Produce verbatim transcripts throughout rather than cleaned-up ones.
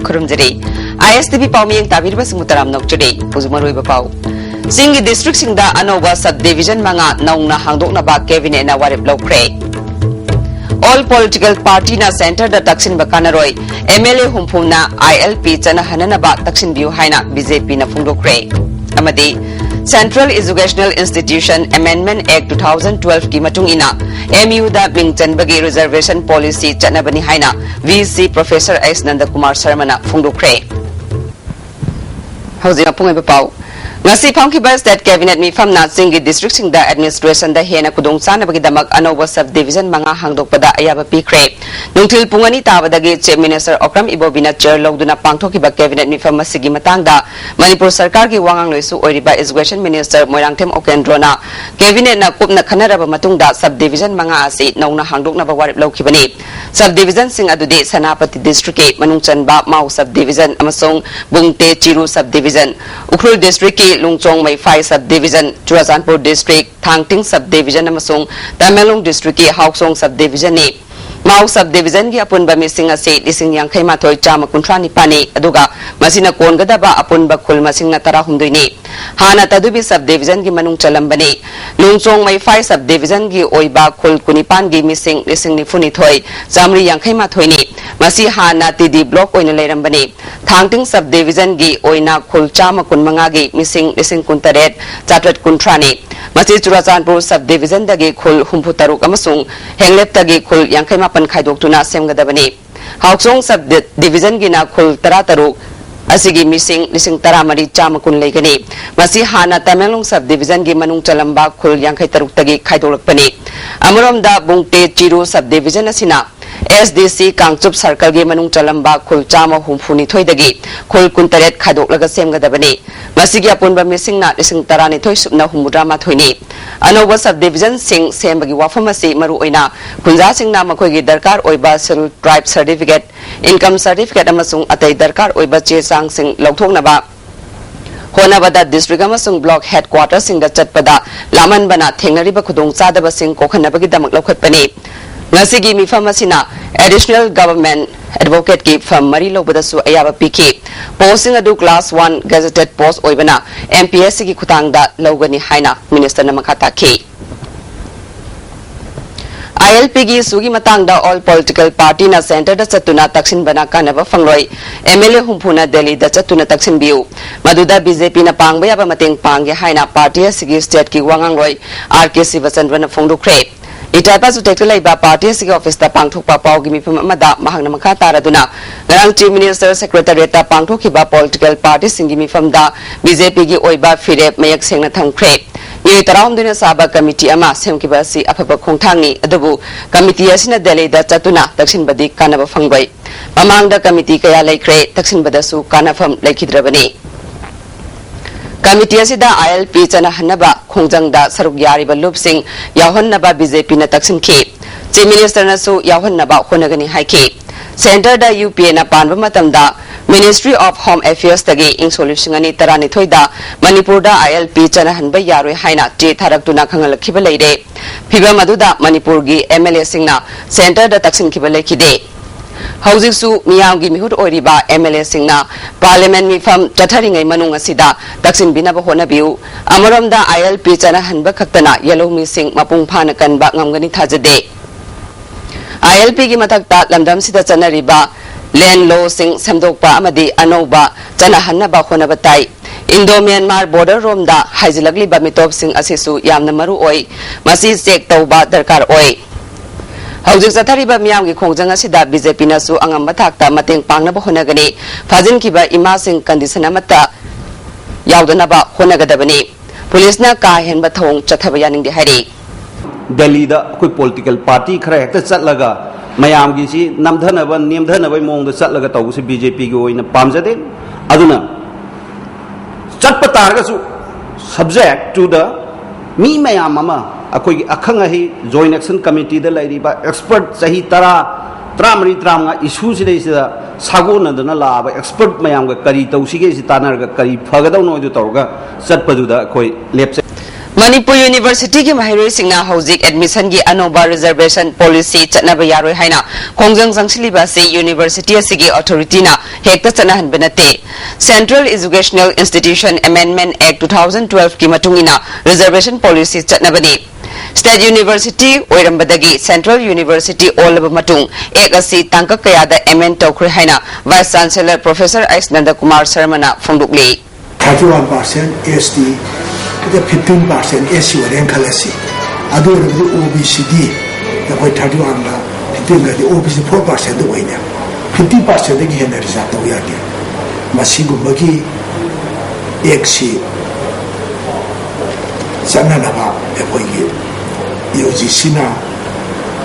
ꯈꯨꯔꯨꯝꯖꯔꯤ꯫ ꯑꯥꯏ S T V ꯄꯥꯎꯃꯤꯌꯦꯡ ꯇꯥꯕꯤꯔꯤꯕꯁꯤꯡꯕꯨ ꯇꯔꯥꯝꯅ ꯑꯣꯛꯆꯔꯤ꯫ ꯍꯧꯖꯤꯛ ꯃꯔꯨꯑꯣꯏꯕ ꯄꯥꯎ꯫ ꯆꯤꯡꯒꯤ districtꯁꯤꯡꯗ ꯑꯅꯧꯕ sub division ꯃꯉꯥ ꯅꯧꯅ ꯍꯥꯡꯗꯣꯛꯅꯕ cabinetꯅ ꯋꯥꯔꯦꯞ ꯂꯧꯈ꯭ꯔꯦ꯫ All political partyꯅ centreꯗ ꯇꯛꯁꯤꯟꯕ ꯀꯥꯟꯅꯔꯣꯏ, M L A ꯍꯨꯝꯐꯨꯅ I L P ꯆꯠꯅꯍꯟꯅꯅꯕ ꯇꯛꯁꯤꯟꯕꯤꯌꯨ ꯍꯥꯏꯅ B J Pꯅ ꯐꯣꯡꯗꯣꯛꯈ꯭ꯔꯦ꯫ ꯑꯃꯗꯤ Central Educational Institution Amendment Act two thousand twelveꯀꯤ ꯃꯇꯨꯡ ꯏꯟꯅ M Uꯗ ꯃꯤꯡ ꯆꯟꯕꯒꯤ reservation policy ꯆꯠꯅꯕꯅꯤ ꯍꯥꯏꯅ V C Professor S ꯅꯟꯗꯀꯨꯃꯥꯔ ꯁꯔꯃꯅ ꯐꯣꯡꯗꯣꯛꯈ꯭ꯔꯦ꯫ ꯍꯧꯖꯤꯛ ꯃꯄꯨꯡ ꯑꯣꯏꯕ ꯄꯥꯎ꯫ ꯉꯁꯤ ꯐꯝꯈꯤꯕ state cabinet ꯃꯤꯐꯝꯅ ꯆꯤꯡꯒꯤ districtꯁꯤꯡꯗ administrationꯗ ꯍꯦꯟꯅ ꯈꯨꯗꯣꯡꯆꯥꯅꯕꯒꯤꯗꯃꯛ ꯑꯅꯧꯕ sub division ꯃꯉꯥ ꯍꯥꯡꯗꯣꯛꯄꯗ ꯑꯌꯥꯕ ꯄꯤꯈ꯭ꯔꯦ꯫ ꯅꯨꯡꯊꯤꯜ ꯄꯨꯡ ꯑꯅꯤ ꯇꯥꯕꯗꯒꯤ Chief Minister ꯑꯣꯀ꯭ꯔꯝ ꯏꯕꯣꯕꯤꯅ chair ꯂꯧꯗꯨꯅ ꯄꯥꯡꯊꯣꯛꯈꯤꯕ cabinet ꯃꯤꯐꯝ ꯑꯁꯤꯒꯤ ꯃꯇꯥꯡꯗ ꯃꯅꯤꯄꯨꯔ ꯁꯔꯀꯥꯔꯒꯤ ꯋꯥꯉꯥꯡꯂꯣꯏꯁꯨ ꯑꯣꯏꯔꯤꯕ Education Minister ꯃꯣꯏꯔꯥꯡꯊꯦꯝ ꯑꯣꯀꯦꯟꯗ꯭ꯔꯣꯅ cabinetꯅ ꯀꯨꯞꯅ ꯈꯟꯅꯔꯕ ꯃꯇꯨꯡꯗ sub division ꯃꯉꯥ ꯑꯁꯤ ꯅꯧꯅ ꯍꯥꯡꯗꯣꯛꯅꯕ ꯋꯥꯔꯦꯞ ꯂꯧꯈꯤꯕꯅꯤ꯫ Sub divisionꯁꯤꯡ ꯑꯗꯨꯗꯤ ꯁꯦꯅꯥꯄꯇꯤ districtꯀꯤ ꯃꯅꯨꯡ ꯆꯟꯕ ꯃꯥꯎ sub division ꯑꯃꯁꯨꯡ ꯕꯨꯡꯇꯦ ꯆꯤꯔꯨ sub division, Ukhrul districtꯀꯤ ꯂꯨꯡꯆꯣꯡ ꯃꯩꯐꯥꯏ sub division, Churachandpur district ꯊꯥꯡꯇꯤꯡ sub division ꯑꯃꯁꯨꯡ ꯇꯃꯦꯡꯂꯣꯡ districtꯀꯤ ꯍꯥꯎꯁꯣꯡ sub divisionꯅꯤ꯫ ꯃꯥꯎ sub divisionꯒꯤ ꯑꯄꯨꯟꯕ ꯃꯤꯁꯤꯡ ꯑꯁꯤ ꯂꯤꯁꯤꯡ ꯌꯥꯡꯈꯩ ꯃꯥꯊꯣꯏ ꯆꯥꯝꯃ ꯀꯨꯟꯊ꯭ꯔꯥ ꯅꯤꯄꯥꯟꯅꯤ, ꯑꯗꯨꯒ ꯃꯁꯤꯅ ꯀꯣꯟꯒꯗꯕ ꯑꯄꯨꯟꯕ ꯈꯨꯜ ꯃꯁꯤꯡꯅ ꯇꯔꯥꯍꯨꯝꯗꯣꯏꯅꯤ꯫ ꯍꯥꯟꯅ ꯇꯗꯨꯕꯤ sub divisionꯒꯤ ꯃꯅꯨꯡ ꯆꯜꯂꯝꯕꯅꯤ꯫ ꯂꯨꯡꯆꯣꯡ ꯃꯩꯐꯥꯏ sub divisionꯒꯤ ꯑꯣꯏꯕ ꯈꯨꯜ ꯀꯨꯟꯅꯤꯄꯥꯟꯒꯤ ꯃꯤꯁꯤꯡ ꯂꯤꯁꯤꯡ ꯅꯤꯐꯨꯅꯤꯊꯣꯏ ꯆꯥꯃꯔꯤ ꯌꯥꯡꯈꯩ ꯃꯥꯊꯣꯏꯅꯤ꯫ ꯃꯁꯤ ꯍꯥꯟꯅ T D block ꯑꯣꯏꯅ ꯂꯩꯔꯝꯕꯅꯤ꯫ ꯊꯥꯡꯇꯤꯡ sub divisionꯒꯤ ꯑꯣꯏꯅ ꯈꯨꯜ ꯆꯥꯝꯃ ꯀꯨꯟꯃꯉꯥꯒꯤ ꯃꯤꯁꯤꯡ ꯂꯤꯁꯤꯡ ꯀꯨꯟꯇꯔꯦꯠ ꯆꯥꯇ꯭ꯔꯦꯠ ꯀꯨꯟꯊ꯭ꯔꯥꯅꯤ꯫ ꯃꯁꯤ ꯆꯨꯔꯥꯆꯥꯟꯄꯨꯔ sub divisionꯗꯒꯤ ꯈꯨꯜ ꯍꯨꯝꯐꯨꯇꯔꯨꯛ ꯑꯃꯁꯨꯡ ꯍꯦꯡꯂꯦꯞꯇꯒꯤ ꯈꯨꯜ ꯌꯥꯡꯈꯩ ꯃꯥꯄꯟ ꯈꯥꯏꯗꯣꯛꯇꯨꯅ ꯁꯦꯝꯒꯗꯕꯅꯤ꯫ ꯍꯥꯎꯆꯣꯡ sub divisionꯒꯤꯅ ꯈꯨꯜ ꯇꯔꯥꯇꯔꯨꯛ ꯑꯁꯤꯒꯤ ꯃꯤꯁꯤꯡ ꯂꯤꯁꯤꯡ ꯇꯔꯥꯃꯔꯤ ꯆꯥꯝꯃ ꯀꯨꯟ ꯂꯩꯒꯅꯤ꯫ ꯃꯁꯤ ꯍꯥꯟꯅ ꯇꯃꯦꯡꯂꯣꯡ sub divisionꯒꯤ ꯃꯅꯨꯡ ꯆꯜꯂꯝꯕ ꯈꯨꯜ ꯌꯥꯡꯈꯩ ꯇꯔꯨꯛꯇꯒꯤ ꯈꯥꯏꯗꯣꯛꯂꯛꯄꯅꯤ꯫ ꯑꯃꯔꯣꯝꯗ ꯕꯨꯡꯇꯦ ꯆꯤꯔꯨ sub division ꯑꯁꯤꯅ S D C ꯀꯥꯡꯆꯨꯞ circleꯒꯤ ꯃꯅꯨꯡ ꯆꯜꯂꯝꯕ ꯈꯨꯜ ꯆꯥꯝꯃ ꯍꯨꯝꯐꯨ ꯅꯤꯊꯣꯏꯗꯒꯤ ꯈꯨꯜ ꯀꯨꯟꯇꯔꯦꯠ ꯈꯥꯏꯗꯣꯛꯂꯒ ꯁꯦꯝꯒꯗꯕꯅꯤ꯫ ꯃꯁꯤꯒꯤ ꯑꯄꯨꯟꯕ ꯃꯤꯁꯤꯡꯅ ꯂꯤꯁꯤꯡ ꯇꯔꯥꯅꯤꯊꯣꯏ ꯁꯨꯞꯅ ꯍꯨꯝꯐꯨꯇꯔꯥ ꯃꯥꯊꯣꯏꯅꯤ꯫ ꯑꯅꯧꯕ sub divisionꯁꯤꯡ ꯁꯦꯝꯕꯒꯤ ꯋꯥꯐꯝ ꯑꯁꯤ ꯃꯔꯨꯑꯣꯏꯅ ꯈꯨꯟꯖꯥꯁꯤꯡꯅ ꯃꯈꯣꯏꯒꯤ ꯗꯔꯀꯥꯔ ꯑꯣꯏꯕ Scheduled Tribe certificate, income certificate ꯑꯃꯁꯨꯡ ꯑꯇꯩ ꯗꯔꯀꯥꯔ ꯑꯣꯏꯕ ꯆꯦ ꯆꯥꯡꯁꯤꯡ ꯂꯧꯊꯣꯛꯅꯕ ꯍꯣꯠꯅꯕꯗ district ꯑꯃꯁꯨꯡ block headquarterꯁꯤꯡꯗ ꯆꯠꯄꯗ ꯂꯥꯞꯃꯟꯕꯅ ꯊꯦꯡꯅꯔꯤꯕ ꯈꯨꯗꯣꯡꯆꯥꯗꯕꯁꯤꯡ ꯀꯣꯛꯍꯟꯅꯕꯒꯤꯗꯃꯛ ꯂꯧꯈꯠꯄꯅꯤ꯫ ꯉꯁꯤꯒꯤ ꯃꯤꯐꯝ ꯑꯁꯤꯅ Additional Government Advocate ꯀꯤ ꯐꯝ ꯃꯔꯤ ꯂꯧꯕꯗꯁꯨ ꯑꯌꯥꯕ ꯄꯤꯈꯤ꯫ Post ꯁꯤꯡ ꯑꯗꯨ Class one Gazetted Post ꯑꯣꯏꯕꯅ M P S C ꯒꯤ ꯈꯨꯠꯊꯥꯡꯗ ꯂꯧꯒꯅꯤ ꯍꯥꯏꯅ Minister ꯅ ꯃꯈꯥ ꯇꯥꯈꯤ꯫ I L P ꯒꯤ issue ꯒꯤ ꯃꯇꯥꯡꯗ all political party ꯅ centre ꯗ ꯆꯠꯇꯨꯅ ꯇꯛꯁꯤꯟꯕꯅ ꯀꯥꯟꯅꯕ ꯐꯪꯂꯣꯏ, M L A ꯍꯨꯝꯐꯨꯅ ꯗꯦꯜꯂꯤꯗ ꯆꯠꯇꯨꯅ ꯇꯛꯁꯤꯟꯕꯤꯌꯨ꯫ ꯃꯗꯨꯗ B J P ꯅ ꯄꯥꯡꯕ ꯌꯥꯕ ꯃꯇꯦꯡ ꯄꯥꯡꯒꯦ ꯍꯥꯏꯅ party ꯑꯁꯤꯒꯤ state ꯀꯤ ꯋꯥꯉꯥꯡꯂꯣꯏ R K ꯁꯤꯕꯆꯟꯗ꯭ꯔꯅ ꯐꯣꯡꯗꯣꯛꯈ꯭ꯔꯦ꯫ ꯏꯇꯥꯏꯄꯥ ꯆꯨꯇꯦꯛꯇ ꯂꯩꯕ party ꯑꯁꯤꯒꯤ office ꯇ ꯄꯥꯡꯊꯣꯛꯄ ꯄꯥꯎꯒꯤ ꯃꯤꯐꯝ ꯑꯃꯗ ꯃꯍꯥꯛꯅ ꯃꯈꯥ ꯇꯥꯔꯗꯨꯅ, ꯉꯔꯥꯡ Chief Minister Secretariat ꯇ ꯄꯥꯡꯊꯣꯛꯈꯤꯕ political party ꯁꯤꯡꯒꯤ ꯃꯤꯐꯝꯗ B J P ꯒꯤ ꯑꯣꯏꯕ ꯐꯤꯔꯦꯞ ꯃꯌꯦꯛ ꯁꯦꯡꯅ ꯊꯝꯈ꯭ꯔꯦ꯫ ꯃꯤꯑꯣꯏ ꯇꯔꯥꯍꯨꯝꯗꯣꯏꯅ ꯁꯥꯕ committee ꯑꯃ ꯁꯦꯝꯈꯤꯕ ꯑꯁꯤ ꯑꯐꯕ ꯈꯣꯡꯊꯥꯡꯅꯤ, ꯑꯗꯨꯕꯨ committee ꯑꯁꯤꯅ ꯗꯦꯜꯂꯤꯗ ꯆꯠꯇꯨꯅ ꯇꯛꯁꯤꯟꯕꯗꯤ ꯀꯥꯟꯅꯕ ꯐꯪꯂꯣꯏ꯫ ꯃꯃꯥꯡꯗ committee ꯀꯌꯥ ꯂꯩꯈ꯭ꯔꯦ, ꯇꯛꯁꯤꯟꯕꯗꯁꯨ ꯀꯥꯟꯅꯐꯝ ꯂꯩꯈꯤꯗ꯭ꯔꯕꯅꯤ꯫ Committee ꯑꯁꯤꯗ I L P ꯆꯠꯅꯍꯟꯅꯕ ꯈꯣꯡꯖꯪꯗ ꯁꯔꯨꯛ ꯌꯥꯔꯤꯕ ꯂꯨꯞꯁꯤꯡ ꯌꯥꯎꯍꯟꯅꯕ B J P ꯅ ꯇꯛꯁꯤꯟꯈꯤ꯫ Chief Minister ꯅꯁꯨ ꯌꯥꯎꯍꯟꯅꯕ ꯍꯣꯠꯅꯒꯅꯤ ꯍꯥꯏꯈꯤ꯫ Centre the U P A ꯅ ꯄꯥꯟꯕ ꯃꯇꯝꯗ Ministry of Home Affairs ꯇꯒꯤ ꯏꯪ ꯁꯣꯛ ꯂꯤꯁꯤꯡ ꯑꯅꯤ ꯇꯔꯥꯅꯤꯊꯣꯏꯗ ꯃꯅꯤꯄꯨꯔꯗ I L P ꯆꯠꯅꯍꯟꯕ ꯌꯥꯔꯣꯏ ꯍꯥꯏꯅ ꯆꯦ ꯊꯥꯔꯛꯇꯨꯅ ꯈꯪꯍꯜꯂꯛꯈꯤꯕ ꯂꯩꯔꯦ꯫ ꯐꯤꯕꯝ ꯑꯗꯨꯗ ꯃꯅꯤꯄꯨꯔꯒꯤ M L A ꯁꯤꯡꯅ centre ꯗ ꯇꯛꯁꯤꯟꯈꯤꯕ ꯂꯩꯈꯤꯗꯦ꯫ ꯍꯧꯖꯤꯛꯁꯨ ꯃꯤꯌꯥꯝꯒꯤ ꯃꯤꯍꯨꯠ ꯑꯣꯏꯔꯤꯕ M L A ꯁꯤꯡꯅ Parliament ꯃꯤꯐꯝ ꯆꯠꯊꯔꯤꯉꯩ ꯃꯅꯨꯡ ꯑꯁꯤꯗ ꯇꯛꯁꯤꯟꯕꯤꯅꯕ ꯍꯣꯠꯅꯕꯤꯌꯨ꯫ ꯑꯃꯔꯣꯝꯗ I L P ꯆꯠꯅꯍꯟꯕ ꯈꯛꯇꯅ ꯌꯦꯜꯍꯧꯃꯤꯁꯤꯡ ꯃꯄꯨꯡ ꯐꯥꯅ ꯀꯟꯕ ꯉꯝꯒꯅꯤ ꯊꯥꯖꯗꯦ꯫ I L P ꯒꯤ ꯃꯊꯛꯇ ꯂꯝꯗꯝꯁꯤꯗ ꯆꯠꯅꯔꯤꯕ land law ꯁꯤꯡ ꯁꯦꯝꯗꯣꯛꯄ ꯑꯃꯗꯤ ꯑꯅꯧꯕ ꯆꯠꯅꯍꯟꯅꯕ ꯍꯣꯠꯅꯕ ꯇꯥꯏ꯫ Indo Myanmar border ꯔꯣꯝꯗ ꯍꯥꯏꯖꯤꯜꯂꯛꯂꯤꯕ ꯃꯤꯇꯣꯞꯁꯤꯡ ꯑꯁꯤꯁꯨ ꯌꯥꯝꯅ ꯃꯔꯨ ꯑꯣꯏ꯫ ꯃꯁꯤ check ꯇꯧꯕ ꯗꯔꯀꯥꯔ ꯑꯣꯏ꯫ ꯍꯧꯖꯤꯛ ꯆꯠꯊꯔꯤꯕ ꯃꯤꯌꯥꯝꯒꯤ ꯈꯣꯡꯖꯪ ꯑꯁꯤꯗ B J P ꯅꯁꯨ ꯑꯉꯝꯕ ꯊꯥꯛꯇ ꯃꯇꯦꯡ ꯄꯥꯡꯅꯕ ꯍꯣꯠꯅꯒꯅꯤ꯫ ꯐꯥꯖꯤꯟꯈꯤꯕ ꯏꯃꯥꯁꯤꯡ condition ꯑꯃꯠꯇ ꯌꯥꯎꯗꯅꯕ ꯍꯣꯠꯅꯒꯗꯕꯅꯤ꯫ Police ꯅ ꯀꯥ ꯍꯦꯟꯕ ꯊꯧꯑꯣꯡ ꯆꯠꯊꯕ ꯌꯥꯅꯤꯡꯗꯦ ꯍꯥꯏꯔꯤ꯫ ꯗꯦꯜꯂꯤꯗ ꯑꯩꯈꯣꯏ political party ꯈꯔ ꯍꯦꯛꯇ ꯆꯠꯂꯒ ꯃꯌꯥꯝꯒꯤꯁꯤ ꯅꯝꯊꯅꯕ, ꯅꯦꯝꯊꯅꯕꯒꯤ ꯃꯑꯣꯡꯗ ꯆꯠꯂꯒ ꯇꯧꯕꯁꯤ B J P ꯒꯤ ꯑꯣꯏꯅ ꯄꯥꯝꯖꯗꯦ꯫ ꯑꯗꯨꯅ ꯆꯠꯄ ꯇꯥꯔꯒꯁꯨ subject to the ꯃꯤ ꯃꯌꯥꯝ ꯑꯃ, ꯑꯩꯈꯣꯏꯒꯤ ꯑꯈꯪ ꯑꯍꯩ Joint Action Committee ꯗ ꯂꯩꯔꯤꯕ expert, ꯆꯍꯤ ꯇꯔꯥ, ꯇꯔꯥꯃꯔꯤ, ꯇꯔꯥꯃꯉꯥ issue ꯁꯤꯗꯩꯁꯤꯗ ꯁꯥꯒꯣꯟꯅꯗꯅ ꯂꯥꯛꯑꯕ expert ꯃꯌꯥꯝꯒ ꯀꯔꯤ ꯇꯧꯁꯤꯒꯦ ꯁꯤ ꯇꯥꯟꯅꯔꯒ ꯀꯔꯤ ꯐꯒꯗꯧꯅꯣ ꯑꯗꯨ ꯇꯧꯔꯒ ꯆꯠꯄꯗꯨꯗ ꯑꯩꯈꯣꯏ ꯂꯦꯞꯆꯩ꯫ ꯃꯅꯤꯄꯨꯔ ꯌꯨꯅꯤꯚꯔꯁꯤꯇꯤꯒꯤ ꯃꯍꯩꯔꯣꯏꯁꯤꯡꯅ ꯍꯧꯖꯤꯛ ꯑꯦꯗꯃꯤꯁꯟꯒꯤ ꯑꯅꯧꯕ ꯔꯤꯖꯔꯕꯦꯁꯟ ꯄꯣꯂꯤꯁꯤ ꯆꯠꯅꯕ ꯌꯥꯔꯣꯏ ꯍꯥꯏꯅ ꯈꯣꯡꯖꯪ ꯆꯪꯁꯤꯜꯂꯤꯕ ꯑꯁꯤ ꯌꯨꯅꯤꯚꯔꯁꯤꯇꯤ ꯑꯁꯤꯒꯤ ꯑꯣꯊꯣꯔꯤꯇꯤꯅ ꯍꯦꯛꯇ ꯆꯠꯅꯍꯟꯕ ꯅꯠꯇꯦ꯫ Central Educational Institution Amendment Act two thousand twelve ꯀꯤ ꯃꯇꯨꯡ ꯏꯟꯅ ꯔꯤꯖꯔꯕꯦꯁꯟ ꯄꯣꯂꯤꯁꯤ ꯆꯠꯅꯕꯅꯤ꯫ ꯁ꯭ꯇꯦꯠ ꯌꯨꯅꯤꯚꯔꯁꯤꯇꯤ ꯑꯣꯏꯔꯝꯕꯗꯒꯤ ꯁꯦꯟꯇ꯭ꯔꯦꯜ ꯌꯨꯅꯤꯚꯔꯁꯤꯇꯤ ꯑꯣꯜꯂꯕ ꯃꯇꯨꯡ ꯑꯦꯛ ꯑꯁꯤ ꯇꯥꯡꯀꯛ ꯀꯌꯥꯗ ꯑꯦꯃꯦꯟ ꯇꯧꯈ꯭ꯔꯦ ꯍꯥꯏꯅ ꯚꯥꯏꯁ ꯆꯥꯟꯁꯦꯂꯔ ꯄ꯭ꯔꯣꯐꯦꯁꯔ ꯑꯩꯁ ꯅꯟꯗꯀꯨꯃꯥꯔ ꯁꯔꯃꯅ ꯐꯣꯡꯗꯣꯛꯂꯤ꯫ Thirty one percent S T, fifteen percent S C ꯑꯣꯏꯔꯦꯅ ꯈꯜꯂꯁꯤ꯫ ꯑꯗꯨ ꯑꯣꯏꯔꯕꯗꯤ O B C D, ꯑꯩꯈꯣꯏ thirty one ꯒ fifteen ꯒꯗꯤ O B C four percent ꯑꯣꯏꯅꯦ꯫ Fifty percent ꯗꯒꯤ ꯍꯦꯟꯅ ꯔꯤꯖꯥꯔꯕ ꯇꯧ ꯌꯥꯗꯦ꯫ ꯃꯁꯤꯒꯨꯝꯕꯒꯤ ꯑꯦꯛꯁꯤ ꯆꯠꯅꯅꯕ ꯑꯩꯈꯣꯏꯒꯤ ꯌꯨ ꯖꯤ ꯁꯤꯅ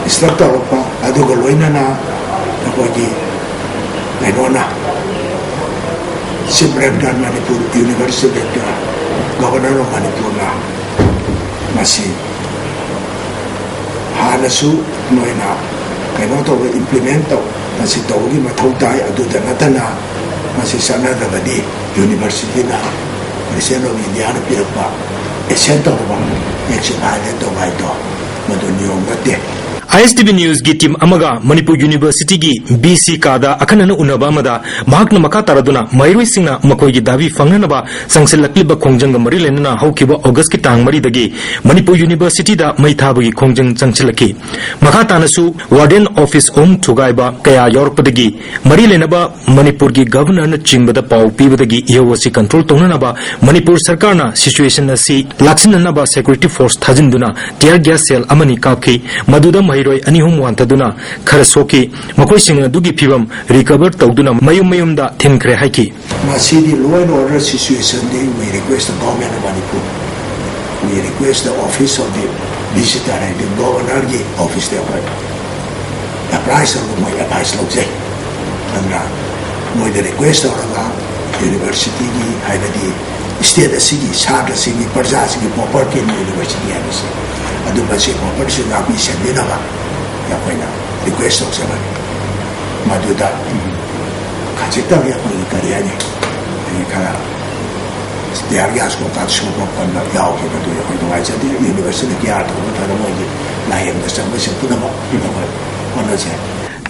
ꯏꯟꯁꯇ꯭ꯔꯛ ꯇꯧꯔꯛꯄ, ꯑꯗꯨꯒ ꯂꯣꯏꯅꯅ ꯑꯩꯈꯣꯏꯒꯤ ꯀꯩꯅꯣꯅ, Chief Rector, Manipur University Rector, Governor of ꯃꯅꯤꯄꯨꯔꯅ ꯃꯁꯤ ꯍꯥꯟꯅꯁꯨ ꯅꯣꯏꯅ ꯀꯩꯅꯣ ꯇꯧꯕ, ꯏꯝꯄ꯭ꯂꯤꯃꯦꯟ ꯇꯧ, ꯃꯁꯤ ꯇꯧꯕꯒꯤ ꯃꯊꯧ ꯇꯥꯏ꯫ ꯑꯗꯨꯗ ꯅꯠꯇꯅ ꯃꯁꯤ ꯆꯠꯅꯗꯕꯗꯤ ꯌꯨꯅꯤꯚꯔꯁꯤꯇꯤꯅ President of Indiaꯅ ꯄꯤꯔꯛꯄ ꯑꯦꯁꯦꯟ ꯇꯧꯔꯕ ꯑꯦꯛꯁꯟ ꯍꯥꯏꯔꯦ ꯇꯧꯕ ꯍꯥꯏꯗꯣ ꯃꯗꯨ ꯅꯤꯌꯣꯝ ꯅꯠꯇꯦ꯫ I S T V Newsꯀꯤ ꯇꯤꯝ ꯑꯃꯒ ꯃꯅꯤꯄꯨꯔ ꯌꯨꯅꯤꯚꯔꯁꯤꯇꯤꯒꯤ ꯕꯤ ꯁꯤ ꯀꯥꯗ ꯑꯈꯟꯅꯅ ꯎꯅꯕ ꯑꯃꯗ ꯃꯍꯥꯛꯅ ꯃꯈꯥ ꯇꯥꯔꯗꯨꯅ ꯃꯍꯩꯔꯣꯏꯁꯤꯡꯅ ꯃꯈꯣꯏꯒꯤ ꯗꯥꯕꯤ ꯐꯪꯅꯅꯕ ꯆꯪꯁꯤꯜꯂꯛꯂꯤꯕ ꯈꯣꯡꯖꯪꯒ ꯃꯔꯤ ꯂꯩꯅꯅ ꯍꯧꯈꯤꯕ ꯑꯣꯒꯁꯀꯤ ꯇꯥꯡ ꯃꯔꯤꯗꯒꯤ ꯃꯅꯤꯄꯨꯔ ꯌꯨꯅꯤꯚꯔꯁꯤꯇꯤꯗ ꯃꯩ ꯊꯥꯕꯒꯤ ꯈꯣꯡꯖꯪ ꯆꯪꯁꯤꯜꯂꯛꯈꯤ꯫ ꯃꯈꯥ ꯇꯥꯅꯁꯨ ꯋꯥꯔꯗꯦꯟ ꯑꯣꯐꯤꯁ ꯑꯍꯨꯝ ꯊꯨꯒꯥꯏꯕ ꯀꯌꯥ ꯌꯥꯎꯔꯛꯄꯗꯒꯤ ꯃꯔꯤ ꯂꯩꯅꯕ ꯃꯅꯤꯄꯨꯔꯒꯤ ꯒꯚꯔꯅꯔꯅ ꯆꯤꯡꯕꯗ ꯄꯥꯎ ꯄꯤꯕꯗꯒꯤ ꯏꯍꯧ ꯑꯁꯤ ꯀꯟꯇ꯭ꯔꯣꯜ ꯇꯧꯅꯅꯕ ꯃꯅꯤꯄꯨꯔ ꯁꯔꯀꯥꯔꯅ ꯁꯤꯆꯨꯋꯦꯁꯟ ꯑꯁꯤ ꯂꯥꯛꯁꯤꯟꯅꯅꯕ ꯁꯦꯀ꯭ꯌꯨꯔꯤꯇꯤ ꯐꯣꯔꯁ ꯊꯥꯖꯤꯟꯗꯨꯅ ꯇꯤꯌꯔ ꯒ꯭ꯌꯥꯁ ꯁꯦꯜ ꯑꯃꯅꯤ ꯀꯥꯞꯈꯤ꯫ ꯃꯗꯨꯗ ꯃꯍꯩꯔꯣꯏ ꯑꯅꯤ ꯑꯍꯨꯝ ꯋꯥꯟꯊꯗꯨꯅ ꯈꯔ ꯁꯣꯛꯈꯤ꯫ ꯃꯈꯣꯏꯁꯤꯡ ꯑꯗꯨꯒꯤ ꯐꯤꯕꯝ ꯔꯤꯀꯚꯔ ꯇꯧꯗꯨꯅ ꯃꯌꯨꯝ ꯃꯌꯨꯝꯗ ꯊꯤꯟꯈ꯭ꯔꯦ ꯍꯥꯏꯈꯤ꯫ ꯃꯁꯤꯗꯤ law and order situationꯗꯤ we request the government of Manipur, we request the office of the visitor ꯍꯥꯏꯗꯤ ꯒꯣꯚꯔꯅꯔꯒꯤ ꯑꯣꯐꯤꯁꯇ ꯑꯩꯈꯣꯏ ꯑꯦꯄ꯭ꯔꯥꯏꯁ ꯇꯧꯔꯒ ꯃꯣꯏ ꯑꯦꯗꯚꯥꯏꯁ ꯂꯧꯖꯩ꯫ ꯑꯗꯨꯅ ꯃꯣꯏꯗ ꯔꯤꯀ꯭ꯋꯦꯁ ꯇꯧꯔꯒ ꯌꯨꯅꯤꯚꯔꯁꯤꯇꯤꯒꯤ ꯍꯥꯏꯕꯗꯤ ꯁ꯭ꯇꯦꯠ ꯑꯁꯤꯒꯤ ꯁꯥꯇ꯭ꯔꯁꯤꯡꯒꯤ ꯄ꯭ꯔꯖꯥꯁꯤꯡꯒꯤ ꯄ꯭ꯔꯣꯄꯔꯇꯤꯅꯤ ꯌꯨꯅꯤꯚꯔꯁꯤꯇꯤ ꯍꯥꯏꯕꯁꯤ꯫ ꯑꯗꯨ ꯃꯁꯤ ꯄ꯭ꯔꯣꯄꯔꯇꯤꯁꯤ ꯉꯥꯛꯄꯤ ꯁꯦꯟꯕꯤꯅꯕ ꯑꯩꯈꯣꯏꯅ ꯔꯤꯀ꯭ꯋꯦꯁ ꯇꯧꯖꯕꯅꯤ꯫ ꯃꯗꯨꯗ ꯈꯖꯤꯛꯇꯪ ꯑꯩꯈꯣꯏꯒꯤ ꯀꯔꯤ ꯍꯥꯏꯅꯤ, ꯑꯩꯈꯣꯏꯒꯤ ꯈꯔ ꯇꯤꯌꯥꯔ ꯒ꯭ꯌꯥꯁ ꯀꯣꯟꯇ꯭ꯔꯥꯛ ꯁꯨꯕ ꯈꯣꯠꯄ ꯌꯥꯎꯈꯤꯕ ꯑꯗꯨ ꯑꯩꯈꯣꯏ ꯅꯨꯡꯉꯥꯏꯖꯗꯦ꯫ ꯌꯨꯅꯤꯚꯔꯁꯤꯇꯤꯅ ꯀꯤꯌꯥꯔ ꯇꯧꯕ ꯅꯠꯇ꯭ꯔꯒ ꯃꯣꯏꯒꯤ ꯂꯥꯏꯌꯦꯡꯕ ꯆꯪꯕꯁꯤꯡ ꯄꯨꯝꯅꯃꯛ ꯑꯩꯈꯣꯏ ꯍꯣꯠꯅꯖꯩ꯫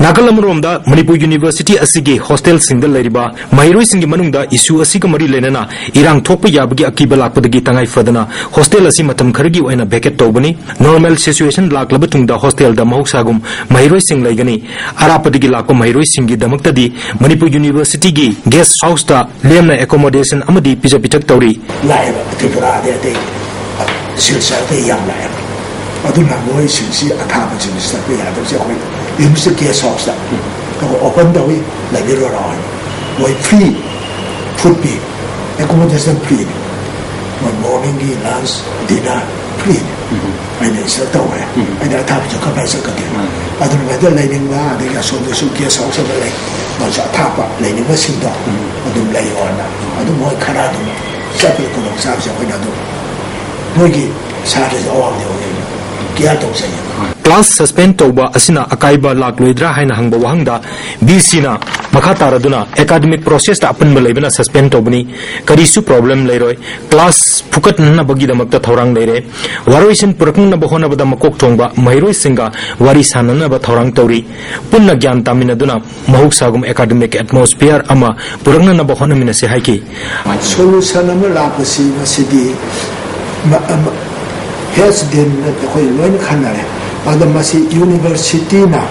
ꯅꯥꯀꯜ ꯑꯃꯔꯣꯝꯗ ꯃꯅꯤꯄꯨꯔ ꯌꯨꯅꯤꯚꯔꯁꯤꯇꯤ ꯑꯁꯤꯒꯤ ꯍꯣꯁꯇꯦꯜꯁꯤꯡꯗ ꯂꯩꯔꯤꯕ ꯃꯍꯩꯔꯣꯏꯁꯤꯡꯒꯤ ꯃꯅꯨꯡꯗ ꯏꯁꯨ ꯑꯁꯤꯒ ꯃꯔꯤ ꯂꯩꯅꯅ ꯏꯔꯥꯡ ꯊꯣꯛꯄ ꯌꯥꯕꯒꯤ ꯑꯀꯤꯕ ꯂꯥꯛꯄꯗꯒꯤ ꯇꯉꯥꯏ ꯐꯗꯅ ꯍꯣꯁꯇꯦꯜ ꯑꯁꯤ ꯃꯇꯝ ꯈꯔꯒꯤ ꯑꯣꯏꯅ ꯚꯦꯀꯦꯠ ꯇꯧꯕꯅꯤ꯫ ꯅꯣꯔꯃꯦꯜ ꯁꯤꯆꯨꯋꯦꯁꯟ ꯂꯥꯛꯂꯕ ꯇꯨꯡꯗ ꯍꯣꯁꯇꯦꯜꯗ ꯃꯍꯧꯁꯥꯒꯨꯝ ꯃꯍꯩꯔꯣꯏꯁꯤꯡ ꯂꯩꯒꯅꯤ꯫ ꯑꯔꯥꯞꯄꯗꯒꯤ ꯂꯥꯛꯄ ꯃꯍꯩꯔꯣꯏꯁꯤꯡꯒꯤꯗꯃꯛꯇꯗꯤ ꯃꯅꯤꯄꯨꯔ ꯌꯨꯅꯤꯚꯔꯁꯤꯇꯤꯒꯤ ꯒꯦꯁ ꯍꯥꯎꯁꯇ ꯂꯦꯝꯅ ꯑꯦꯀꯣꯃꯣꯗꯦꯁꯟ ꯑꯃꯗꯤ ꯄꯤꯖ ꯄꯤꯊꯛ ꯇꯧꯔꯤ꯫ ꯂꯥꯛꯑꯦꯕ ꯇ꯭ꯔꯤꯄꯨꯔꯥꯗꯩ ꯑꯇꯩ ꯁꯤꯜꯆꯔꯗꯩ ꯌꯥꯝ ꯂꯥꯛꯑꯦꯕ꯫ ꯑꯗꯨꯅ ꯃꯣꯏꯁꯤꯡꯁꯤ ꯑꯊꯥꯕꯁꯤꯡꯁꯤ ꯆꯠꯄ ꯌꯥꯗꯕꯁꯦ ꯑꯩꯈꯣꯏ ꯔꯤꯝꯁ ꯒꯦꯁ ꯍꯥꯎꯁꯇ ꯑꯩꯈꯣꯏ ꯑꯣꯄꯟ ꯇꯧꯏ, ꯂꯩꯕꯤꯔꯣ ꯂꯥꯛꯑꯣ ꯍꯥꯏꯅ꯫ ꯃꯣꯏ ꯐ꯭ꯔꯤ ꯐꯨꯗ ꯄꯤ, ꯑꯦꯀꯣꯃꯣꯗꯦꯁꯟ ꯐ꯭ꯔꯤꯅꯤ꯫ ꯃꯣꯏ ꯃꯣꯔꯅꯤꯡꯒꯤ ꯂꯟꯁ, ꯗꯤꯅꯔ ꯐ꯭ꯔꯤꯅꯤ꯫ ꯑꯩꯅ ꯏꯟꯁꯇꯜ ꯇꯧꯈ꯭ꯔꯦ꯫ ꯑꯩꯅ ꯑꯊꯥꯕꯁꯨ ꯈꯔ ꯈꯔ ꯆꯠꯀꯗꯣꯏꯅꯤ꯫ ꯑꯗꯨꯅ ꯃꯗꯨ ꯂꯩꯅꯤꯡꯕ, ꯑꯗꯒꯤ ꯑꯁꯣꯝꯗꯁꯨ ꯒꯦꯁ ꯍꯥꯎꯁ ꯑꯃ ꯂꯩ, ꯃꯣꯏꯁꯨ ꯑꯊꯥꯞꯄ ꯂꯩꯅꯤꯡꯕꯁꯤꯡꯗꯣ ꯑꯗꯨꯝ ꯂꯩꯌꯣꯅ ꯑꯗꯨꯝ ꯃꯣꯏ ꯈꯔ ꯑꯗꯨꯝ ꯆꯠꯄꯒꯤ ꯈꯨꯗꯣꯡꯆꯥꯕꯁꯦ ꯑꯩꯈꯣꯏꯅ ꯑꯗꯨꯝ ꯃꯣꯏꯒꯤ ꯁꯥꯇ꯭ꯔꯁꯦ ꯑꯋꯥꯕꯗꯤ ꯑꯣꯏꯔꯦ, ꯀꯤꯌꯥꯔ ꯇꯧꯖꯩꯌꯦ꯫ ꯀ꯭ꯂꯥꯁ ꯁꯁꯄꯦꯟ ꯇꯧꯕ ꯑꯁꯤꯅ ꯑꯀꯥꯏꯕ ꯂꯥꯛꯂꯣꯏꯗ꯭ꯔꯥ ꯍꯥꯏꯅ ꯍꯪꯕ ꯋꯥꯍꯪꯗ ꯕꯤ ꯁꯤꯅ ꯃꯈꯥ ꯇꯥꯔꯗꯨꯅ ꯑꯦꯀꯥꯗꯃꯤꯛ ꯄ꯭ꯔꯣꯁꯦꯁꯇ ꯑꯄꯟꯕ ꯂꯩꯕꯅ ꯁꯁꯄꯦꯟ ꯇꯧꯕꯅꯤ, ꯀꯔꯤꯁꯨ ꯄ꯭ꯔꯣꯕ꯭ꯂꯦꯝ ꯂꯩꯔꯣꯏ, ꯀ꯭ꯂꯥꯁ ꯐꯨꯀꯠꯅꯅꯕꯒꯤꯗꯃꯛꯇ ꯊꯧꯔꯥꯡ ꯂꯩꯔꯦ, ꯋꯥꯔꯣꯏꯁꯤꯟ ꯄꯨꯔꯛꯅꯅꯕ ꯍꯣꯠꯅꯕꯗ ꯃꯀꯣꯛ ꯊꯣꯡꯕ ꯃꯍꯩꯔꯣꯏꯁꯤꯡꯒ ꯋꯥꯔꯤ ꯁꯥꯅꯅꯕ ꯊꯧꯔꯥꯡ ꯇꯧꯔꯤ꯫ ꯄꯨꯟꯅ ꯒ꯭ꯌꯥꯟ ꯇꯥꯃꯤꯟꯅꯗꯨꯅ ꯃꯍꯧꯁꯥꯒꯨꯝ ꯑꯦꯀꯥꯗꯃꯤꯛ ꯑꯦꯠꯃꯣꯁꯐꯤꯌꯔ ꯑꯃ ꯄꯨꯔꯛꯅꯅꯕ ꯍꯣꯠꯅꯃꯤꯟꯅꯁꯤ ꯍꯥꯏꯈꯤ꯫ ꯁꯣꯂꯨꯁꯟ ꯑꯃ ꯂꯥꯛꯄꯁꯤ ꯉꯁꯤꯗꯤ ꯃ-, ꯑꯃ, ꯍꯦꯁ ꯗꯤꯟ ꯑꯩꯈꯣꯏ ꯂꯣꯏꯅ ꯈꯟꯅꯔꯦ꯫ ꯑꯗꯣ ꯃꯁꯤ ꯌꯨꯅꯤꯚꯔꯁꯤꯇꯤꯅ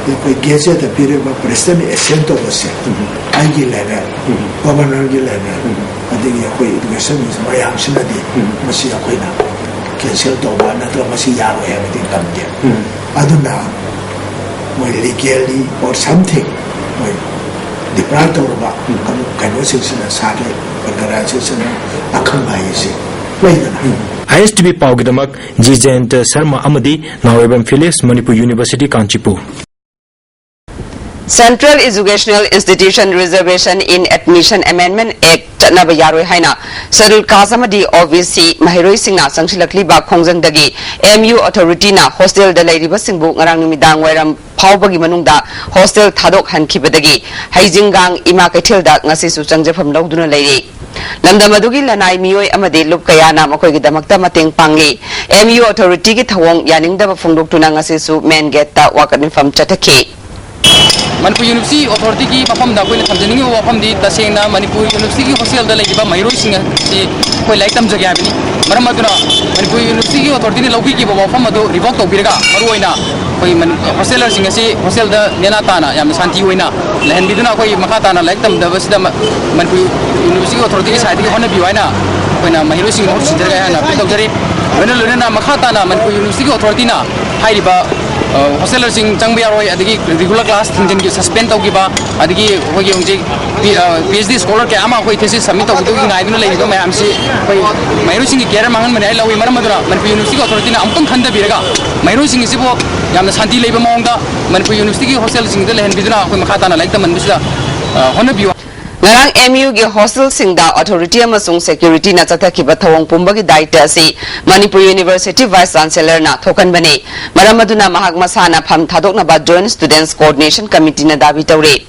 ꯑꯩꯈꯣꯏ ꯒꯦꯖꯦꯠꯇ ꯄꯤꯔꯤꯕ ꯄ꯭ꯔꯦꯁꯤꯗꯦꯟ ꯑꯦꯁꯦꯟ ꯇꯧꯕꯁꯦ ꯑꯩꯒꯤ ꯂꯦꯚꯦꯜ, ꯒꯣꯕꯔꯅꯔꯒꯤ ꯂꯦꯚꯦꯜ, ꯑꯗꯒꯤ ꯑꯩꯈꯣꯏ ꯏꯗꯨꯀꯦꯁꯟ ꯃꯤꯅꯤꯁꯇꯔ ꯃꯌꯥꯝꯁꯤꯅꯗꯤ ꯃꯁꯤ ꯑꯩꯈꯣꯏꯅ ꯀꯦꯟꯁꯦꯜ ꯇꯧꯕ ꯅꯠꯇ꯭ꯔꯒ ꯃꯁꯤ ꯌꯥꯔꯣꯏ ꯍꯥꯏꯕꯗꯤ ꯉꯝꯗꯦ꯫ ꯑꯗꯨꯅ ꯃꯣꯏ ꯂꯤꯒꯦꯜꯂꯤ ꯑꯣꯔ ꯁꯝꯊꯤꯡ ꯃꯣꯏ ꯗꯤꯄ꯭ꯔꯥꯏꯚ ꯇꯧꯔꯕ ꯀꯩꯅꯣꯁꯤꯡꯁꯤꯅ ꯁꯥꯇ꯭ꯔ ꯑꯣꯔꯒꯅꯥꯏꯖꯦꯁꯟ ꯑꯈꯪꯕ ꯍꯥꯏꯁꯤ ꯂꯩꯗꯅ꯫ ꯑꯥꯏ ꯑꯦꯁ ꯇꯤ ꯚꯤ ꯄꯥꯎꯒꯤꯗꯃꯛ ꯖꯤ ꯖꯌꯟꯇ ꯁꯔꯃ ꯑꯃꯗꯤ Naorembam Philips, Manipur university, Canchipur. Central Educational Institution Reservation in Admission Amendment Act ꯆꯠꯅꯕ ꯌꯥꯔꯣꯏ ꯍꯥꯏꯅ Scheduled Caste ꯑꯃꯗꯤ O B C ꯃꯍꯩꯔꯣꯏꯁꯤꯡꯅ ꯆꯪꯁꯤꯜꯂꯛꯂꯤꯕ ꯈꯣꯡꯖꯪꯗꯒꯤ M U authority ꯅ hostel ꯗ ꯂꯩꯔꯤꯕꯁꯤꯡꯕꯨ ꯉꯔꯥꯡ ꯅꯨꯃꯤꯗꯥꯡ ꯋꯥꯏꯔꯝ ꯐꯥꯎꯕꯒꯤ ꯃꯅꯨꯡꯗ hostel ꯊꯥꯗꯣꯛꯍꯟꯈꯤꯕꯗꯒꯤ ꯍꯩꯖꯤꯡꯒꯥꯡ ꯏꯃꯥ ꯀꯩꯊꯦꯜꯗ ꯉꯁꯤꯁꯨ ꯆꯪꯖꯐꯝ ꯂꯧꯗꯨꯅ ꯂꯩꯔꯤ꯫ ꯂꯝꯗꯝ ꯑꯗꯨꯒꯤ ꯂꯅꯥꯏ ꯃꯤꯑꯣꯏ ꯑꯃꯗꯤ ꯂꯨꯞ ꯀꯌꯥꯅ ꯃꯈꯣꯏꯒꯤꯗꯃꯛꯇ ꯃꯇꯦꯡ ꯄꯥꯡꯂꯤ꯫ M U authority ꯒꯤ ꯊꯧꯑꯣꯡ ꯌꯥꯅꯤꯡꯗꯕ ꯐꯣꯡꯗꯣꯛꯇꯨꯅ ꯉꯁꯤꯁꯨ main gate ꯇ ꯋꯥꯀꯠ ꯃꯤꯐꯝ ꯆꯠꯊꯈꯤ꯫ ꯃꯅꯤꯄꯨꯔ ꯌꯨꯅꯤꯚꯔꯁꯤꯇꯤ ꯑꯣꯊꯣꯔꯤꯇꯤꯒꯤ ꯃꯐꯝꯗ ꯑꯩꯈꯣꯏꯅ ꯊꯝꯖꯅꯤꯡꯉꯤꯕ ꯋꯥꯐꯝꯗꯤ, ꯇꯁꯦꯡꯅ ꯃꯅꯤꯄꯨꯔ ꯌꯨꯅꯤꯚꯔꯁꯤꯇꯤꯒꯤ ꯍꯣꯁꯇꯦꯜꯗ ꯂꯩꯔꯤꯕ ꯃꯍꯩꯔꯣꯏꯁꯤꯡ ꯑꯁꯤ ꯑꯩꯈꯣꯏ ꯂꯥꯏꯔꯤꯛ ꯇꯝꯖꯒꯦ ꯍꯥꯏꯕꯅꯤ꯫ ꯃꯔꯝ ꯑꯗꯨꯅ ꯃꯅꯤꯄꯨꯔ ꯌꯨꯅꯤꯚꯔꯁꯤꯇꯤꯒꯤ ꯑꯣꯊꯣꯔꯤꯇꯤꯅ ꯂꯧꯕꯤꯈꯤꯕ ꯋꯥꯐꯝ ꯑꯗꯨ ꯔꯤꯚꯣꯛ ꯇꯧꯕꯤꯔꯒ, ꯃꯔꯨꯑꯣꯏꯅ ꯑꯩꯈꯣꯏ ꯃꯅꯤ-, ꯍꯣꯁꯇꯦꯂꯔꯁꯤꯡ ꯑꯁꯤ ꯍꯣꯁꯇꯦꯜꯗ ꯅꯦꯅꯥ ꯇꯥꯅ ꯌꯥꯝꯅ ꯁꯥꯟꯇꯤ ꯑꯣꯏꯅ ꯂꯩꯍꯟꯕꯤꯗꯨꯅ, ꯑꯩꯈꯣꯏ ꯃꯈꯥ ꯇꯥꯅ ꯂꯥꯏꯔꯤꯛ ꯇꯝꯗꯕꯁꯤꯗ ꯃ-, ꯃꯅꯤꯄꯨꯔ ꯌꯨꯅꯤꯚꯔꯁꯤꯇꯤ ꯑꯣꯊꯣꯔꯤꯇꯤꯒꯤ ꯁꯥꯏꯠꯇꯒꯤ ꯍꯣꯠꯅꯕꯤꯌꯨ ꯍꯥꯏꯅ ꯑꯩꯈꯣꯏꯅ ꯃꯍꯩꯔꯣꯏꯁꯤꯡꯒꯤ ꯃꯍꯨꯠ ꯁꯤꯟꯖꯔꯒꯦ ꯍꯥꯏꯅ ꯑꯄꯤꯜ ꯇꯧꯖꯔꯤ꯫ ꯂꯣꯏꯅ ꯂꯣꯏꯅꯅ ꯃꯈꯥ ꯇꯥꯅ ꯃꯅꯤꯄꯨꯔ ꯌꯨꯅꯤꯚꯔꯁꯤꯇꯤꯒꯤ ꯑꯣꯊꯣꯔꯤꯇꯤꯅ ꯍꯥꯏꯔꯤꯕ, ꯑ, ꯍꯣꯁꯇꯦꯂꯔꯁꯤꯡ ꯆꯪꯕ ꯌꯥꯔꯣꯏ, ꯑꯗꯒꯤ regular class ꯊꯤꯡꯖꯤꯟꯈꯤ, suspend ꯇꯧꯈꯤꯕ, ꯑꯗꯒꯤ ꯑꯩꯈꯣꯏꯒꯤ ꯍꯧꯖꯤꯛ ꯄꯤ-, ꯑ, PhD scholar ꯀꯌꯥ ꯑꯃ ꯑꯩꯈꯣꯏ thesis submit ꯇꯧꯕꯗꯨꯒꯤ ꯉꯥꯏꯗꯨꯅ ꯂꯩꯔꯤꯕ ꯃꯌꯥꯝꯁꯤ ꯑꯩꯈꯣꯏ ꯃꯍꯩꯔꯣꯏꯁꯤꯡꯒꯤ career ꯃꯥꯡꯍꯟꯕꯅꯤ ꯍꯥꯏꯅ ꯂꯧꯏ꯫ ꯃꯔꯝ ꯑꯗꯨꯅ ꯃꯅꯤꯄꯨꯔ ꯌꯨꯅꯤꯚꯔꯁꯤꯇꯤꯒꯤ ꯑꯣꯊꯣꯔꯤꯇꯤꯅ ꯑꯃꯨꯛꯇꯪ ꯈꯟꯊꯕꯤꯔꯒ ꯃꯍꯩꯔꯣꯏꯁꯤꯡ ꯑꯁꯤꯕꯨ ꯌꯥꯝꯅ ꯁꯥꯟꯇꯤ ꯂꯩꯕ ꯃꯑꯣꯡꯗ ꯃꯅꯤꯄꯨꯔ ꯌꯨꯅꯤꯚꯔꯁꯤꯇꯤꯒꯤ ꯍꯣꯁꯇꯦꯜꯁꯤꯡꯗ ꯂꯩꯍꯟꯕꯤꯗꯨꯅ ꯑꯩꯈꯣꯏ ꯃꯈꯥ ꯇꯥꯅ ꯂꯥꯏꯔꯤꯛ ꯇꯝꯍꯟꯕꯁꯤꯗ, ꯑ, ꯍꯣꯠꯅꯕꯤꯌꯨ꯫ ꯉꯔꯥꯡ M U ꯒꯤ ꯍꯣꯁꯇꯦꯜꯁꯤꯡꯗ ꯑꯣꯊꯣꯔꯤꯇꯤ ꯑꯃꯁꯨꯡ ꯁꯦꯀ꯭ꯌꯨꯔꯤꯇꯤꯅ ꯆꯠꯊꯈꯤꯕ ꯊꯧꯑꯣꯡ ꯄꯨꯝꯕꯒꯤ ꯗꯥꯏꯇ ꯑꯁꯤ ꯃꯅꯤꯄꯨꯔ ꯌꯨꯅꯤꯚꯔꯁꯤꯇꯤ ꯚꯥꯏꯁ ꯆꯥꯟꯁꯦꯂꯔꯅ ꯊꯣꯛꯍꯟꯕꯅꯤ꯫ ꯃꯔꯝ ꯑꯗꯨꯅ ꯃꯍꯥꯛ ꯃꯁꯥꯅ ꯐꯝ ꯊꯥꯗꯣꯛꯅꯕ Joint Students Coordination Committeeꯅ ꯗꯥꯕꯤ ꯇꯧꯔꯤ꯫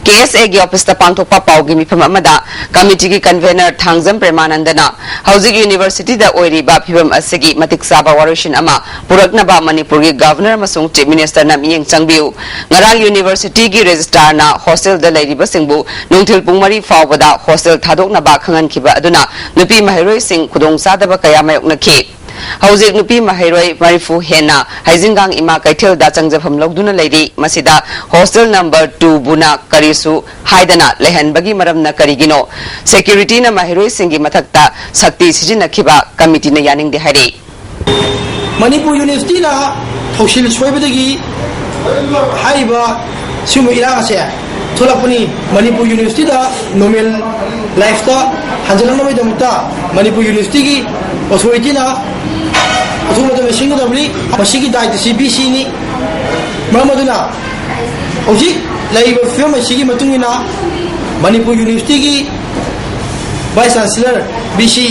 K S A ꯒꯤ ꯑꯣꯐꯤꯁꯇ ꯄꯥꯡꯊꯣꯛꯄ ꯄꯥꯎꯒꯤ ꯃꯤꯐꯝ ꯑꯃꯗ ꯀꯃꯤꯇꯤꯒꯤ convener ꯊꯥꯡꯖꯝ ꯄ꯭ꯔꯦꯃꯥꯅꯟꯗꯅ ꯍꯧꯖꯤꯛ ꯌꯨꯅꯤꯚꯔꯁꯤꯇꯤꯗ ꯑꯣꯏꯔꯤꯕ ꯐꯤꯕꯝ ꯑꯁꯤꯒꯤ ꯃꯇꯤꯛ ꯆꯥꯕ ꯋꯥꯔꯣꯏꯁꯤꯟ ꯑꯃ ꯄꯨꯔꯛꯅꯕ ꯃꯅꯤꯄꯨꯔꯒꯤ ꯒꯚꯔꯅꯔ ꯑꯃꯁꯨꯡ ꯆꯤꯐ ꯃꯤꯅꯤꯁꯇꯔꯅ ꯃꯤꯠꯌꯦꯡ ꯆꯪꯕꯤꯌꯨ꯫ ꯉꯔꯥꯡ ꯌꯨꯅꯤꯚꯔꯁꯤꯇꯤꯒꯤ ꯔꯦꯖꯤꯁꯇ꯭ꯔꯥꯔꯅ ꯍꯣꯁꯇꯦꯜꯗ ꯂꯩꯔꯤꯕꯁꯤꯡꯕꯨ ꯅꯨꯡꯊꯤꯜ ꯄꯨꯡ ꯃꯔꯤ ꯐꯥꯎꯕꯗ ꯍꯣꯁꯇꯦꯜ ꯊꯥꯗꯣꯛꯅꯕ ꯈꯪꯍꯟꯈꯤꯕ ꯑꯗꯨꯅ ꯅꯨꯄꯤ ꯃꯍꯩꯔꯣꯏꯁꯤꯡ ꯈꯨꯗꯣꯡꯆꯥꯗꯕ ꯀꯌꯥ ꯃꯥꯌꯣꯛꯅꯈꯤ꯫ ꯍꯧꯖꯤꯛ ꯅꯨꯄꯤ ꯃꯍꯩꯔꯣꯏ ꯃꯔꯤꯐꯨ ꯍꯦꯟꯅ ꯍꯩꯖꯤꯡꯒꯥꯡ ꯏꯃꯥ ꯀꯩꯊꯦꯜꯗ ꯆꯪꯖꯐꯝ ꯂꯧꯗꯨꯅ ꯂꯩꯔꯤ꯫ ꯃꯁꯤꯗ ꯍꯣꯁꯇꯦꯜ ꯅꯝꯕꯔ ꯇꯨꯕꯨꯅ ꯀꯔꯤꯁꯨ ꯍꯥꯏꯗꯅ ꯂꯩꯍꯟꯕꯒꯤ ꯃꯔꯝꯅ ꯀꯔꯤꯒꯤꯅꯣ? ꯁꯦꯀ꯭ꯌꯨꯔꯤꯇꯤꯅ ꯃꯍꯩꯔꯣꯏꯁꯤꯡꯒꯤ ꯃꯊꯛꯇ ꯁꯛꯇꯤ ꯁꯤꯖꯤꯟꯅꯈꯤꯕ ꯀꯃꯤꯇꯤꯅ ꯌꯥꯅꯤꯡꯗꯦ ꯍꯥꯏꯔꯤ꯫ ꯃꯅꯤꯄꯨꯔ ꯌꯨꯅꯤꯚꯔꯁꯤꯇꯤꯅ ꯊꯧꯁꯤꯜ ꯁꯣꯏꯕꯗꯒꯤ ꯍꯥꯏꯔꯤꯕ ꯁꯤꯒꯨꯝꯕ ꯏꯔꯥꯡ ꯑꯁꯦ ꯊꯣꯛꯂꯛꯄꯅꯤ꯫ ꯃꯅꯤꯄꯨꯔ ꯌꯨꯅꯤꯚꯔꯁꯤꯇꯤꯗ normal lifeꯇ ꯍꯟꯖꯤꯜꯂꯛꯅꯕꯒꯤꯗꯃꯛꯇ ꯃꯅꯤꯄꯨꯔ ꯌꯨꯅꯤꯚꯔꯁꯤꯇꯤꯒꯤ ꯑꯣꯊꯣꯔꯤꯇꯤꯅ ꯑꯊꯨꯕ ꯃꯇꯝꯗ ꯁꯤꯟꯒꯗꯕꯅꯤ꯫ ꯃꯁꯤꯒꯤ ꯗꯥꯏꯇ ꯑꯁꯤ ꯚꯤ ꯁꯤꯅꯤ꯫ ꯃꯔꯝ ꯑꯗꯨꯅ ꯍꯧꯖꯤꯛ ꯂꯩꯔꯤꯕ ꯐꯤꯕꯝ ꯑꯁꯤꯒꯤ ꯃꯇꯨꯡ ꯏꯟꯅ ꯃꯅꯤꯄꯨꯔ ꯌꯨꯅꯤꯚꯔꯁꯤꯇꯤꯒꯤ ꯚꯥꯏꯁ ꯆꯥꯟꯁꯦꯂꯔ, ꯚꯤ ꯁꯤ,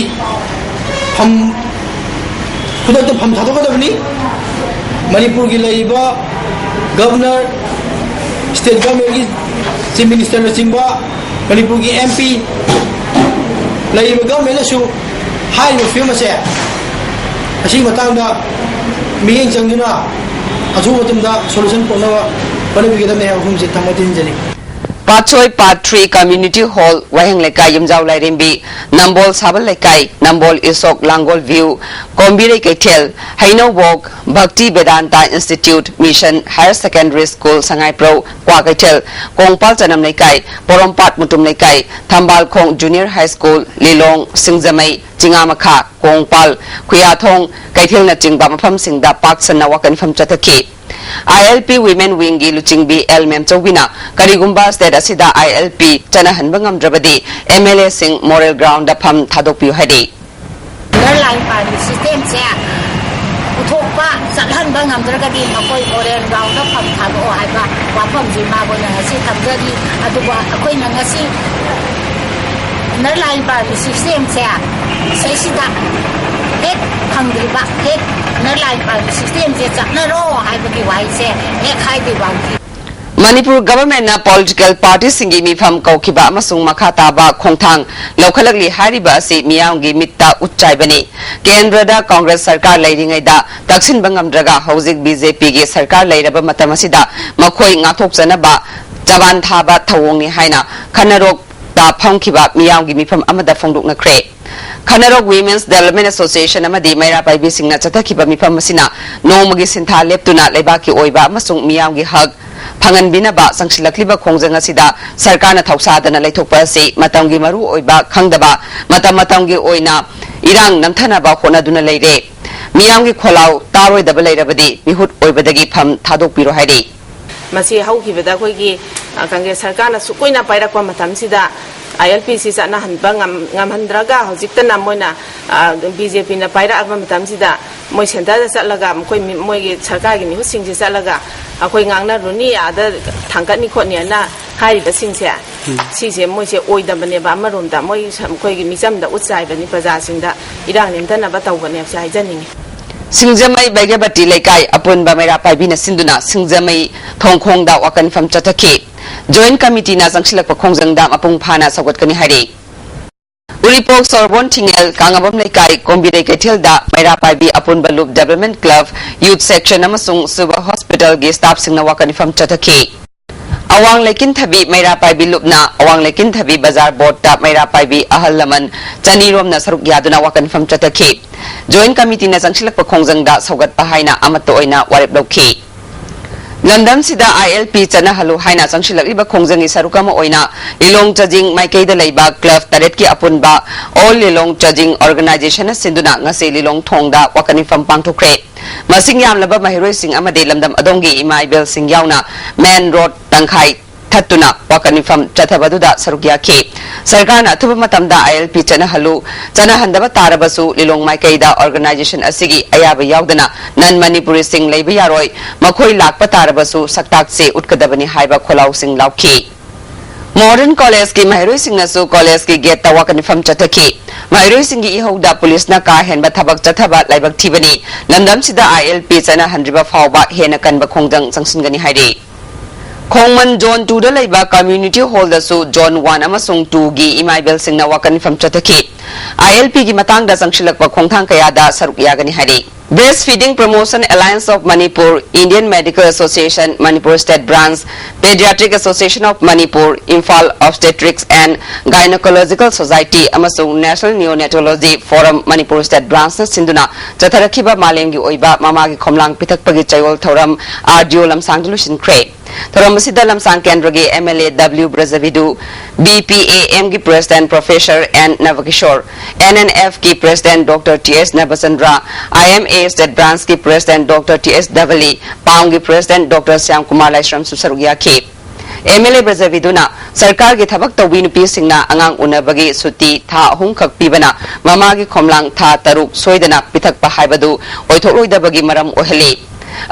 ꯐꯝ, ꯈꯨꯗꯛꯇ ꯐꯝ ꯊꯥꯗꯣꯛꯀꯗꯕꯅꯤ꯫ ꯃꯅꯤꯄꯨꯔꯒꯤ ꯂꯩꯔꯤꯕ ꯒꯕꯔꯅꯔ, ꯁ꯭ꯇꯦꯠ ꯒꯕꯔꯅꯔꯒꯤ ꯆꯤꯐ ꯃꯤꯅꯤꯁꯇꯔꯅꯆꯤꯡꯕ, ꯃꯅꯤꯄꯨꯔꯒꯤ ꯑꯦꯝ ꯄꯤ, ꯂꯩꯔꯤꯕ ꯒꯕꯔꯃꯦꯟꯅꯁꯨ ꯍꯥꯏꯔꯤꯕ ꯐꯤꯕꯝ ꯑꯁꯦ, ꯑꯁꯤꯒꯤ ꯃꯇꯥꯡꯗ ꯃꯤꯠꯌꯦꯡ ꯆꯪꯗꯨꯅ ꯑꯊꯨꯕ ꯃꯇꯝꯗ ꯁꯣꯂꯨꯁꯟ ꯄꯨꯔꯛꯅꯕ ꯍꯣꯠꯅꯕꯤꯒꯗꯕꯅꯤ ꯍꯥꯏꯕ ꯋꯥꯐꯝꯁꯤ ꯊꯝꯃ ꯇꯤꯟꯖꯔꯤ꯫ ꯄꯥꯠꯁꯣꯏ ꯄꯥꯔꯠ ꯊ꯭ꯔꯤ ꯀꯝꯃ꯭ꯌꯨꯅꯤꯇꯤ ꯍꯣꯜ, ꯋꯥꯍꯦꯡ ꯂꯩꯀꯥꯏ, ꯌꯨꯝꯖꯥꯎ ꯂꯥꯏꯔꯦꯝꯕꯤ, ꯅꯝꯕꯣꯜ ꯁꯥꯕꯜ ꯂꯩꯀꯥꯏ, ꯅꯝꯕꯣꯜ ꯏꯁꯣꯛ, ꯂꯥꯡꯒꯣꯜ view, Kombirei Keithel, Heinoubok, Bhakti Vedanta institute, mission higher secondary school, Sangaiprou, Kwakeithel, Kongpal Chanam Leikai, Porompat Mutum Leikai, Thambalkhong junior high school, Lilong, Singjamei, Chingamakha, Kongpal, Khuyathong, ꯀꯩꯊꯦꯜꯅꯆꯤꯡꯕ ꯃꯐꯝꯁꯤꯡꯗ ꯄꯥꯛ ꯁꯟꯅ ꯋꯥꯀꯠ ꯃꯤꯐꯝ ꯆꯠꯊꯈꯤ꯫ ꯑꯥꯏ ꯑꯦꯜ ꯄꯤ ꯋꯤꯃꯦꯟ ꯋꯤꯡꯒꯤ ꯂꯨꯆꯤꯡꯕꯤ ꯑꯦꯜ ꯃꯦꯝꯆꯧꯕꯤꯅ ꯀꯔꯤꯒꯨꯝꯕ ꯁ꯭ꯇꯦꯠ ꯑꯁꯤꯗ ꯑꯥꯏ ꯑꯦꯜ ꯄꯤ ꯆꯠꯅꯍꯟꯕ ꯉꯝꯗ꯭ꯔꯕꯗꯤ ꯑꯦꯝ ꯑꯦꯜ ꯑꯦꯁꯤꯡ ꯃꯣꯔꯦꯜ ꯒ꯭ꯔꯥꯎꯟꯗ ꯐꯝ ꯊꯥꯗꯣꯛꯄꯤꯌꯨ ꯍꯥꯏꯔꯤ꯫ ꯏꯟꯅꯔ ꯂꯥꯏꯟ ꯄꯥꯔꯃꯤꯠ ꯁꯤꯁꯇꯦꯝꯁꯦ ꯄꯨꯊꯣꯛꯄ, ꯆꯠꯍꯟꯕ ꯉꯝꯗ꯭ꯔꯒꯗꯤ ꯃꯈꯣꯏ ꯃꯣꯔꯦꯜ ꯒ꯭ꯔꯥꯎꯟꯗ ꯐꯝ ꯊꯥꯗꯣꯛꯑꯣ ꯍꯥꯏꯕ ꯋꯥꯐꯝꯁꯤ ꯃꯥꯕꯨꯅ ꯉꯁꯤ ꯊꯝꯖꯔꯤ꯫ ꯑꯗꯨꯕꯨ ꯑꯩꯈꯣꯏꯅ ꯉꯁꯤ ꯏꯟꯅꯔ ꯂꯥꯏꯟ ꯄꯥꯔꯃꯤꯠ ꯁꯤꯁꯇꯦꯝꯁꯦ ꯁꯤꯁꯤꯗ ꯍꯦꯛ ꯐꯪꯗ꯭ꯔꯤꯕ, ꯍꯦꯛ ꯏꯟꯅꯔ ꯂꯥꯏꯟ ꯄꯥꯔꯃꯤꯠ ꯁꯤꯁꯇꯦꯝꯁꯦ ꯆꯠꯅꯔꯣ ꯍꯥꯏꯕꯒꯤ ꯋꯥꯍꯩꯁꯦ ꯍꯦꯛ ꯍꯥꯏꯗ꯭ꯔꯤꯕ ꯍꯧꯖꯤꯛ꯫ ꯃꯅꯤꯄꯨꯔ ꯒꯚꯔꯟꯃꯦꯟꯠꯅ ꯄꯣꯂꯤꯇꯤꯀꯦꯜ ꯄꯥꯔꯇꯤꯁꯤꯡꯒꯤ ꯃꯤꯐꯝ ꯀꯧꯈꯤꯕ ꯑꯃꯁꯨꯡ ꯃꯈꯥ ꯇꯥꯕ ꯈꯣꯡꯊꯥꯡ ꯂꯧꯈꯠꯂꯛꯂꯤ ꯍꯥꯏꯔꯤꯕ ꯑꯁꯤ ꯃꯤꯌꯥꯝꯒꯤ ꯃꯤꯠꯇ ꯎꯠ ꯆꯥꯏꯕꯅꯤ꯫ ꯀꯦꯟꯗ꯭ꯔꯗ ꯀꯣꯡꯒ꯭ꯔꯦꯁ ꯁꯔꯀꯥꯔ ꯂꯩꯔꯤꯉꯩꯗ ꯇꯛꯁꯤꯟꯕ ꯉꯝꯗ꯭ꯔꯒ ꯍꯧꯖꯤꯛ ꯕꯤ ꯖꯦ ꯄꯤꯒꯤ ꯁꯔꯀꯥꯔ ꯂꯩꯔꯕ ꯃꯇꯝ ꯑꯁꯤꯗ ꯃꯈꯣꯏ ꯉꯥꯛꯊꯣꯛꯆꯅꯕ ꯆꯕꯥꯟ ꯊꯥꯕ ꯊꯧꯑꯣꯡꯅꯤ ꯍꯥꯏꯅ ꯈꯟꯅꯔꯣꯛꯇ ꯐꯝꯈꯤꯕ ꯃꯤꯌꯥꯝꯒꯤ ꯃꯤꯐꯝ ꯑꯃꯗ ꯐꯣꯡꯗꯣꯛꯅꯈ꯭ꯔꯦ꯫ ꯈꯅꯔꯣꯛ ꯋꯤꯃꯦꯟꯁ ꯗꯦꯕꯂꯞꯃꯦꯟ ꯑꯦꯁꯣꯁꯤꯌꯦꯁꯟ ꯑꯃꯗꯤ ꯃꯩꯔꯥ ꯄꯥꯏꯕꯤꯁꯤꯡꯅ ꯆꯠꯊꯈꯤꯕ ꯃꯤꯐꯝ ꯑꯁꯤꯅ ꯅꯣꯡꯃꯒꯤ ꯁꯤꯟꯊꯥ ꯂꯦꯞꯇꯨꯅ ꯂꯩꯕꯥꯛꯀꯤ ꯑꯣꯏꯕ ꯑꯃꯁꯨꯡ ꯃꯤꯌꯥꯝꯒꯤ ꯍꯛ ꯐꯪꯍꯟꯕꯤꯅꯕ ꯆꯪꯁꯤꯜꯂꯛꯂꯤꯕ ꯈꯣꯡꯖꯪ ꯑꯁꯤꯗ ꯁꯔꯀꯥꯔꯅ ꯊꯧꯁꯥꯗꯅ ꯂꯩꯊꯣꯛꯄ ꯑꯁꯤ ꯃꯇꯝꯒꯤ ꯃꯔꯨ ꯑꯣꯏꯕ ꯈꯪꯗꯕ, ꯃꯇꯝ ꯃꯇꯝꯒꯤ ꯑꯣꯏꯅ ꯏꯔꯥꯡ ꯅꯝꯊꯅꯕ ꯍꯣꯠꯅꯗꯨꯅ ꯂꯩꯔꯦ꯫ ꯃꯤꯌꯥꯝꯒꯤ ꯈꯣꯜꯂꯥꯎ ꯇꯥꯔꯣꯏꯗꯕ ꯂꯩꯔꯕꯗꯤ ꯃꯤꯍꯨꯠ ꯑꯣꯏꯕꯗꯒꯤ ꯐꯝ ꯊꯥꯗꯣꯛꯄꯤꯔꯣ ꯍꯥꯏꯔꯤ꯫ ꯃꯁꯤ ꯍꯧꯈꯤꯕꯗ ꯑꯩꯈꯣꯏꯒꯤ, ꯑ, ꯀꯪꯒ꯭ꯔꯦꯁ ꯁꯔꯀꯥꯔꯅ ꯁꯨꯛ ꯀꯨꯏꯅ ꯄꯥꯏꯔꯛꯄ ꯃꯇꯝꯁꯤꯗ ꯑꯥꯏ ꯑꯦꯜ ꯄꯤꯁꯤ ꯆꯠꯅꯍꯟꯕ ꯉꯝ- ꯉꯝꯍꯟꯗ꯭ꯔꯒ ꯍꯧꯖꯤꯛꯇꯅ ꯃꯣꯏꯅ ꯕꯤ ꯖꯦ ꯄꯤꯅ ꯄꯥꯏꯔꯛꯑꯕ ꯃꯇꯝꯁꯤꯗ ꯃꯣꯏ ꯁꯦꯟꯇꯔꯗ ꯆꯠꯂꯒ ꯃꯈꯣꯏ ꯃꯤ- ꯃꯣꯏꯒꯤ ꯁꯔꯀꯥꯔꯒꯤ ꯃꯤꯍꯨꯠꯁꯤꯡꯁꯤ ꯆꯠꯂꯒ ꯑꯩꯈꯣꯏ ꯉꯥꯡꯅꯔꯨꯅꯤ, ꯑꯥꯗ ꯊꯥꯡꯒꯠꯅꯤ ꯈꯣꯠꯅꯤꯅ ꯍꯥꯏꯔꯤꯕꯁꯤꯡꯁꯦ, ꯁꯤꯁꯦ ꯃꯣꯏꯁꯦ ꯑꯣꯏꯗꯕꯅꯦꯕ꯫ ꯑꯃꯔꯣꯝꯗ ꯃꯣꯏ ꯁ- ꯑꯩꯈꯣꯏꯒꯤ ꯃꯤꯆꯝꯗ ꯎꯠ ꯆꯥꯏꯕꯅꯤ, ꯄ꯭ꯔꯖꯥꯁꯤꯡꯗ ꯏꯔꯥꯡ ꯅꯦꯝꯊꯅꯕ ꯇꯧꯕꯅꯦꯕꯁꯦ ꯍꯥꯏꯖꯅꯤꯡꯉꯤ꯫ ꯁꯤꯡꯖꯃꯩ ꯕꯩꯒ꯭ꯌꯕꯇꯤ ꯂꯩꯀꯥꯏ ꯑꯄꯨꯟꯕ ꯃꯩꯔꯥ ꯄꯥꯏꯕꯤꯅ ꯁꯤꯟꯗꯨꯅ ꯁꯤꯡꯖꯃꯩ ꯊꯣꯡꯈꯣꯡꯗ ꯋꯥꯀꯠ ꯃꯤꯐꯝ ꯆꯠꯊꯈꯤ꯫ ꯖꯣꯏꯟꯠ ꯀꯃꯤꯇꯤꯅ ꯆꯪꯁꯤꯜꯂꯛꯄ ꯈꯣꯡꯖꯪꯗ ꯃꯄꯨꯡ ꯐꯥꯅ ꯁꯧꯒꯠꯀꯅꯤ ꯍꯥꯏꯔꯤ꯫ ꯎꯔꯤꯄꯣꯛ ꯁꯣꯔꯕꯣꯟ ꯊꯤꯡꯉꯦꯜ ꯀꯥꯉꯕꯝ ꯂꯩꯀꯥꯏ ꯀꯣꯝꯕꯤꯔꯩ ꯀꯩꯊꯦꯜꯗ ꯃꯩꯔꯥ ꯄꯥꯏꯕꯤ ꯑꯄꯨꯟꯕ ꯂꯨꯞ, ꯗꯦꯕꯂꯞꯃꯦꯟ ꯀ꯭ꯂꯕ, ꯌꯨꯠ ꯁꯦꯛꯁꯟ ꯑꯃꯁꯨꯡ ꯁꯤꯚꯤꯜ ꯍꯣꯁꯄꯤꯇꯥꯜꯒꯤ ꯁ꯭ꯇꯥꯐꯁꯤꯡꯅ ꯋꯥꯀꯠ ꯃꯤꯐꯝ ꯆꯠꯊꯈꯤ꯫ ꯑꯋꯥꯡ ꯂꯩꯀꯤꯟꯊꯕꯤ ꯃꯩꯔꯥ ꯄꯥꯏꯕꯤ ꯂꯨꯞꯅ ꯑꯋꯥꯡ ꯂꯩꯀꯤꯟꯊꯕꯤ ꯕꯖꯥꯔ ꯕꯣꯔꯗꯇ ꯃꯩꯔꯥ ꯄꯥꯏꯕꯤ ꯑꯍꯜ ꯂꯃꯟ ꯆꯅꯤ ꯔꯣꯝꯅ ꯁꯔꯨꯛ ꯌꯥꯗꯨꯅ ꯋꯥꯀꯠ ꯃꯤꯐꯝ ꯆꯠꯊꯈꯤ꯫ ꯖꯣꯏꯟꯠ ꯀꯃꯤꯇꯤꯅ ꯆꯪꯁꯤꯜꯂꯛꯄ ꯈꯣꯡꯖꯪꯗ ꯁꯧꯒꯠꯄ ꯍꯥꯏꯅ ꯑꯃꯠꯇ ꯑꯣꯏꯅ ꯋꯥꯔꯦꯞ ꯂꯧꯈꯤ꯫ ꯂꯝꯗꯝꯁꯤꯗ ꯑꯥꯏ ꯑꯦꯜ ꯄꯤ ꯆꯠꯅꯍꯜꯂꯨ ꯍꯥꯏꯅ ꯆꯪꯁꯤꯜꯂꯛꯂꯤꯕ ꯈꯣꯡꯖꯪꯒꯤ ꯁꯔꯨꯛ ꯑꯃ ꯑꯣꯏꯅ ꯂꯤꯂꯣꯡ ꯆꯥꯖꯤꯡ ꯃꯥꯏꯀꯩꯗ ꯂꯩꯕ ꯀ꯭ꯂꯕ ꯇꯔꯦꯠꯀꯤ ꯑꯄꯨꯟꯕ ꯑꯣꯜ ꯂꯤꯂꯣꯡ ꯆꯥꯖꯤꯡ ꯑꯣꯔꯒꯅꯥꯏꯖꯦꯁꯟꯅ ꯁꯤꯟꯗꯨꯅ ꯉꯁꯤ ꯂꯤꯂꯣꯡ ꯊꯣꯡꯗ ꯋꯥꯀꯠ ꯃꯤꯐꯝ ꯄꯥꯡꯊꯣꯛꯈ꯭ꯔꯦ꯫ ꯃꯁꯤꯡ ꯌꯥꯝꯂꯕ ꯃꯍꯩꯔꯣꯏꯁꯤꯡ ꯑꯃꯗꯤ ꯂꯝꯗꯝ ꯑꯗꯣꯝꯒꯤ ꯏꯃꯥ ꯏꯕꯦꯜꯁꯤꯡ ꯌꯥꯎꯅ ꯃꯦꯟ ꯔꯣꯗ ꯇꯪꯈꯥꯏ ꯊꯠꯇꯨꯅ ꯋꯥꯀꯠ ꯃꯤꯐꯝ ꯆꯠꯊꯕꯗꯨꯗ ꯁꯔꯨꯛ ꯌꯥꯈꯤ꯫ ꯁꯔꯀꯥꯔꯅ ꯑꯊꯨꯕ ꯃꯇꯝꯗ ꯑꯥꯏ ꯑꯦꯜ ꯄꯤ ꯆꯠꯅꯍꯜꯂꯨ, ꯆꯠꯅꯍꯟꯗꯕ ꯇꯥꯔꯕꯁꯨ ꯂꯤꯂꯣꯡ ꯃꯥꯏꯀꯩꯗ ꯑꯣꯔꯒꯅꯥꯏꯖꯦꯁꯟ ꯑꯁꯤꯒꯤ ꯑꯌꯥꯕ ꯌꯥꯎꯗꯅ ꯅꯟ ꯃꯅꯤꯄꯨꯔꯤꯁꯤꯡ ꯂꯩꯕ ꯌꯥꯔꯣꯏ, ꯃꯈꯣꯏ ꯂꯥꯛꯄ ꯇꯥꯔꯕꯁꯨ ꯁꯛꯇꯥꯛꯁꯦ ꯎꯠꯀꯗꯕꯅꯤ ꯍꯥꯏꯕ ꯈꯣꯜꯂꯥꯎꯁꯤꯡ ꯂꯥꯎꯈꯤ꯫ ꯃꯣꯗꯔꯟ ꯀꯣꯂꯦꯖꯀꯤ ꯃꯍꯩꯔꯣꯏꯁꯤꯡꯅꯁꯨ ꯀꯣꯂꯦꯖꯀꯤ ꯒꯦꯠꯇ ꯋꯥꯀꯠ ꯃꯤꯐꯝ ꯆꯠꯊꯈꯤ꯫ ꯃꯍꯩꯔꯣꯏꯁꯤꯡꯒꯤ ꯏꯍꯧꯗ ꯄꯨꯂꯤꯁꯅ ꯀꯥ ꯍꯦꯟꯕ ꯊꯕꯛ ꯆꯠꯊꯕ ꯂꯥꯏꯕꯛ ꯊꯤꯕꯅꯤ꯫ ꯂꯝꯗꯝꯁꯤꯗ ꯑꯥꯏ ꯑꯦꯜ ꯄꯤ ꯆꯠꯅꯍꯟꯗ꯭ꯔꯤꯕ ꯐꯥꯎꯕ ꯍꯦꯟꯅ ꯀꯟꯕ ꯈꯣꯡꯖꯪ ꯆꯪꯁꯤꯟꯒꯅꯤ ꯍꯥꯏꯔꯤ꯫ ꯈꯣꯡꯃꯟ ꯖꯣꯟ ꯇꯨꯗ ꯂꯩꯕ ꯀꯝꯃ꯭ꯌꯨꯅꯤꯇꯤ ꯍꯣꯜꯗꯁꯨ ꯖꯣꯟ ꯋꯥꯟ ꯑꯃꯁꯨꯡ ꯇꯨꯒꯤ ꯏꯃꯥ ꯏꯕꯦꯜꯁꯤꯡꯅ ꯋꯥꯀꯠ ꯃꯤꯐꯝ ꯆꯠꯊꯈꯤ꯫ ꯑꯥꯏ ꯑꯦꯜ ꯄꯤꯒꯤ ꯃꯇꯥꯡꯗ ꯆꯪꯁꯤꯜꯂꯛꯄ ꯈꯣꯡꯊꯥꯡ ꯀꯌꯥꯗ ꯁꯔꯨꯛ ꯌꯥꯒꯅꯤ ꯍꯥꯏꯔꯤ꯫ Breast Feeding Promotion Alliance of Manipur, Indian Medical Association, Manipur State Branch, Pediatric Association of Manipur, Imphal Obstetrics and Gynecological Society ꯑꯃꯁꯨꯡ National Neonatology Forum Manipur State Branchꯅ ꯁꯤꯟꯗꯨꯅ ꯆꯠꯊꯔꯛꯈꯤꯕ ꯃꯥꯂꯦꯝꯒꯤ ꯑꯣꯏꯕ ꯃꯃꯥꯒꯤ ꯈꯣꯝꯂꯥꯡ ꯄꯤꯊꯛꯄꯒꯤ ꯆꯌꯣꯜ ꯊꯧꯔꯝ ꯑꯥꯔ ꯗꯤ ꯑꯣ ꯂꯝꯁꯥꯡꯗ ꯂꯣꯏꯁꯤꯟꯈ꯭ꯔꯦ꯫ ꯊꯧꯔꯝ ꯑꯁꯤꯗ ꯂꯝꯁꯥꯡ ꯀꯦꯟꯗ꯭ꯔꯒꯤ M L A W Brajabidhu, B P A ꯑꯦꯝꯒꯤ president professor N Nabakishore, N N ꯑꯦꯐꯀꯤ president doctor T S Nabachandra, I M A state ꯕ꯭ꯔꯥꯟꯆꯀꯤ president doctor T S Dhabali, ꯄꯥꯝꯒꯤ ꯄ꯭ꯔꯦꯁꯤꯗꯦꯟꯠ ꯗꯣꯛꯇꯔ ꯁ꯭ꯌꯥꯝ ꯀꯨꯃꯥꯔ ꯂꯥꯏꯁ꯭ꯔꯝꯁꯨ ꯁꯔꯨꯛ ꯌꯥꯈꯤ꯫ ꯑꯦꯝ ꯑꯦꯜ ꯑꯦ ꯕ꯭ꯔꯖꯕꯤꯗꯨꯅ ꯁꯔꯀꯥꯔꯒꯤ ꯊꯕꯛ ꯇꯧꯕꯤ ꯅꯨꯄꯤꯁꯤꯡꯅ ꯑꯉꯥꯡ ꯎꯅꯕꯒꯤ ꯁꯨꯇꯤ ꯊꯥ ꯑꯍꯨꯝꯈꯛ ꯄꯤꯕꯅ ꯃꯃꯥꯒꯤ ꯈꯣꯝꯂꯥꯡ ꯊꯥ ꯇꯔꯨꯛ ꯁꯣꯏꯗꯅ ꯄꯤꯊꯛꯄ ꯍꯥꯏꯕꯗꯨ ꯑꯣꯏꯊꯣꯛꯂꯣꯏꯗꯕꯒꯤ ꯃꯔꯝ ꯑꯣꯏꯍꯜꯂꯤ꯫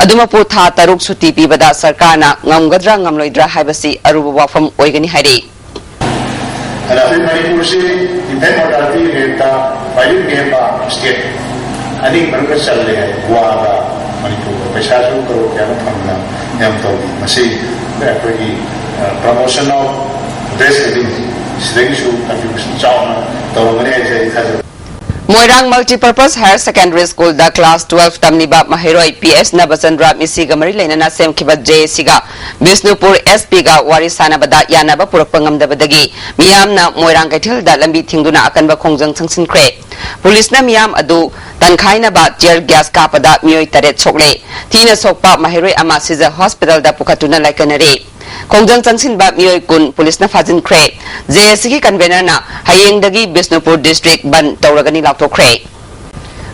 ꯑꯗꯨꯃꯛꯄꯨ ꯊꯥ ꯇꯔꯨꯛ ꯁꯨꯇꯤ ꯄꯤꯕꯗ ꯁꯔꯀꯥꯔꯅ ꯉꯝꯒꯗ꯭ꯔꯥ ꯉꯝꯂꯣꯏꯗ꯭ꯔꯥ ꯍꯥꯏꯕꯁꯤ ꯑꯔꯨꯕ ꯋꯥꯐꯝ ꯑꯣꯏꯒꯅꯤ ꯍꯥꯏꯔꯤ꯫ ꯑꯗ ꯑꯩꯈꯣꯏ ꯃꯅꯤꯄꯨꯔꯁꯤ infant mortality rateꯇ ꯈ꯭ꯋꯥꯏꯗꯒꯤ ꯅꯦꯝꯕ state ꯑꯅꯤꯒꯤ ꯃꯅꯨꯡꯗ ꯆꯜꯂꯦ ꯍꯥꯏ, ꯒꯣꯋꯥꯒ ꯃꯅꯤꯄꯨꯔꯒ꯫ ꯄꯩꯁꯥꯁꯨ ꯀꯔꯣꯔ ꯀꯌꯥꯅꯣ ꯐꯪꯗꯅ ꯌꯥꯝ ꯇꯧꯔꯤ꯫ ꯃꯁꯤ ꯑꯩꯈꯣꯏꯒꯤ promotion of breastfeeding ꯁꯤꯗꯒꯤꯁꯨ contribution ꯆꯥꯎꯅ ꯇꯧꯔꯝꯒꯅꯤ ꯍꯥꯏꯁꯦ ꯑꯩ ꯊꯥꯖꯩ꯫ ꯃꯣꯏꯔꯥꯡ Multipurpose Higher Secondary Schoolꯗ class twelve ꯇꯝꯂꯤꯕ ꯃꯍꯩꯔꯣꯏ ꯄꯤ ꯑꯦꯁ ꯅꯕꯆꯟꯗ꯭ꯔ ꯃꯤꯁꯤꯒ ꯃꯔꯤ ꯂꯩꯅꯅ ꯁꯦꯝꯈꯤꯕ ꯖꯦ ꯑꯦ ꯁꯤꯒ ꯕꯤꯁꯅꯨꯄꯨꯔ ꯑꯦꯁ ꯄꯤꯒ ꯋꯥꯔꯤ ꯁꯥꯟꯅꯕꯗ ꯌꯥꯅꯕ ꯄꯨꯔꯛꯄ ꯉꯝꯗꯕꯗꯒꯤ ꯃꯤꯌꯥꯝꯅ ꯃꯣꯏꯔꯥꯡ ꯀꯩꯊꯦꯜꯗ ꯂꯝꯕꯤ ꯊꯤꯡꯗꯨꯅ ꯑꯀꯟꯕ ꯈꯣꯡꯖꯪ ꯆꯪꯁꯤꯟꯈ꯭ꯔꯦ꯫ ꯄꯨꯂꯤꯁꯅ ꯃꯤꯌꯥꯝ ꯑꯗꯨ ꯇꯟꯈꯥꯏꯅꯕ tear gas ꯀꯥꯞꯄꯗ ꯃꯤꯑꯣꯏ ꯇꯔꯦꯠ ꯁꯣꯛꯂꯦ꯫ ꯊꯤꯅ ꯁꯣꯛꯄ ꯃꯍꯩꯔꯣꯏ ꯑꯃ ꯁꯤꯖ ꯍꯣꯁꯄꯤꯇꯥꯜꯗ ꯄꯨꯈꯠꯇꯨꯅ ꯂꯥꯏꯀꯠꯅꯔꯦ꯫ ꯈꯣꯡꯖꯪ ꯆꯪꯁꯤꯟꯕ ꯃꯤꯑꯣꯏ ꯀꯨꯟ ꯄꯨꯂꯤꯁꯅ ꯐꯥꯖꯤꯟꯈ꯭ꯔꯦ꯫ ꯖꯦ ꯑꯦ ꯁꯤꯒꯤ convenerꯅ ꯍꯌꯦꯡꯗꯒꯤ ꯕꯤꯁꯅꯨꯄꯨꯔ district ꯕꯟꯗ ꯇꯧꯔꯒꯅꯤ ꯂꯥꯎꯊꯣꯛꯈ꯭ꯔꯦ꯫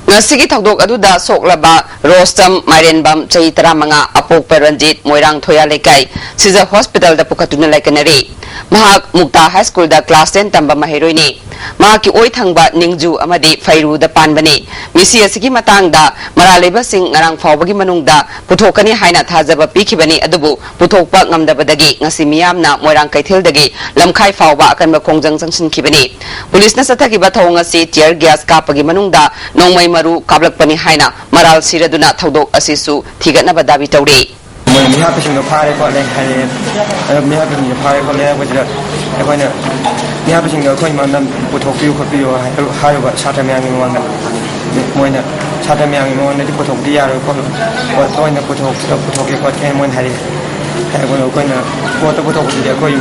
ꯉꯁꯤꯒꯤ ꯊꯧꯗꯣꯛ ꯑꯗꯨꯗ ꯁꯣꯛꯂꯕ ꯔꯣꯁꯇꯝ ꯃꯥꯏꯔꯦꯟꯕꯝ, ꯆꯍꯤ ꯇꯔꯥꯃꯉꯥ, ꯑꯄꯣꯛꯄ ꯔꯟꯖꯤꯠ, ꯃꯣꯏꯔꯥꯡ ꯊꯣꯌꯥ ꯂꯩꯀꯥꯏ, ꯁꯤꯖ ꯍꯣꯁꯄꯤꯇꯥꯜꯗ ꯄꯨꯈꯠꯇꯨꯅ ꯂꯥꯏꯀꯠꯅꯔꯤ꯫ ꯃꯍꯥꯛ ꯃꯨꯛꯇꯥ ꯍꯥꯏ ꯁ꯭ꯀꯨꯜꯗ class ten ꯇꯝꯕ ꯃꯍꯩꯔꯣꯏꯅꯤ꯫ ꯃꯍꯥꯛꯀꯤ ꯑꯣꯏ ꯊꯪꯕ ꯅꯤꯡꯖꯨ ꯑꯃꯗꯤ ꯐꯩꯔꯨꯗ ꯄꯥꯟꯕꯅꯤ꯫ ꯃꯤꯁꯤ ꯑꯁꯤꯒꯤ ꯃꯇꯥꯡꯗ ꯃꯔꯥꯜ ꯂꯩꯕꯁꯤꯡ ꯉꯔꯥꯡ ꯐꯥꯎꯕꯒꯤ ꯃꯅꯨꯡꯗ ꯄꯨꯊꯣꯛꯀꯅꯤ ꯍꯥꯏꯅ ꯊꯥꯖꯕ ꯄꯤꯈꯤꯕꯅꯤ, ꯑꯗꯨꯕꯨ ꯄꯨꯊꯣꯛꯄ ꯉꯝꯗꯕꯗꯒꯤ ꯉꯁꯤ ꯃꯤꯌꯥꯝꯅ ꯃꯣꯏꯔꯥꯡ ꯀꯩꯊꯦꯜꯗꯒꯤ ꯂꯝꯈꯥꯏ ꯐꯥꯎꯕ ꯑꯀꯟꯕ ꯈꯣꯡꯖꯪ ꯆꯪꯁꯤꯟꯈꯤꯕꯅꯤ꯫ ꯄꯨꯂꯤꯁꯅ ꯆꯠꯊꯈꯤꯕ ꯊꯧꯑꯣꯡ ꯑꯁꯤ tear gas ꯀꯥꯞꯄꯒꯤ ꯃꯅꯨꯡꯗ ꯅꯣꯡꯃꯩ ꯃꯔꯨ ꯀꯥꯞꯂꯛꯄꯅꯤ ꯍꯥꯏꯅ ꯃꯔꯥꯜ ꯁꯤꯔꯗꯨꯅ ꯊꯧꯗꯣꯛ ꯑꯁꯤꯁꯨ ꯊꯤꯒꯠꯅꯕ ꯗꯥꯕꯤ ꯇꯧꯔꯤ꯫ ꯃꯣꯏ ꯃꯤꯍꯥꯠꯄꯁꯤꯡꯗꯣ ꯐꯥꯔꯦ ꯈꯣꯠꯂꯦ ꯍꯥꯏꯔꯛꯑꯦ꯫ ꯑꯗꯣ ꯃꯤꯍꯥꯠꯄꯁꯤꯡꯗꯣ ꯐꯥꯔꯦ ꯈꯣꯠꯂꯦ ꯍꯥꯏꯔꯛꯄꯁꯤꯗ ꯑꯩꯈꯣꯏꯅ ꯃꯤꯍꯥꯠꯄꯁꯤꯡꯗꯣ ꯑꯩꯈꯣꯏ ꯃꯥꯡꯗ ꯄꯨꯊꯣꯛꯄꯤꯌꯨ ꯈꯣꯠꯄꯤꯌꯨ ꯍꯥꯏꯔꯨ- ꯍꯥꯏꯔꯨꯕ ꯁꯥꯇ꯭ꯔ ꯃꯌꯥꯝꯒꯤ ꯃꯃꯥꯡꯗ꯫ ꯃꯣꯏꯅ ꯁꯥꯇ꯭ꯔ ꯃꯌꯥꯝꯒꯤ ꯃꯃꯥꯡꯗꯗꯤ ꯄꯨꯊꯣꯛꯄꯗꯤ ꯌꯥꯔꯣꯏ ꯈꯣꯠꯂꯣꯏ, ꯄꯣꯠ ꯑꯣꯏꯅ ꯄꯨꯊꯣꯛ- ꯄꯨꯊꯣꯛꯀꯦ ꯈꯣꯠꯀꯦ ꯃꯣꯏꯅ ꯍꯥꯏꯔꯛꯑꯦ꯫ ꯍꯥꯏꯔꯛꯄꯗꯣ ꯑꯩꯈꯣꯏꯅ ꯄꯣꯠꯇꯣ ꯄꯨꯊꯣꯛꯄꯗꯨꯗꯤ ꯑꯩꯈꯣꯏ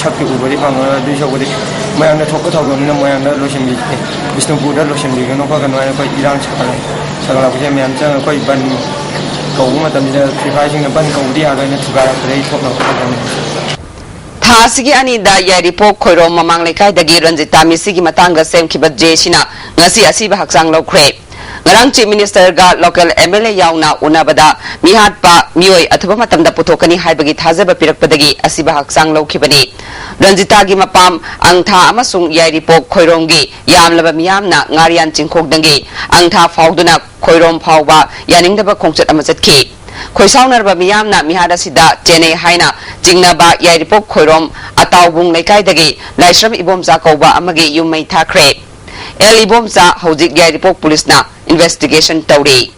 ꯁꯛꯇꯤ ꯎꯕꯗꯤ ꯐꯪꯉꯔꯣꯏ꯫ ꯑꯗꯨꯏ ꯁꯔꯨꯛꯄꯨꯗꯤ ꯃꯣꯏꯔꯥꯡꯗ ꯊꯣꯛꯄ ꯊꯧꯗꯣꯛꯅꯤꯅ ꯃꯣꯏꯔꯥꯡꯗ ꯂꯣꯏꯁꯤꯟꯕꯤꯒꯦ, ꯕꯤꯁꯅꯨꯄꯨꯔꯗ ꯂꯣꯏꯁꯤꯟꯕꯤꯒꯅꯨ ꯈꯣꯠꯀꯅꯨ ꯍꯥꯏꯅ ꯑꯩꯈꯣꯏ ꯏꯔꯥꯡ ꯁꯥꯒꯠꯂꯛꯑꯦ꯫ ꯁꯥꯒꯠꯂꯛꯄꯁꯦ ꯃꯌꯥꯝ ꯆꯪꯉꯒ ꯑꯩꯈꯣꯏ ꯕꯟ ꯀꯧꯕ ꯃꯇꯝꯁꯤꯗ ꯁꯤꯐꯥꯏꯁꯤꯡꯅ ꯕꯟ ꯀꯧꯕꯗꯤ ꯌꯥꯔꯣꯏꯅ ꯊꯨꯒꯥꯏꯔꯛꯄꯗꯒꯤ ꯊꯣꯛꯅꯕ ꯍꯣꯠꯅꯕꯅꯤ꯫ ꯊꯥ ꯑꯁꯤꯒꯤ ꯑꯅꯤꯗ ꯌꯥꯏꯔꯤꯄꯣꯛ ꯈꯣꯏꯔꯣꯝ ꯃꯃꯥꯡ ꯂꯩꯀꯥꯏꯗꯒꯤ ꯔꯟꯖꯤꯇꯥ ꯃꯤꯁꯤꯒꯤ ꯃꯇꯥꯡꯗ ꯁꯦꯝꯈꯤꯕ ꯖꯦ ꯑꯦ ꯁꯤꯅ ꯉꯁꯤ ꯑꯁꯤꯕ ꯍꯛꯆꯥꯡ ꯂꯧꯈ꯭ꯔꯦ꯫ ꯉꯔꯥꯡ Chief Minister ꯒ local M L A ꯌꯥꯎꯅ ꯎꯅꯕꯗ ꯃꯤꯍꯥꯠꯄ ꯃꯤꯑꯣꯏ ꯑꯊꯨꯕ ꯃꯇꯝꯗ ꯄꯨꯊꯣꯛꯀꯅꯤ ꯍꯥꯏꯕꯒꯤ ꯊꯥꯖꯕ ꯄꯤꯔꯛꯄꯗꯒꯤ ꯑꯁꯤꯕ ꯍꯛꯆꯥꯡ ꯂꯧꯈꯤꯕꯅꯤ꯫ ꯔꯟꯖꯤꯇꯥꯒꯤ ꯃꯄꯥꯝ ꯑꯪꯊꯥ ꯑꯃꯁꯨꯡ ꯌꯥꯏꯔꯤꯄꯣꯛ ꯈꯣꯏꯔꯣꯝꯒꯤ ꯌꯥꯝꯂꯕ ꯃꯤꯌꯥꯝꯅ ꯉꯥꯔꯤꯌꯥꯟ ꯆꯤꯡꯈꯣꯡꯗꯒꯤ ꯑꯪꯊꯥ ꯐꯥꯎꯗꯨꯅ ꯈꯣꯏꯔꯣꯝ ꯐꯥꯎꯕ ꯌꯥꯅꯤꯡꯗꯕ ꯈꯣꯡꯆꯠ ꯑꯃ ꯆꯠꯈꯤ꯫ ꯈꯣꯏꯁꯥꯎꯅꯔꯕ ꯃꯤꯌꯥꯝꯅ ꯃꯤꯍꯥꯠ ꯑꯁꯤꯗ ꯆꯦꯟꯅꯩ ꯍꯥꯏꯅ ꯆꯤꯡꯅꯕ ꯌꯥꯏꯔꯤꯄꯣꯛ ꯈꯣꯏꯔꯣꯝ ꯑꯇꯥꯎꯕꯨꯡ ꯂꯩꯀꯥꯏꯗꯒꯤ ꯂꯥꯏꯁ꯭ꯔꯝ ꯏꯕꯣꯝꯆꯥ ꯀꯧꯕ ꯑꯃꯒꯤ ꯌꯨꯝ ꯃꯩ ꯊꯥꯈ꯭ꯔꯦ꯫ ꯑꯦꯜ ꯏꯕꯣꯝꯆꯥ ꯍꯧꯖꯤꯛ ꯌꯥꯏꯔꯤꯄꯣꯛ ꯄꯨꯂꯤꯁꯅ investigation ꯇꯧꯔꯤ꯫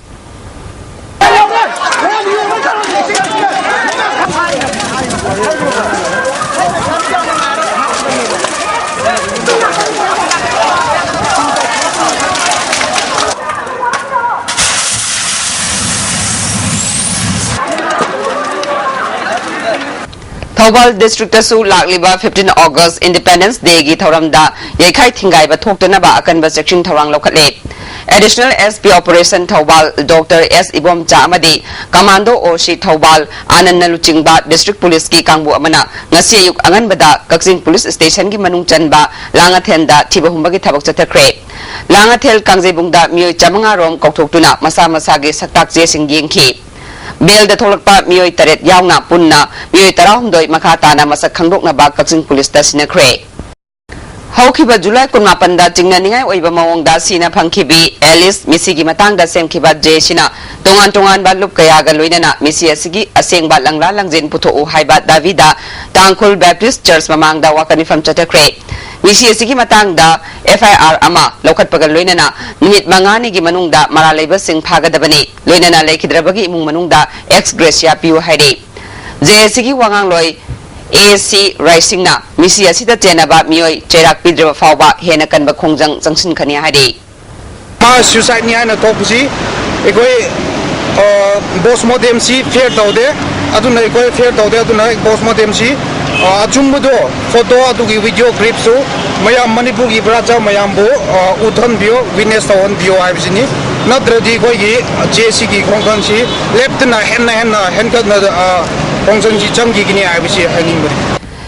ꯊꯧꯕꯥꯜ district ꯇꯁꯨ ꯂꯥꯛꯂꯤꯕ fifteen August Independence Day ꯒꯤ ꯊꯧꯔꯝꯗ ꯌꯩꯈꯥꯏ ꯊꯤꯡꯒꯥꯏꯕ ꯊꯣꯛꯇꯅꯕ ꯑꯀꯟꯕ ꯆꯦꯛꯁꯤꯟ ꯊꯧꯔꯥꯡ ꯂꯧꯈꯠꯂꯦ꯫ Additional S P Operation Thoubal Doctor S Ibomcha ꯑꯃꯗꯤ Commando O C ꯊꯧꯕꯥꯜ ꯑꯥꯅꯟꯅ ꯂꯨꯆꯤꯡꯕ district police ꯀꯤ ꯀꯥꯡꯕꯨ ꯑꯃꯅ ꯉꯁꯤ ꯑꯌꯨꯛ ꯑꯉꯟꯕꯗ ꯀꯛꯆꯤꯡ police station ꯒꯤ ꯃꯅꯨꯡ ꯆꯟꯕ ꯂꯥꯡꯉꯊꯦꯜꯗ ꯊꯤꯕ ꯍꯨꯝꯕꯒꯤ ꯊꯕꯛ ꯆꯠꯊꯈ꯭ꯔꯦ꯫ ꯂꯥꯡꯉꯊꯦꯜ ꯀꯥꯡꯖꯩꯕꯨꯡꯗ ꯃꯤꯑꯣꯏ ꯆꯥꯃꯉꯥ ꯔꯣꯝ ꯀꯧꯊꯣꯛꯇꯨꯅ ꯃꯁꯥ ꯃꯁꯥꯒꯤ ꯁꯛꯇꯥꯛ ꯆꯦꯁꯤꯡ ꯌꯦꯡꯈꯤ꯫ ꯕꯦꯜꯗ ꯊꯣꯛꯂꯛꯄ ꯃꯤꯑꯣꯏ ꯇꯔꯦꯠ ꯌꯥꯎꯅ ꯄꯨꯟꯅ ꯃꯤꯑꯣꯏ ꯇꯔꯥꯍꯨꯝꯗꯣꯏ ꯃꯈꯥ ꯇꯥꯅ ꯃꯁꯛ ꯈꯪꯗꯣꯛꯅꯕ ꯀꯛꯆꯤꯡ ꯄꯨꯂꯤꯁꯇ ꯁꯤꯟꯅꯈ꯭ꯔꯦ꯫ ꯍꯧꯈꯤꯕ ꯖꯨꯂꯥꯏ ꯀꯨꯟꯃꯥꯄꯟꯗ ꯆꯤꯡꯅꯅꯤꯡꯉꯥꯏ ꯑꯣꯏꯕ ꯃꯑꯣꯡꯗ ꯁꯤꯅ ꯐꯪꯈꯤꯕꯤ ꯑꯦꯂꯤꯁ ꯃꯤꯁꯤꯒꯤ ꯃꯇꯥꯡꯗ ꯁꯦꯝꯈꯤꯕ ꯖꯦ ꯑꯦ ꯁꯤꯅ ꯇꯣꯉꯥꯟ ꯇꯣꯉꯥꯟꯕ ꯂꯨꯞ ꯀꯌꯥꯒ ꯂꯣꯏꯅꯅ ꯃꯤꯁꯤ ꯑꯁꯤꯒꯤ ꯑꯁꯦꯡꯕ ꯂꯪꯂꯥ ꯂꯪꯖꯦꯟ ꯄꯨꯊꯣꯛꯎ ꯍꯥꯏꯕ ꯗꯥꯕꯤꯗ ꯇꯥꯡꯈꯨꯜ Baptist Church ꯃꯃꯥꯡꯗ ꯋꯥꯀꯠ ꯃꯤꯐꯝ ꯆꯠꯊꯈ꯭ꯔꯦ꯫ ꯃꯤꯁꯤ ꯑꯁꯤꯒꯤ ꯃꯇꯥꯡꯗ F I R ꯑꯃ ꯂꯧꯈꯠꯄꯒ ꯂꯣꯏꯅꯅ ꯅꯨꯃꯤꯠ ꯃꯉꯥꯅꯤꯒꯤ ꯃꯅꯨꯡꯗ ꯃꯔꯥꯜ ꯂꯩꯕꯁꯤꯡ ꯐꯥꯒꯗꯕꯅꯤ, ꯂꯣꯏꯅꯅ ꯂꯩꯈꯤꯗ꯭ꯔꯕꯒꯤ ꯏꯃꯨꯡ ꯃꯅꯨꯡꯗ ex gratia ꯄꯤꯌꯨ ꯍꯥꯏꯔꯤ꯫ ꯖꯦ ꯑꯦ ꯁꯤꯒꯤ ꯋꯥꯉꯥꯡꯂꯣꯏ ꯑꯦ ꯁꯤ ꯔꯥꯏꯁꯤꯡꯅ ꯃꯤꯁꯤ ꯑꯁꯤꯗ ꯆꯦꯟꯅꯕ ꯃꯤꯑꯣꯏ ꯆꯩꯔꯥꯛ ꯄꯤꯗ꯭ꯔꯕ ꯐꯥꯎꯕ ꯍꯦꯟꯅ ꯀꯟꯕ ꯈꯣꯡꯖꯪ ꯆꯪꯁꯤꯟꯒꯅꯤ ꯍꯥꯏꯔꯤ꯫ ꯃꯥ suicide ꯅꯤ ꯍꯥꯏꯅ ꯊꯣꯛꯄꯁꯤ ꯑꯩꯈꯣꯏ, ꯑ, postmortem ꯁꯤ fair ꯇꯧꯗꯦ꯫ ꯑꯗꯨꯅ ꯑꯩꯈꯣꯏ fair ꯇꯧꯗꯦ꯫ ꯑꯗꯨꯅ postmortem ꯁꯤ, ꯑ, ꯑꯆꯨꯝꯕꯗꯣ, photo ꯑꯗꯨꯒꯤ video clip ꯁꯨ ꯃꯌꯥꯝ ꯃꯅꯤꯄꯨꯔꯒꯤ ꯄ꯭ꯔꯖꯥ ꯃꯌꯥꯝꯕꯨ, ꯑ, ꯎꯠꯍꯟꯕꯤꯌꯣ, witness ꯇꯧꯍꯟꯕꯤꯌꯣ ꯍꯥꯏꯕꯁꯤꯅꯤ꯫ ꯅꯠꯇ꯭ꯔꯗꯤ ꯑꯩꯈꯣꯏꯒꯤ ꯖꯦ ꯑꯦ ꯁꯤꯒꯤ ꯈꯣꯡꯊꯥꯡꯁꯤ ꯂꯦꯞꯇꯅ ꯍꯦꯟꯅ ꯍꯦꯟꯅ ꯍꯦꯟꯒꯠꯅ, ꯑ, ꯈꯣꯡꯖꯪꯁꯤ ꯆꯪꯈꯤꯒꯅꯤ ꯍꯥꯏꯕꯁꯤ ꯍꯥꯏꯅꯤꯡꯕꯅꯤ꯫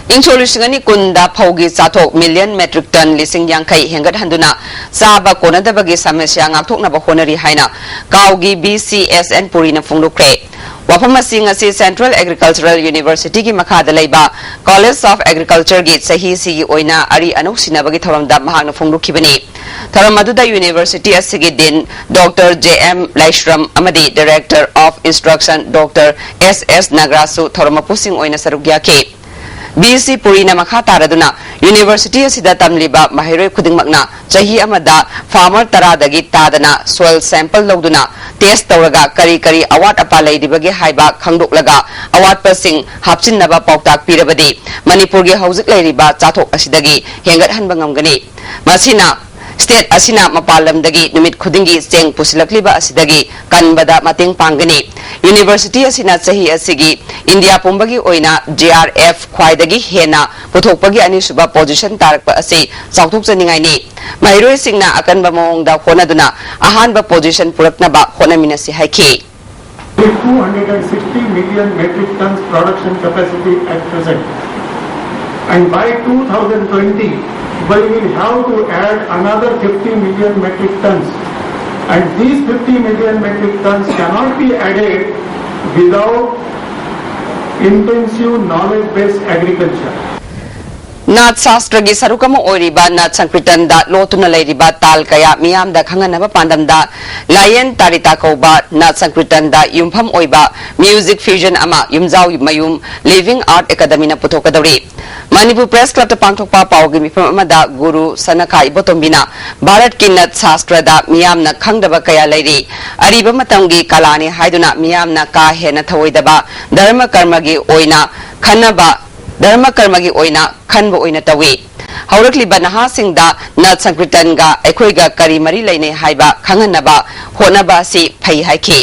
ꯏꯪ ꯁꯣꯛ ꯂꯤꯁꯤꯡ ꯑꯅꯤ ꯀꯨꯟꯗ ꯐꯧꯒꯤ ꯆꯥꯊꯣꯛ ꯃꯤꯂꯤꯌꯟ ꯃꯦꯇ꯭ꯔꯤꯛ ꯇꯟ ꯂꯤꯁꯤꯡ ꯌꯥꯡꯈꯩ ꯍꯦꯟꯒꯠꯍꯟꯗꯨꯅ ꯆꯥꯕ ꯀꯣꯟꯅꯗꯕꯒꯤ ꯁꯃꯁ꯭ꯌꯥ ꯉꯥꯛꯊꯣꯛꯅꯕ ꯍꯣꯠꯅꯔꯤ ꯍꯥꯏꯅ ꯀꯥꯎꯒꯤ ꯕꯤ ꯁꯤ ꯑꯦꯁ ꯑꯦꯟ ꯄꯨꯔꯤꯅ ꯐꯣꯡꯗꯣꯛꯈ꯭ꯔꯦ꯫ ꯋꯥꯐꯝ ꯑꯁꯤ ꯉꯁꯤ Central Agricultural University ꯒꯤ ꯃꯈꯥꯗ ꯂꯩꯕ College of Agriculture ꯒꯤ ꯆꯍꯤꯁꯤꯒꯤ ꯑꯣꯏꯅ ꯑꯔꯤ ꯑꯅꯧ ꯁꯤꯟꯅꯕꯒꯤ ꯊꯧꯔꯝꯗ ꯃꯍꯥꯛꯅ ꯐꯣꯡꯗꯣꯛꯈꯤꯕꯅꯤ꯫ ꯊꯧꯔꯝ ꯑꯗꯨꯗ university ꯑꯁꯤꯒꯤ Dean Doctor J M ꯂꯥꯏꯁ꯭ꯔꯝ ꯑꯃꯗꯤ Director of Instruction Doctor S S ꯅꯒꯔꯥꯖꯁꯨ ꯊꯧꯔꯝ ꯃꯄꯨꯁꯤꯡ ꯑꯣꯏꯅ ꯁꯔꯨꯛ ꯌꯥꯈꯤ꯫ ꯕꯤ ꯁꯤ ꯄꯨꯔꯤꯅ ꯃꯈꯥ ꯇꯥꯔꯗꯨꯅ university ꯑꯁꯤꯗ ꯇꯝꯂꯤꯕ ꯃꯍꯩꯔꯣꯏ ꯈꯨꯗꯤꯡꯃꯛꯅ ꯆꯍꯤ ꯑꯃꯗ farmer ꯇꯔꯥꯗꯒꯤ ꯇꯥꯗꯅ soil sample ꯂꯧꯗꯨꯅ test ꯇꯧꯔꯒ ꯀꯔꯤ ꯀꯔꯤ ꯑꯋꯥꯠ ꯑꯄꯥ ꯂꯩꯔꯤꯕꯒꯦ ꯍꯥꯏꯕ ꯈꯪꯗꯣꯛꯂꯒ ꯑꯋꯥꯠꯄꯁꯤꯡ ꯍꯥꯞꯆꯤꯟꯅꯕ ꯄꯥꯎꯇꯥꯛ ꯄꯤꯔꯕꯗꯤ ꯃꯅꯤꯄꯨꯔꯒꯤ ꯍꯧꯖꯤꯛ ꯂꯩꯔꯤꯕ ꯆꯥꯊꯣꯛ ꯑꯁꯤꯗꯒꯤ ꯍꯦꯟꯒꯠꯍꯟꯕ ꯉꯝꯒꯅꯤ꯫ ꯃꯁꯤꯅ state ꯑꯁꯤꯅ ꯃꯄꯥꯟ ꯂꯝꯗꯒꯤ ꯅꯨꯃꯤꯠ ꯈꯨꯗꯤꯡꯒꯤ ꯆꯦꯡ ꯄꯨꯁꯤꯜꯂꯛꯂꯤꯕ ꯑꯁꯤꯗꯒꯤ ꯀꯟꯕꯗ ꯃꯇꯦꯡ ꯄꯥꯡꯒꯅꯤ꯫ University ꯑꯁꯤꯅ ꯆꯍꯤ ꯑꯁꯤꯒꯤ ꯏꯟꯗꯤꯌꯥ ꯄꯨꯝꯕꯒꯤ ꯑꯣꯏꯅ G R F ꯈ꯭ꯋꯥꯏꯗꯒꯤ ꯍꯦꯟꯅ ꯄꯨꯊꯣꯛꯄꯒꯤ ꯑꯅꯤꯁꯨꯕ position ꯇꯥꯔꯛꯄ ꯑꯁꯤ ꯆꯥꯎꯊꯣꯛꯆꯅꯤꯡꯉꯥꯏꯅꯤ꯫ ꯃꯍꯩꯔꯣꯏꯁꯤꯡꯅ ꯑꯀꯟꯕ ꯃꯑꯣꯡꯗ ꯍꯣꯠꯅꯗꯨꯅ ꯑꯍꯥꯟꯕ position ꯄꯨꯔꯛꯅꯕ ꯍꯣꯠꯅꯃꯤꯟꯅꯁꯤ ꯍꯥꯏꯈꯤ꯫ Two hundred and sixty million metric tons production capacity at present. And by two thousand twenty, we will have to add another fifty million metric tons. And these fifty million metric tons cannot be added without intensive knowledge-based agriculture. ꯅꯥꯠ ꯁꯥꯁꯇ꯭ꯔꯒꯤ ꯁꯔꯨꯛ ꯑꯃ ꯑꯣꯏꯔꯤꯕ ꯅꯥꯠ ꯁꯪꯀ꯭ꯔꯤꯇꯟꯗ ꯂꯣꯠꯇꯨꯅ ꯂꯩꯔꯤꯕ ꯇꯥꯜ ꯀꯌꯥ ꯃꯤꯌꯥꯝꯗ ꯈꯪꯍꯟꯅꯕ ꯄꯥꯟꯗꯝꯗ ꯂꯥꯏꯌꯦꯟ ꯇꯥꯔꯤꯇꯥ ꯀꯧꯕ ꯅꯥꯠ ꯁꯪꯀ꯭ꯔꯤꯇꯟꯗ ꯌꯨꯝꯐꯝ ꯑꯣꯏꯕ music fusion ꯑꯃ ꯌꯨꯝꯖꯥꯎ ꯃꯌꯨꯝ Living Art Academyꯅ ꯄꯨꯊꯣꯛꯀꯗꯧꯔꯤ꯫ ꯃꯅꯤꯄꯨꯔ Press Clubꯇ ꯄꯥꯡꯊꯣꯛꯄ ꯄꯥꯎꯒꯤ ꯃꯤꯐꯝ ꯑꯃꯗ ꯒꯨꯔꯨ ꯁꯅꯈꯥ ꯏꯕꯣꯇꯣꯝꯕꯤꯅ ꯚꯥꯔꯠꯀꯤ ꯅꯠ ꯁꯥꯁꯇ꯭ꯔꯗ ꯃꯤꯌꯥꯝꯅ ꯈꯪꯗꯕ ꯀꯌꯥ ꯂꯩꯔꯤ꯫ ꯑꯔꯤꯕ ꯃꯇꯝꯒꯤ ꯀꯂꯥꯅꯤ ꯍꯥꯏꯗꯨꯅ ꯃꯤꯌꯥꯝꯅ ꯀꯥ ꯍꯦꯟꯅ ꯊꯧꯑꯣꯏꯗꯕ ꯙꯔꯃ ꯀꯔꯃꯒꯤ ꯑꯣꯏꯅ ꯈꯟꯅꯕ, ꯙꯔꯃ ꯀꯔꯃꯒꯤ ꯑꯣꯏꯅ ꯈꯟꯕ ꯑꯣꯏꯅ ꯇꯧꯏ꯫ ꯍꯧꯔꯛꯂꯤꯕ ꯅꯍꯥꯁꯤꯡꯗ ꯅꯠ ꯁꯪꯀ꯭ꯔꯤꯇꯟꯒ ꯑꯩꯈꯣꯏꯒ ꯀꯔꯤ ꯃꯔꯤ ꯂꯩꯅꯩ ꯍꯥꯏꯕ ꯈꯪꯍꯟꯅꯕ ꯍꯣꯠꯅꯕ ꯑꯁꯤ ꯐꯩ ꯍꯥꯏꯈꯤ꯫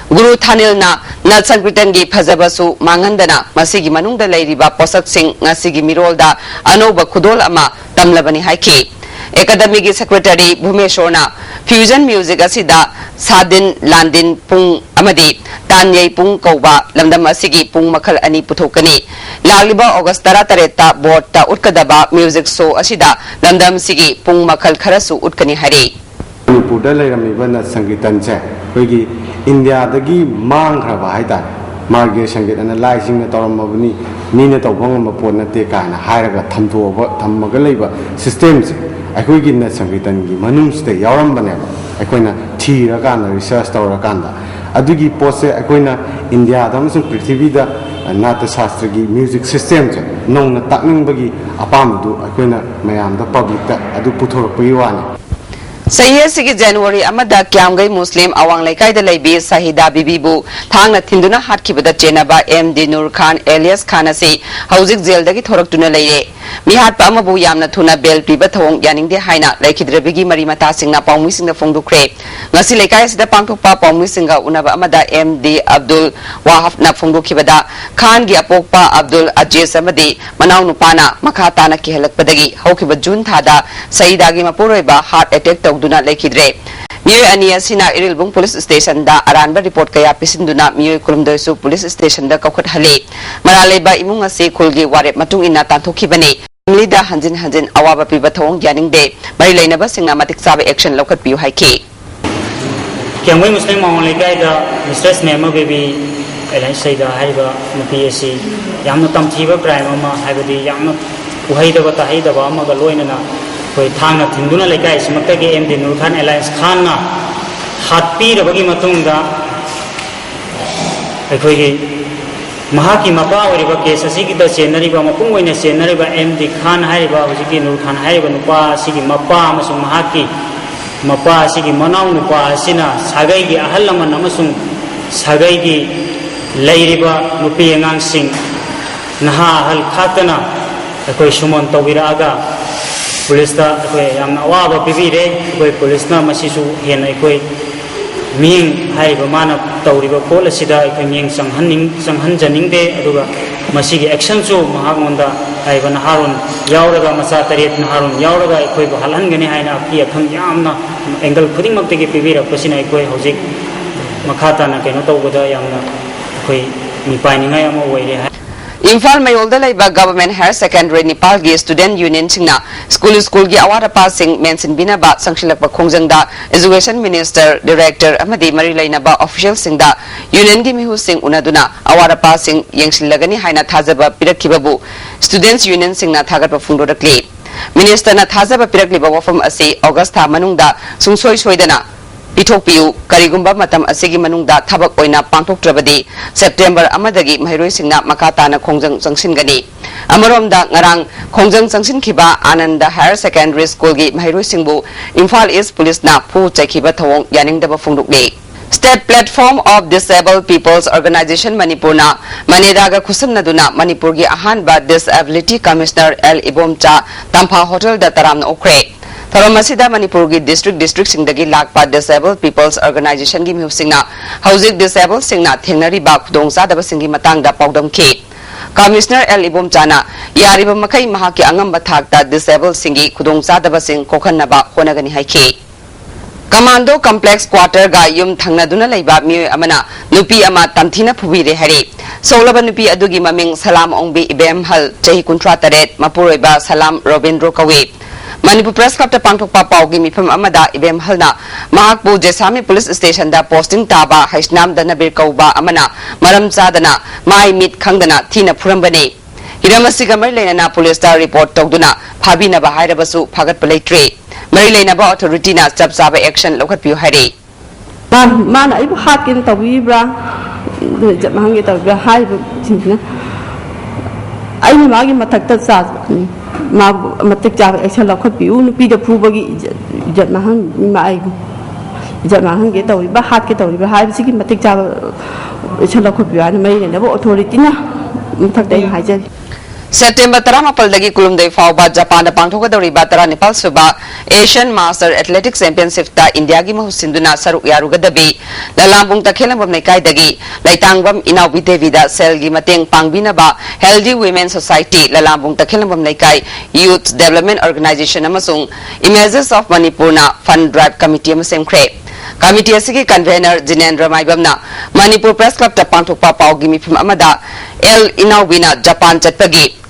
ꯒꯨꯔꯨ ꯊꯥꯅꯤꯜꯅ ꯅꯠ ꯁꯪꯀ꯭ꯔꯤꯇꯟꯒꯤ ꯐꯖꯕꯁꯨ ꯃꯥꯡꯍꯟꯗꯅ ꯃꯁꯤꯒꯤ ꯃꯅꯨꯡꯗ ꯂꯩꯔꯤꯕ ꯄꯣꯠꯁꯛꯁꯤꯡ ꯉꯁꯤꯒꯤ ꯃꯤꯔꯣꯜꯗ ꯑꯅꯧꯕ ꯈꯨꯗꯣꯜ ꯑꯃ ꯇꯝꯂꯕꯅꯤ ꯍꯥꯏꯈꯤ꯫ ꯑꯦꯀꯥꯗꯃꯤꯒꯤ ꯁꯦꯀ꯭ꯔꯦꯇꯔꯤ ꯚꯨꯃꯦꯁꯣꯔꯅ fusion music ꯑꯁꯤꯗ ꯁꯥꯗꯤꯟ, ꯂꯥꯟꯗꯤꯟ ꯄꯨꯡ ꯑꯃꯗꯤ ꯇꯥꯟꯌꯩ ꯄꯨꯡ ꯀꯧꯕ ꯂꯝꯗꯝ ꯑꯁꯤꯒꯤ ꯄꯨꯡ ꯃꯈꯜ ꯑꯅꯤ ꯄꯨꯊꯣꯛꯀꯅꯤ꯫ ꯂꯥꯛꯂꯤꯕ ꯑꯣꯒꯁ ꯇꯔꯥꯇꯔꯦꯠꯇ ꯕꯣꯔꯗꯇ ꯎꯠꯀꯗꯕ music show ꯑꯁꯤꯗ ꯂꯝꯗꯝꯁꯤꯒꯤ ꯄꯨꯡ ꯃꯈꯜ ꯈꯔꯁꯨ ꯎꯠꯀꯅꯤ ꯍꯥꯏꯔꯤ꯫ ꯃꯅꯤꯄꯨꯔꯗ ꯂꯩꯔꯝꯃꯤꯕ ꯅꯠ ꯁꯪꯀꯤꯔꯇꯟꯁꯦ ꯑꯩꯈꯣꯏꯒꯤ ꯏꯟꯗꯤꯌꯥꯗꯒꯤ ꯃꯥꯡꯈ꯭ꯔꯕ ꯍꯥꯏꯇꯥꯔꯦ꯫ ꯃꯥꯔꯒꯤꯌ ꯁꯪꯒꯤꯠ ꯑꯅ ꯂꯥꯏꯁꯤꯡꯅ ꯇꯧꯔꯝꯃꯕꯅꯤ, ꯃꯤꯅ ꯇꯧꯕ ꯉꯝꯕ ꯄꯣꯠ ꯅꯠꯇꯦ ꯀꯥꯏꯅ ꯍꯥꯏꯔꯒ ꯊꯝꯗꯣꯛꯑꯕ, ꯊꯝꯃꯒ ꯂꯩꯕ systemꯁꯦ ꯑꯩꯈꯣꯏꯒꯤ ꯅꯠ ꯁꯪꯀꯤꯔꯇꯟꯒꯤ ꯃꯅꯨꯡꯁꯤꯗ ꯌꯥꯎꯔꯝꯕꯅꯦꯕ꯫ ꯑꯩꯈꯣꯏꯅ ꯊꯤꯔꯀꯥꯟꯗ, research ꯇꯧꯔꯀꯥꯟꯗ, ꯑꯗꯨꯒꯤ ꯄꯣꯠꯁꯦ ꯑꯩꯈꯣꯏꯅ ꯏꯟꯗꯤꯌꯥꯗ ꯑꯃꯁꯨꯡ ꯄ꯭ꯔꯤꯊꯤꯕꯤꯗ ꯅꯥꯇ꯭ꯌ ꯁꯥꯁꯇ꯭ꯔꯒꯤ music systemꯁꯦ ꯅꯧꯅ ꯇꯥꯛꯅꯤꯡꯕꯒꯤ ꯑꯄꯥꯝꯕꯗꯨ ꯑꯩꯈꯣꯏꯅ ꯃꯌꯥꯝꯗ, publicꯇ ꯑꯗꯨ ꯄꯨꯊꯣꯔꯛꯄꯒꯤ ꯋꯥꯅꯤ꯫ ꯆꯍꯤ ꯑꯁꯤꯒꯤ ꯖꯅꯋꯥꯔꯤ ꯑꯃꯗ ꯀ꯭ꯌꯥꯝꯒꯩ ꯃꯨꯁꯂꯤꯝ ꯑꯋꯥꯡ ꯂꯩꯀꯥꯏꯗ ꯂꯩꯕꯤ ꯁꯍꯤꯗꯥ ꯕꯤꯕꯤꯕꯨ ꯊꯥꯡꯅ ꯊꯤꯟꯗꯨꯅ ꯍꯥꯠꯈꯤꯕꯗ ꯆꯦꯟꯅꯕ ꯑꯦꯝ ꯗꯤ ꯅꯨꯔ ꯈꯥꯟ alias ꯈꯥꯟ ꯑꯁꯤ ꯍꯧꯖꯤꯛ ꯖꯦꯜꯗꯒꯤ ꯊꯣꯔꯛꯇꯨꯅ ꯂꯩꯔꯦ꯫ ꯃꯤꯍꯥꯠꯄ ꯑꯃꯕꯨ ꯌꯥꯝꯅ ꯊꯨꯅ ꯕꯦꯜ ꯄꯤꯕ ꯊꯧꯑꯣꯡ ꯌꯥꯅꯤꯡꯗꯦ ꯍꯥꯏꯅ ꯂꯩꯈꯤꯗ꯭ꯔꯕꯤꯒꯤ ꯃꯔꯤ ꯃꯇꯥꯁꯤꯡꯅ ꯄꯥꯎꯃꯤꯁꯤꯡꯗ ꯐꯣꯡꯗꯣꯛꯈ꯭ꯔꯦ꯫ ꯉꯁꯤ ꯂꯩꯀꯥꯏ ꯑꯁꯤꯗ ꯄꯥꯡꯊꯣꯛꯄ ꯄꯥꯎꯃꯤꯁꯤꯡꯒ ꯎꯅꯕ ꯑꯃꯗ ꯑꯦꯝ ꯗꯤ ꯑꯕꯗꯨꯜ ꯋꯥꯍꯕꯅ ꯐꯣꯡꯗꯣꯛꯈꯤꯕꯗ, ꯈꯥꯟꯒꯤ ꯑꯄꯣꯛꯄ ꯑꯕꯗꯨꯜ ꯑꯖꯤꯖ ꯑꯃꯗꯤ ꯃꯅꯥꯎꯅꯨꯄꯥꯅ ꯃꯈꯥ ꯇꯥꯅ ꯀꯤꯍꯜꯂꯛꯄꯗꯒꯤ ꯍꯧꯈꯤꯕ ꯖꯨꯟ ꯊꯥꯗ ꯁꯌꯤꯗꯥꯒꯤ ꯃꯄꯨꯔꯣꯏꯕ heart attack ꯇꯧꯗꯨꯅ ꯂꯩꯈꯤꯗ꯭ꯔꯦ꯫ ꯃꯤꯑꯣꯏ ꯑꯅꯤ ꯑꯁꯤꯅ ꯏꯔꯤꯜꯕꯨꯡ ꯄꯨꯂꯤꯁ ꯁ꯭ꯇꯦꯁꯟꯗ ꯑꯔꯥꯟꯕ ꯔꯤꯄꯣꯔꯠ ꯀꯌꯥ ꯄꯤꯁꯤꯟꯗꯨꯅ ꯃꯤꯑꯣꯏ ꯀꯨꯟꯍꯨꯝꯗꯣꯏꯁꯨ ꯄꯨꯂꯤꯁ ꯁ꯭ꯇꯦꯁꯟꯗ ꯀꯧꯈꯠꯍꯜꯂꯤ꯫ ꯃꯔꯥꯜ ꯂꯩꯕ ꯏꯃꯨꯡ ꯑꯁꯤ ꯈꯨꯜꯒꯤ ꯋꯥꯔꯦꯞ ꯃꯇꯨꯡ ꯏꯟꯅ ꯇꯥꯟꯊꯣꯛꯈꯤꯕꯅꯤ꯫ Familyꯗ ꯍꯟꯖꯤꯟ ꯍꯟꯖꯤꯟ ꯑꯋꯥꯕ ꯄꯤꯕ ꯊꯧꯑꯣꯡ ꯌꯥꯅꯤꯡꯗꯦ꯫ ꯃꯔꯤ ꯂꯩꯅꯕꯁꯤꯡꯅ ꯃꯇꯤꯛ ꯆꯥꯕ action ꯂꯧꯈꯠꯄꯤꯌꯨ ꯍꯥꯏꯈꯤ꯫ ꯀ꯭ꯌꯥꯝꯒꯩ ꯃꯨꯁꯂꯤꯝ ꯑꯋꯥꯡ ꯂꯩꯀꯥꯏꯗ Mistress ꯃꯦꯃ ꯕꯦꯕꯤ alias ꯁꯩꯗꯥ ꯍꯥꯏꯔꯤꯕ ꯅꯨꯄꯤ ꯑꯁꯤ ꯌꯥꯝꯅ ꯇꯝꯊꯤꯕ crime ꯑꯃ, ꯍꯥꯏꯕꯗꯤ ꯌꯥꯝꯅ ꯎꯍꯩꯗꯕ ꯇꯥꯍꯩꯗꯕ ꯑꯃꯒ ꯂꯣꯏꯅꯅ ꯑꯩꯈꯣꯏ ꯊꯥꯡꯅ ꯊꯤꯟꯗꯨꯅ ꯂꯩꯀꯥꯏ ꯑꯁꯤꯃꯛꯇꯒꯤ ꯑꯦꯝ ꯗꯤ ꯅꯨꯔ ꯈꯥꯟ alias ꯈꯥꯟꯅ ꯍꯥꯠꯄꯤꯔꯕꯒꯤ ꯃꯇꯨꯡꯗ, ꯑꯩꯈꯣꯏꯒꯤ ꯃꯍꯥꯛꯀꯤ ꯃꯄꯥ ꯑꯣꯏꯔꯤꯕ case ꯑꯁꯤꯒꯤꯗ ꯆꯦꯟꯅꯔꯤꯕ, ꯃꯄꯨꯡ ꯑꯣꯏꯅ ꯆꯦꯟꯅꯔꯤꯕ ꯑꯦꯝ ꯗꯤ ꯈꯥꯟ ꯍꯥꯏꯔꯤꯕ, ꯍꯧꯖꯤꯛꯀꯤ ꯅꯨꯔ ꯈꯥꯟ ꯍꯥꯏꯔꯤꯕ ꯅꯨꯄꯥ ꯑꯁꯤꯒꯤ ꯃꯄꯥ ꯑꯃꯁꯨꯡ ꯃꯍꯥꯛꯀꯤ ꯃꯄꯥ ꯑꯁꯤꯒꯤ ꯃꯅꯥꯎ ꯅꯨꯄꯥ ꯑꯁꯤꯅ ꯁꯥꯒꯩꯒꯤ ꯑꯍꯜ ꯂꯃꯟ ꯑꯃꯁꯨꯡ ꯁꯥꯒꯩꯒꯤ ꯂꯩꯔꯤꯕ ꯅꯨꯄꯤ ꯑꯉꯥꯡꯁꯤꯡ, ꯅꯍꯥ ꯑꯍꯜ ꯈꯥꯛꯇꯅ ꯑꯩꯈꯣꯏ summon ꯇꯧꯕꯤꯔꯛꯑꯒ ꯄꯨꯂꯤꯁꯇ ꯑꯩꯈꯣꯏ ꯌꯥꯝꯅ ꯑꯋꯥꯕ ꯄꯤꯕꯤꯔꯦ꯫ ꯑꯩꯈꯣꯏ ꯄꯨꯂꯤꯁꯅ ꯃꯁꯤꯁꯨ ꯍꯦꯟꯅ ꯑꯩꯈꯣꯏ ꯃꯤꯠꯌꯦꯡ, ꯍꯥꯏꯔꯤꯕ ꯃꯥꯅ ꯇꯧꯔꯤꯕ ꯄꯣꯠ ꯑꯁꯤꯗ ꯑꯩꯈꯣꯏ ꯃꯤꯠꯌꯦꯡ ꯆꯪꯍꯟꯅꯤꯡ-, ꯆꯪꯍꯟꯖꯅꯤꯡꯗꯦ꯫ ꯑꯗꯨꯒ ꯃꯁꯤꯒꯤ ꯑꯦꯛꯁꯟꯁꯨ ꯃꯍꯥꯛꯉꯣꯟꯗ ꯍꯥꯏꯔꯤꯕ ꯅꯍꯥꯔꯣꯟ ꯌꯥꯎꯔꯒ, ꯃꯆꯥ ꯇꯔꯦꯠ ꯅꯍꯥꯔꯣꯟ ꯌꯥꯎꯔꯒ ꯑꯩꯈꯣꯏꯕꯨ ꯍꯥꯠꯍꯟꯒꯅꯤ ꯍꯥꯏꯅ ꯑꯀꯤ ꯑꯈꯪ ꯌꯥꯝꯅ ꯑꯦꯡꯒꯜ ꯈꯨꯗꯤꯡꯃꯛꯇꯒꯤ ꯄꯤꯕꯤꯔꯛꯄꯁꯤꯅ ꯑꯩꯈꯣꯏ ꯍꯧꯖꯤꯛ ꯃꯈꯥ ꯇꯥꯅ ꯀꯩꯅꯣ ꯇꯧꯕꯗ ꯌꯥꯝꯅ ꯑꯩꯈꯣꯏ ꯃꯤꯄꯥꯏꯅꯤꯡꯉꯥꯏ ꯑꯃ ꯑꯣꯏꯔꯦ ꯍꯥꯏ꯫ ꯏꯝꯐꯥꯜ ꯃꯌꯣꯜꯗ ꯂꯩꯕ Government Higher Secondary ꯅꯤꯄꯥꯜꯒꯤ student unionꯁꯤꯡꯅ ꯁ꯭ꯀꯨꯜ ꯁ꯭ꯀꯨꯜꯒꯤ ꯑꯋꯥꯠ ꯑꯄꯥꯁꯤꯡ ꯃꯦꯟꯁꯤꯟꯕꯤꯅꯕ ꯆꯪꯁꯤꯜꯂꯛꯄ ꯈꯣꯡꯖꯪꯗ Education Minister, Director ꯑꯃꯗꯤ ꯃꯔꯤ ꯂꯩꯅꯕ officialꯁꯤꯡꯗ unionꯒꯤ ꯃꯤꯍꯨꯠꯁꯤꯡ ꯎꯅꯗꯨꯅ ꯑꯋꯥꯠ ꯑꯄꯥꯁꯤꯡ ꯌꯦꯡꯁꯤꯜꯂꯒꯅꯤ ꯍꯥꯏꯅ ꯊꯥꯖꯕ ꯄꯤꯔꯛꯈꯤꯕꯕꯨ students unionꯁꯤꯡꯅ ꯊꯥꯒꯠꯄ ꯐꯣꯡꯗꯣꯔꯛꯂꯤ꯫ Ministerꯅ ꯊꯥꯖꯕ ꯄꯤꯔꯛꯂꯤꯕ ꯋꯥꯐꯝ ꯑꯁꯤ August ꯊꯥ ꯃꯅꯨꯡꯗ ꯁꯨꯡꯁꯣꯏ ꯁꯣꯏꯗꯅ ꯄꯤꯊꯣꯛꯄꯤꯌꯨ, ꯀꯔꯤꯒꯨꯝꯕ ꯃꯇꯝ ꯑꯁꯤꯒꯤ ꯃꯅꯨꯡꯗ ꯊꯕꯛ ꯑꯣꯏꯅ ꯄꯥꯡꯊꯣꯛꯇ꯭ꯔꯕꯗꯤ September ꯑꯃꯗꯒꯤ ꯃꯍꯩꯔꯣꯏꯁꯤꯡꯅ ꯃꯈꯥ ꯇꯥꯅ ꯈꯣꯡꯖꯪ ꯆꯪꯁꯤꯟꯒꯅꯤ꯫ ꯑꯃꯔꯣꯝꯗ ꯉꯔꯥꯡ ꯈꯣꯡꯖꯪ ꯆꯪꯁꯤꯟꯈꯤꯕ ꯑꯥꯅꯟꯗ Higher Secondary Schoolꯒꯤ ꯃꯍꯩꯔꯣꯏꯁꯤꯡꯕꯨ ꯏꯝꯐꯥꯜ East Policeꯅ ꯐꯨ ꯆꯩꯈꯤꯕ ꯊꯧꯑꯣꯡ ꯌꯥꯅꯤꯡꯗꯕ ꯐꯣꯡꯗꯣꯛꯂꯤ꯫ State Platform of Disabled People's Organisation ꯃꯅꯤꯄꯨꯔꯅ ꯃꯅꯦꯗꯥꯒ ꯈꯨꯠꯁꯝꯅꯗꯨꯅ ꯃꯅꯤꯄꯨꯔꯒꯤ ꯑꯍꯥꯟꯕ Disability Commissioner ꯑꯦꯜ ꯏꯕꯣꯝꯆꯥ ꯇꯝꯐꯥ ꯍꯣꯇꯦꯜꯗ ꯇꯔꯥꯝꯅ ꯑꯣꯛꯈ꯭ꯔꯦ꯫ ꯊꯧꯔꯝ ꯑꯁꯤꯗ ꯃꯅꯤꯄꯨꯔꯒꯤ district districtꯁꯤꯡꯗꯒꯤ ꯂꯥꯛꯄ Disabled People's Organisationꯒꯤ ꯃꯤꯍꯨꯠꯁꯤꯡꯅ ꯍꯧꯖꯤꯛ disabledꯁꯤꯡꯅ ꯊꯦꯡꯅꯔꯤꯕ ꯈꯨꯗꯣꯡꯆꯥꯗꯕꯁꯤꯡꯒꯤ ꯃꯇꯥꯡꯗ ꯄꯥꯎꯗꯝꯈꯤ꯫ Commissioner ꯑꯦꯜ ꯏꯕꯣꯝꯆꯥꯅ ꯌꯥꯔꯤꯕ ꯃꯈꯩ ꯃꯍꯥꯛꯀꯤ ꯑꯉꯝꯕ ꯊꯥꯛꯇ disabledꯁꯤꯡꯒꯤ ꯈꯨꯗꯣꯡꯆꯥꯗꯕꯁꯤꯡ ꯀꯣꯛꯍꯟꯅꯕ ꯍꯣꯠꯅꯒꯅꯤ ꯍꯥꯏꯈꯤ꯫ Commando Complex Quarterꯒ ꯌꯨꯝ ꯊꯪꯅꯗꯨꯅ ꯂꯩꯕ ꯃꯤꯑꯣꯏ ꯑꯃꯅ ꯅꯨꯄꯤ ꯑꯃ ꯇꯝꯊꯤꯅ ꯐꯨꯕꯤꯔꯦ ꯍꯥꯏꯔꯤ꯫ ꯁꯣꯛꯂꯕ ꯅꯨꯄꯤ ꯑꯗꯨꯒꯤ ꯃꯃꯤꯡ ꯁꯂꯥꯝ ꯑꯣꯡꯕꯤ ꯏꯕꯦꯝꯍꯜ, ꯆꯍꯤ ꯀꯨꯟꯊ꯭ꯔꯥ ꯇꯔꯦꯠ, ꯃꯄꯨꯔꯣꯏꯕ ꯁꯂꯥꯝ ꯔꯣꯕꯤꯟꯗ꯭ꯔꯣ ꯀꯧꯏ꯫ ꯃꯅꯤꯄꯨꯔ Press Clubꯇ ꯄꯥꯡꯊꯣꯛꯄ ꯄꯥꯎꯒꯤ ꯃꯤꯐꯝ ꯑꯃꯗ ꯏꯕꯦꯝꯍꯜꯅ ꯃꯍꯥꯛꯄꯨ ꯖꯦꯁꯥꯃꯤ Police Stationꯗ posting ꯇꯥꯕ ꯍꯩꯁꯅꯥꯝ ꯗꯅꯕꯤꯔ ꯀꯧꯕ ꯑꯃꯅ ꯃꯔꯝ ꯆꯥꯗꯅ ꯃꯥꯏ ꯃꯤꯠ ꯈꯪꯗꯅ ꯊꯤꯅ ꯐꯨꯔꯝꯕꯅꯤ꯫ ꯍꯤꯔꯝ ꯑꯁꯤꯒ ꯃꯔꯤ ꯂꯩꯅꯅ policeꯇ report ꯇꯧꯗꯨꯅ ꯐꯥꯕꯤꯅꯕ ꯍꯥꯏꯔꯕꯁꯨ ꯐꯥꯒꯠꯄ ꯂꯩꯇ꯭ꯔꯤ꯫ ꯃꯔꯤ ꯂꯩꯅꯕ authorityꯅ ꯆꯞ ꯆꯥꯕ action ꯂꯧꯈꯠꯄꯤꯌꯨ ꯍꯥꯏꯔꯤ꯫ ꯃꯥ-, ꯃꯥꯅ ꯑꯩꯕꯨ ꯍꯥꯠꯀꯦꯅ ꯇꯧꯕꯤꯕ꯭ꯔꯥ, ꯏꯖꯠ ꯃꯥꯡꯍꯟꯒꯦ ꯇꯧꯕꯤꯕ꯭ꯔꯥ ꯍꯥꯏꯔꯤꯕꯁꯤꯡꯁꯤꯅ ꯑꯩꯅ ꯃꯥꯒꯤ ꯃꯊꯛꯇ ꯆꯥ-, ꯃꯥꯕꯨ ꯃꯇꯤꯛ ꯆꯥꯕ action ꯂꯧꯈꯠꯄꯤꯌꯨ, ꯅꯨꯄꯤꯗ ꯐꯨꯕꯒꯤ ꯏꯖꯠ, ꯏꯖꯠ ꯃꯥꯡꯍꯟ-, ꯃꯥ-, ꯑꯩꯕꯨ ꯏꯖꯠ ꯃꯥꯡꯍꯟꯒꯦ ꯇꯧꯔꯤꯕ꯭ꯔꯥ, ꯍꯥꯠꯀꯦ ꯇꯧꯔꯤꯕ꯭ꯔꯥ ꯍꯥꯏꯕꯁꯤꯒꯤ ꯃꯇꯤꯛ ꯆꯥꯕ action ꯂꯧꯈꯠꯄꯤꯌꯨ ꯍꯥꯏꯅ ꯃꯔꯤ ꯂꯩꯅꯕ authorityꯅ ꯃꯊꯛꯇ ꯑꯩꯅ ꯍꯥꯏꯖꯔꯤ꯫ ꯁꯦꯞꯇꯦꯝꯕꯔ ꯇꯔꯥꯃꯥꯄꯜꯗꯒꯤ ꯀꯨꯟꯍꯨꯝꯗꯣꯏ ꯐꯥꯎꯕ ꯖꯄꯥꯟꯗ ꯄꯥꯡꯊꯣꯛꯀꯗꯧꯔꯤꯕ ꯇꯔꯥꯅꯤꯄꯥꯜ ꯁꯨꯕ Asian Master Athletics Championship ꯇ ꯏꯟꯗꯤꯌꯥꯒꯤ ꯃꯍꯨꯠ ꯁꯤꯟꯗꯨꯅ ꯁꯔꯨꯛ ꯌꯥꯔꯨꯒꯗꯕꯤ ꯂꯂꯥꯝꯕꯨꯡ ꯇꯈꯦꯜꯂꯝꯕꯝ ꯂꯩꯀꯥꯏꯗꯒꯤ ꯂꯩꯇꯥꯡꯕꯝ ꯏꯅꯥꯎꯕꯤ ꯗꯦꯕꯤꯗ ꯁꯦꯜꯒꯤ ꯃꯇꯦꯡ ꯄꯥꯡꯕꯤꯅꯕ Healthy Women Society, ꯂꯂꯥꯝꯕꯨꯡ ꯇꯈꯦꯜꯂꯝꯕꯝ ꯂꯩꯀꯥꯏ Youth Development Organization ꯑꯃꯁꯨꯡ Images of Manipur ꯅ fund drive committee ꯑꯃ ꯁꯦꯝꯈ꯭ꯔꯦ꯫ Committee ꯑꯁꯤꯒꯤ convener ꯖꯤꯅꯦꯟꯗ꯭ꯔ ꯃꯥꯏꯕꯝꯅ ꯃꯅꯤꯄꯨꯔ Press Club ꯇ ꯄꯥꯡꯊꯣꯛꯄ ꯄꯥꯎꯒꯤ ꯃꯤꯐꯝ ꯑꯃꯗ ꯑꯦꯜ ꯏꯅꯥꯎꯕꯤꯅ ꯖꯄꯥꯟ ꯆꯠꯄꯒꯤ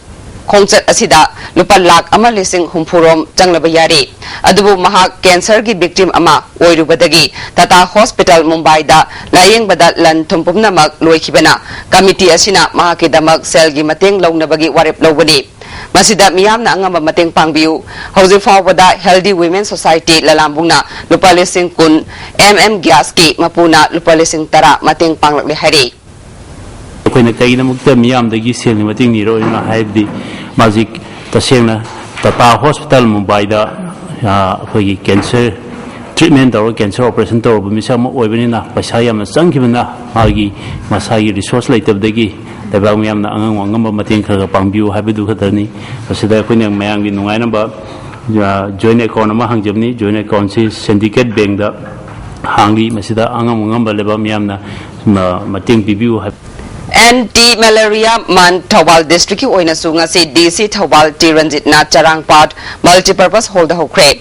ꯈꯣꯡꯆꯠ ꯑꯁꯤꯗ ꯂꯨꯄꯥ ꯂꯥꯈ ꯑꯃ ꯂꯤꯁꯤꯡ ꯍꯨꯝꯐꯨ ꯔꯣꯝ ꯆꯪꯂꯕ ꯌꯥꯔꯦ꯫ ꯑꯗꯨꯕꯨ ꯃꯍꯥꯛ cancer ꯒꯤ victim ꯑꯃ ꯑꯣꯏꯔꯨꯕꯗꯒꯤ ꯇꯥꯇꯥ ꯍꯣꯁꯄꯤꯇꯥꯜ ꯃꯨꯝꯕꯥꯏꯗ ꯂꯥꯌꯦꯡꯕꯗ ꯂꯟ ꯊꯨꯝ ꯄꯨꯝꯅꯃꯛ ꯂꯣꯏꯈꯤꯕꯅ committee ꯑꯁꯤꯅ ꯃꯍꯥꯛꯀꯤꯗꯃꯛ ꯁꯦꯜꯒꯤ ꯃꯇꯦꯡ ꯂꯧꯅꯕꯒꯤ ꯋꯥꯔꯦꯞ ꯂꯧꯕꯅꯤ꯫ ꯃꯁꯤꯗ ꯃꯤꯌꯥꯝꯅ ꯑꯉꯝꯕ ꯃꯇꯦꯡ ꯄꯥꯡꯕꯤꯌꯨ꯫ ꯍꯧꯖꯤꯛ ꯐꯥꯎꯕꯗ Healthy Women Society ꯂꯂꯥꯝꯕꯨꯡꯅ ꯂꯨꯄꯥ ꯂꯤꯁꯤꯡ ꯀꯨꯟ, M M Gas ꯀꯤ ꯃꯄꯨꯅ ꯂꯨꯄꯥ ꯂꯤꯁꯤꯡ ꯇꯔꯥ ꯃꯇꯦꯡ ꯄꯥꯡꯂꯛꯂꯦ ꯍꯥꯏꯔꯤ꯫ ꯑꯩꯈꯣꯏꯅ ꯀꯔꯤꯒꯤꯗꯃꯛꯇ ꯃꯤꯌꯥꯝꯗꯒꯤ ꯁꯦꯜꯒꯤ ꯃꯇꯦꯡ ꯅꯤꯔꯣꯏꯅ ꯍꯥꯏꯕꯗꯤ, ꯃꯥꯁꯤ ꯇꯁꯦꯡꯅ ꯇꯥꯇꯥ ꯍꯣꯁꯄꯤꯇꯥꯜ ꯃꯨꯝꯕꯥꯏꯗ, ꯑ, ꯑꯩꯈꯣꯏꯒꯤ cancer treatment ꯇꯧꯔꯒ cancer operation ꯇꯧꯔꯕ ꯃꯤꯁꯛ ꯑꯃ ꯑꯣꯏꯕꯅꯤꯅ, ꯄꯩꯁꯥ ꯌꯥꯝꯅ ꯆꯪꯈꯤꯕꯅ, ꯃꯥꯒꯤ ꯃꯁꯥꯒꯤ resource ꯂꯩꯇꯕꯗꯒꯤ ꯂꯩꯕꯥꯛ ꯃꯤꯌꯥꯝꯅ ꯑꯉꯝ ꯑꯉꯝꯕ ꯃꯇꯦꯡ ꯈꯔ ꯈꯔ ꯄꯥꯡꯕꯤꯌꯨ ꯍꯥꯏꯕꯗꯨ ꯈꯛꯇꯅꯤ꯫ ꯃꯁꯤꯗ ꯑꯩꯈꯣꯏꯅ ꯃꯌꯥꯝꯒꯤ ꯅꯨꯡꯉꯥꯏꯅꯕ, ꯑ, joint account ꯑꯃ ꯍꯥꯡꯖꯕꯅꯤ꯫ Joint account ꯁꯤ Syndicate Bank ꯗ ꯍꯥꯡꯂꯤ꯫ ꯃꯁꯤꯗ ꯑꯉꯝ ꯑꯉꯝꯕ ꯂꯩꯕꯥꯛ ꯃꯤꯌꯥꯝꯅ, ꯑ, ꯃꯇꯦꯡ ꯄꯤꯕꯤꯌꯨ ꯍꯥꯏꯕ꯫ Anti Malaria Month Thoubal district ꯀꯤ ꯑꯣꯏꯅꯁꯨ ꯉꯁꯤ D C ꯊꯧꯕꯥꯜ ꯇꯤ ꯔꯟꯖꯤꯠꯅ ꯆꯔꯥꯡꯄꯥꯠ Multipurpose Hall ꯗ ꯍꯧꯈ꯭ꯔꯦ꯫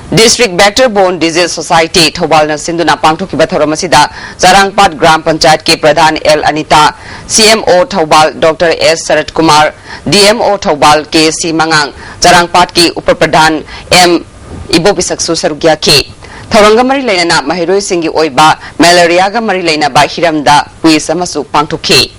District Vector Borne Disease Society ꯊꯧꯕꯥꯜꯅ ꯁꯤꯟꯗꯨꯅ ꯄꯥꯡꯊꯣꯛꯈꯤꯕ ꯊꯧꯔꯝ ꯑꯁꯤꯗ ꯆꯔꯥꯡꯄꯥꯠ ꯒ꯭ꯔꯥꯝ ꯄꯟꯆꯥꯌꯠꯀꯤ Pradhan L Anita, C M O Thoubal doctor S Sarat Kumar, D M O Thoubal K C ꯃꯉꯥꯡ, ꯆꯔꯥꯡꯄꯥꯠꯀꯤ ꯎꯄ ꯄ꯭ꯔꯙꯥꯟ ꯑꯦꯝ ꯏꯕꯣꯕꯤꯁꯛꯁꯨ ꯁꯔꯨꯛ ꯌꯥꯈꯤ꯫ ꯊꯧꯔꯝꯒ ꯃꯔꯤ ꯂꯩꯅꯅ ꯃꯍꯩꯔꯣꯏꯁꯤꯡꯒꯤ ꯑꯣꯏꯕ malaria ꯒ ꯃꯔꯤ ꯂꯩꯅꯕ ꯍꯤꯔꯝꯗ quiz ꯑꯃꯁꯨ ꯄꯥꯡꯊꯣꯛꯈꯤ꯫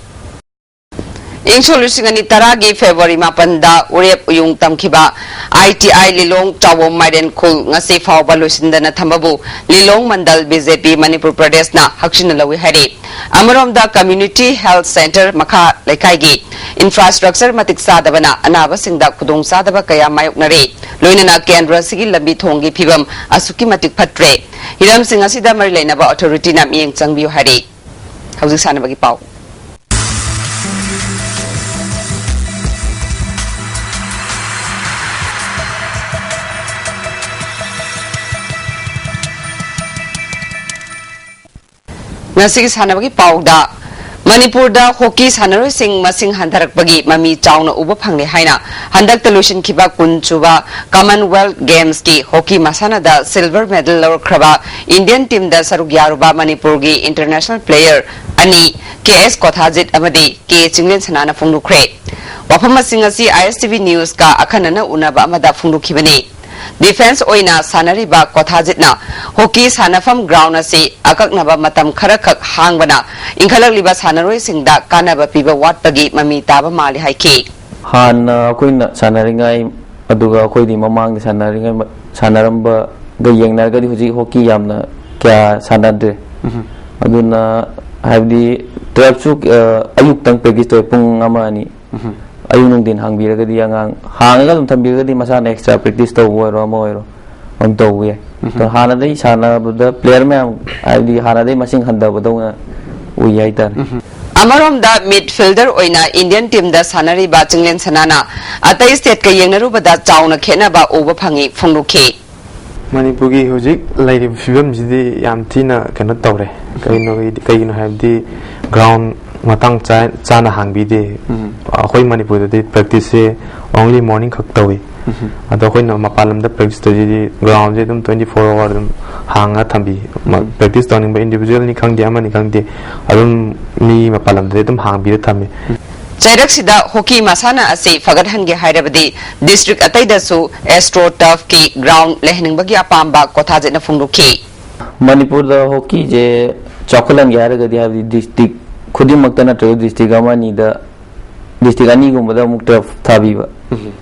ꯏꯪ ꯁꯣꯛ ꯂꯤꯁꯤꯡ ꯑꯅꯤ ꯇꯔꯥꯒꯤ February ꯃꯥꯄꯟꯗ ꯎꯔꯦꯞ ꯎꯌꯨꯡ ꯇꯝꯈꯤꯕ I T I ꯂꯤꯂꯣꯡ ꯆꯥꯎꯕꯝ ꯃꯥꯏꯔꯦꯟ ꯈꯨꯜ ꯉꯁꯤ ꯐꯥꯎꯕ ꯂꯣꯏꯁꯤꯟꯗꯅ ꯊꯝꯕꯕꯨ ꯂꯤꯂꯣꯡ ꯃꯟꯗꯜ B J P ꯃꯅꯤꯄꯨꯔ ꯄ꯭ꯔꯗꯦꯁꯅ ꯍꯛꯆꯤꯟꯅ ꯂꯧꯏ ꯍꯥꯏꯔꯤ꯫ ꯑꯃꯔꯣꯝꯗ Community Health Centre ꯃꯈꯥ ꯂꯩꯀꯥꯏꯒꯤ infrastructure ꯃꯇꯤꯛ ꯆꯥꯗꯕꯅ ꯑꯅꯥꯕꯁꯤꯡꯗ ꯈꯨꯗꯣꯡꯆꯥꯗꯕ ꯀꯌꯥ ꯃꯥꯌꯣꯛꯅꯔꯦ꯫ ꯂꯣꯏꯅꯅ ꯀꯦꯟꯗ꯭ꯔ ꯑꯁꯤꯒꯤ ꯂꯝꯕꯤ ꯊꯣꯡꯒꯤ ꯐꯤꯕꯝ ꯑꯁꯨꯛꯀꯤ ꯃꯇꯤꯛ ꯐꯠꯇ꯭ꯔꯦ꯫ ꯍꯤꯔꯝꯁꯤꯡ ꯑꯁꯤꯗ ꯃꯔꯤ ꯂꯩꯅꯕ authority ꯅ ꯃꯤꯠꯌꯦꯡ ꯆꯪꯕꯤꯌꯨ ꯍꯥꯏꯔꯤ꯫ ꯍꯧꯖꯤꯛ ꯁꯥꯟꯅꯕꯒꯤ ꯄꯥꯎ꯫ ꯉꯁꯤꯒꯤ ꯁꯥꯟꯅꯕꯒꯤ ꯄꯥꯎꯗ, ꯃꯅꯤꯄꯨꯔꯗ ꯍꯣꯀꯤ ꯁꯥꯟꯅꯔꯣꯏꯁꯤꯡ ꯃꯁꯤꯡ ꯍꯟꯊꯔꯛꯄꯒꯤ ꯃꯃꯤ ꯆꯥꯎꯅ ꯎꯕ ꯐꯪꯂꯦ ꯍꯥꯏꯅ ꯍꯟꯗꯛꯇ ꯂꯣꯏꯁꯤꯟꯈꯤꯕ ꯀꯨꯟ ꯁꯨꯕ Commonwealth Gamesꯀꯤ ꯍꯣꯀꯤ ꯃꯁꯥꯟꯅꯗ silver medal ꯂꯧꯔꯛꯈ꯭ꯔꯕ Indian teamꯗ ꯁꯔꯨꯛ ꯌꯥꯔꯨꯕ ꯃꯅꯤꯄꯨꯔꯒꯤ international player ꯑꯅꯤ, ꯀꯦ ꯑꯦꯁ ꯀꯣꯊꯥꯖꯤꯠ ꯑꯃꯗꯤ ꯀꯦ ꯆꯤꯡꯂꯦꯟꯁꯅꯥꯅ ꯐꯣꯡꯗꯣꯛꯈ꯭ꯔꯦ꯫ ꯋꯥꯐꯝꯁꯤꯡ ꯑꯁꯤ ꯑꯥꯏ ꯑꯦꯁ ꯇꯤ ꯚꯤ Newsꯀ ꯑꯈꯟꯅꯅ ꯎꯅꯕ ꯑꯃꯗ ꯐꯣꯡꯗꯣꯛꯈꯤꯕꯅꯤ꯫ Defence ꯑꯣꯏꯅ ꯁꯥꯟꯅꯔꯤꯕ ꯀꯣꯊꯥꯖꯤꯠꯅ ꯍꯣꯀꯤ ꯁꯥꯟꯅꯐꯝ ground ꯑꯁꯤ ꯑꯀꯛꯅꯕ ꯃꯇꯝ ꯈꯔꯈꯛ ꯍꯥꯡꯕꯅ ꯏꯟꯈꯠꯂꯛꯂꯤꯕ ꯁꯥꯟꯅꯔꯣꯏꯁꯤꯡꯗ ꯀꯥꯟꯅꯕ ꯄꯤꯕ ꯋꯥꯠꯄꯒꯤ ꯃꯃꯤ ꯇꯥꯕ ꯃꯥꯜꯂꯤ ꯍꯥꯏꯈꯤ꯫ ꯍꯥꯟꯅ ꯑꯩꯈꯣꯏꯅ ꯁꯥꯟꯅꯔꯤꯉꯩ, ꯑꯗꯨꯒ ꯑꯩꯈꯣꯏꯗꯤ ꯃꯃꯥꯡꯗ ꯁꯥꯟꯅꯔꯤꯉꯩ ꯃ-, ꯁꯥꯟꯅꯔꯝꯕꯒ ꯌꯦꯡꯅꯔꯒꯗꯤ ꯍꯧꯖꯤꯛ ꯍꯣꯀꯤ ꯌꯥꯝꯅ ꯀꯌꯥ ꯁꯥꯟꯅꯗ꯭ꯔꯦ꯫ ꯎꯝ꯫ ꯑꯗꯨꯅ ꯍꯥꯏꯕꯗꯤ turfꯁꯨ, ꯑ, ꯑꯌꯨꯛꯇꯪ practice ꯇꯧꯋꯦ, ꯄꯨꯡ ꯑꯃ ꯑꯅꯤ꯫ ꯎꯝ꯫ ꯑꯌꯨꯛ ꯅꯨꯡꯊꯤꯟ ꯍꯥꯡꯕꯤꯔꯒꯗꯤ, ꯑꯉꯥꯡ ꯍꯥꯡꯉꯒ ꯑꯗꯨꯝ ꯊꯝꯕꯤꯔꯒꯗꯤ ꯃꯁꯥꯅ extra practice ꯇꯧꯕ ꯑꯣꯏꯔꯣ, ꯑꯃ ꯑꯣꯏꯔꯣ, ꯑꯗꯨꯝ ꯇꯧꯕ ꯌꯥꯏ꯫ ꯎꯝ꯫ ꯑꯗꯣ ꯍꯥꯟꯅꯗꯩ ꯁꯥꯟꯅꯕꯗ player ꯃꯌꯥꯝ, ꯍꯥꯏꯕꯗꯤ ꯍꯥꯟꯅꯗꯩ ꯃꯁꯤꯡ ꯍꯟꯊꯕꯗꯧꯅ ꯎꯏ ꯍꯥꯏꯇꯥꯔꯦ꯫ ꯎꯝ꯫ ꯑꯃꯔꯣꯝꯗ midfielder ꯑꯣꯏꯅ Indian teamꯗ ꯁꯥꯟꯅꯔꯤꯕ ꯆꯤꯡꯂꯦꯟ ꯁꯅꯥꯅ ꯑꯇꯩ stateꯀ ꯌꯦꯡꯅꯔꯨꯕꯗ ꯆꯥꯎꯅ ꯈꯦꯠꯅꯕ ꯎꯕ ꯐꯪꯉꯤ ꯐꯣꯡꯗꯣꯛꯈꯤ꯫ ꯃꯅꯤꯄꯨꯔꯒꯤ ꯍꯧꯖꯤꯛ ꯂꯩꯔꯤꯕ ꯐꯤꯕꯝꯁꯤꯗꯤ ꯌꯥꯝ ꯊꯤꯅ ꯀꯩꯅꯣ ꯇꯧꯔꯦ꯫ ꯀꯩꯅꯣ, ꯀꯩꯒꯤꯅꯣ ꯍꯥꯏꯕꯗꯤ ground ꯃꯇꯥꯡ ꯆꯥ-, ꯆꯥꯅ ꯍꯥꯡꯕꯤꯗꯦ꯫ ꯎꯝ꯫ ꯑꯩꯈꯣꯏ ꯃꯅꯤꯄꯨꯔꯗꯗꯤ practiceꯁꯦ only morning ꯈꯛ ꯇꯧꯏ꯫ ꯎꯝ꯫ ꯑꯗꯣ ꯑꯩꯈꯣꯏꯅ ꯃꯄꯥꯟ ꯂꯝꯗ practice ꯇꯧꯔꯤꯁꯤꯗꯤ groundꯁꯦ ꯑꯗꯨꯝ twenty four hour ꯑꯗꯨꯝ ꯍꯥꯡꯉ ꯊꯝꯕꯤ꯫ ꯃ-, ꯎꯝ꯫ Practice ꯇꯧꯅꯤꯡꯕ individualꯅꯤ ꯈꯪꯗꯦ, ꯑꯃꯅꯤ ꯈꯪꯗꯦ, ꯑꯗꯨꯝ ꯃꯤ ꯃꯄꯥꯟ ꯂꯝꯗꯗꯤ ꯑꯗꯨꯝ ꯍꯥꯡꯕꯤꯔ ꯊꯝꯃꯤ꯫ ꯆꯩꯔꯛꯁꯤꯗ ꯍꯣꯀꯤ ꯃꯁꯥꯟꯅ ꯑꯁꯤ ꯐꯒꯠꯍꯟꯒꯦ ꯍꯥꯏꯔꯕꯗꯤ district ꯑꯇꯩꯗꯁꯨ AstroTurfꯀꯤ ground ꯂꯩꯍꯟꯅꯤꯡꯕꯒꯤ ꯑꯄꯥꯝꯕ ꯀꯣꯊꯥꯖꯤꯠꯅ ꯐꯣꯡꯗꯣꯛꯈꯤ꯫ ꯃꯅꯤꯄꯨꯔꯗ ꯍꯣꯀꯤꯁꯦ ꯆꯥꯎꯈꯠꯍꯟꯒꯦ ꯍꯥꯏꯔꯒꯗꯤ, ꯍꯥꯏꯕꯗꯤ district ꯈꯨꯗꯤꯡꯃꯛꯇ ꯅꯠꯇ꯭ꯔꯒ district ꯑꯃ ꯑꯅꯤꯗ, district ꯑꯅꯤꯒꯨꯝꯕꯗ ꯑꯃꯨꯛ turf ꯊꯥꯕꯤꯕ꯫ ꯎꯝ꯫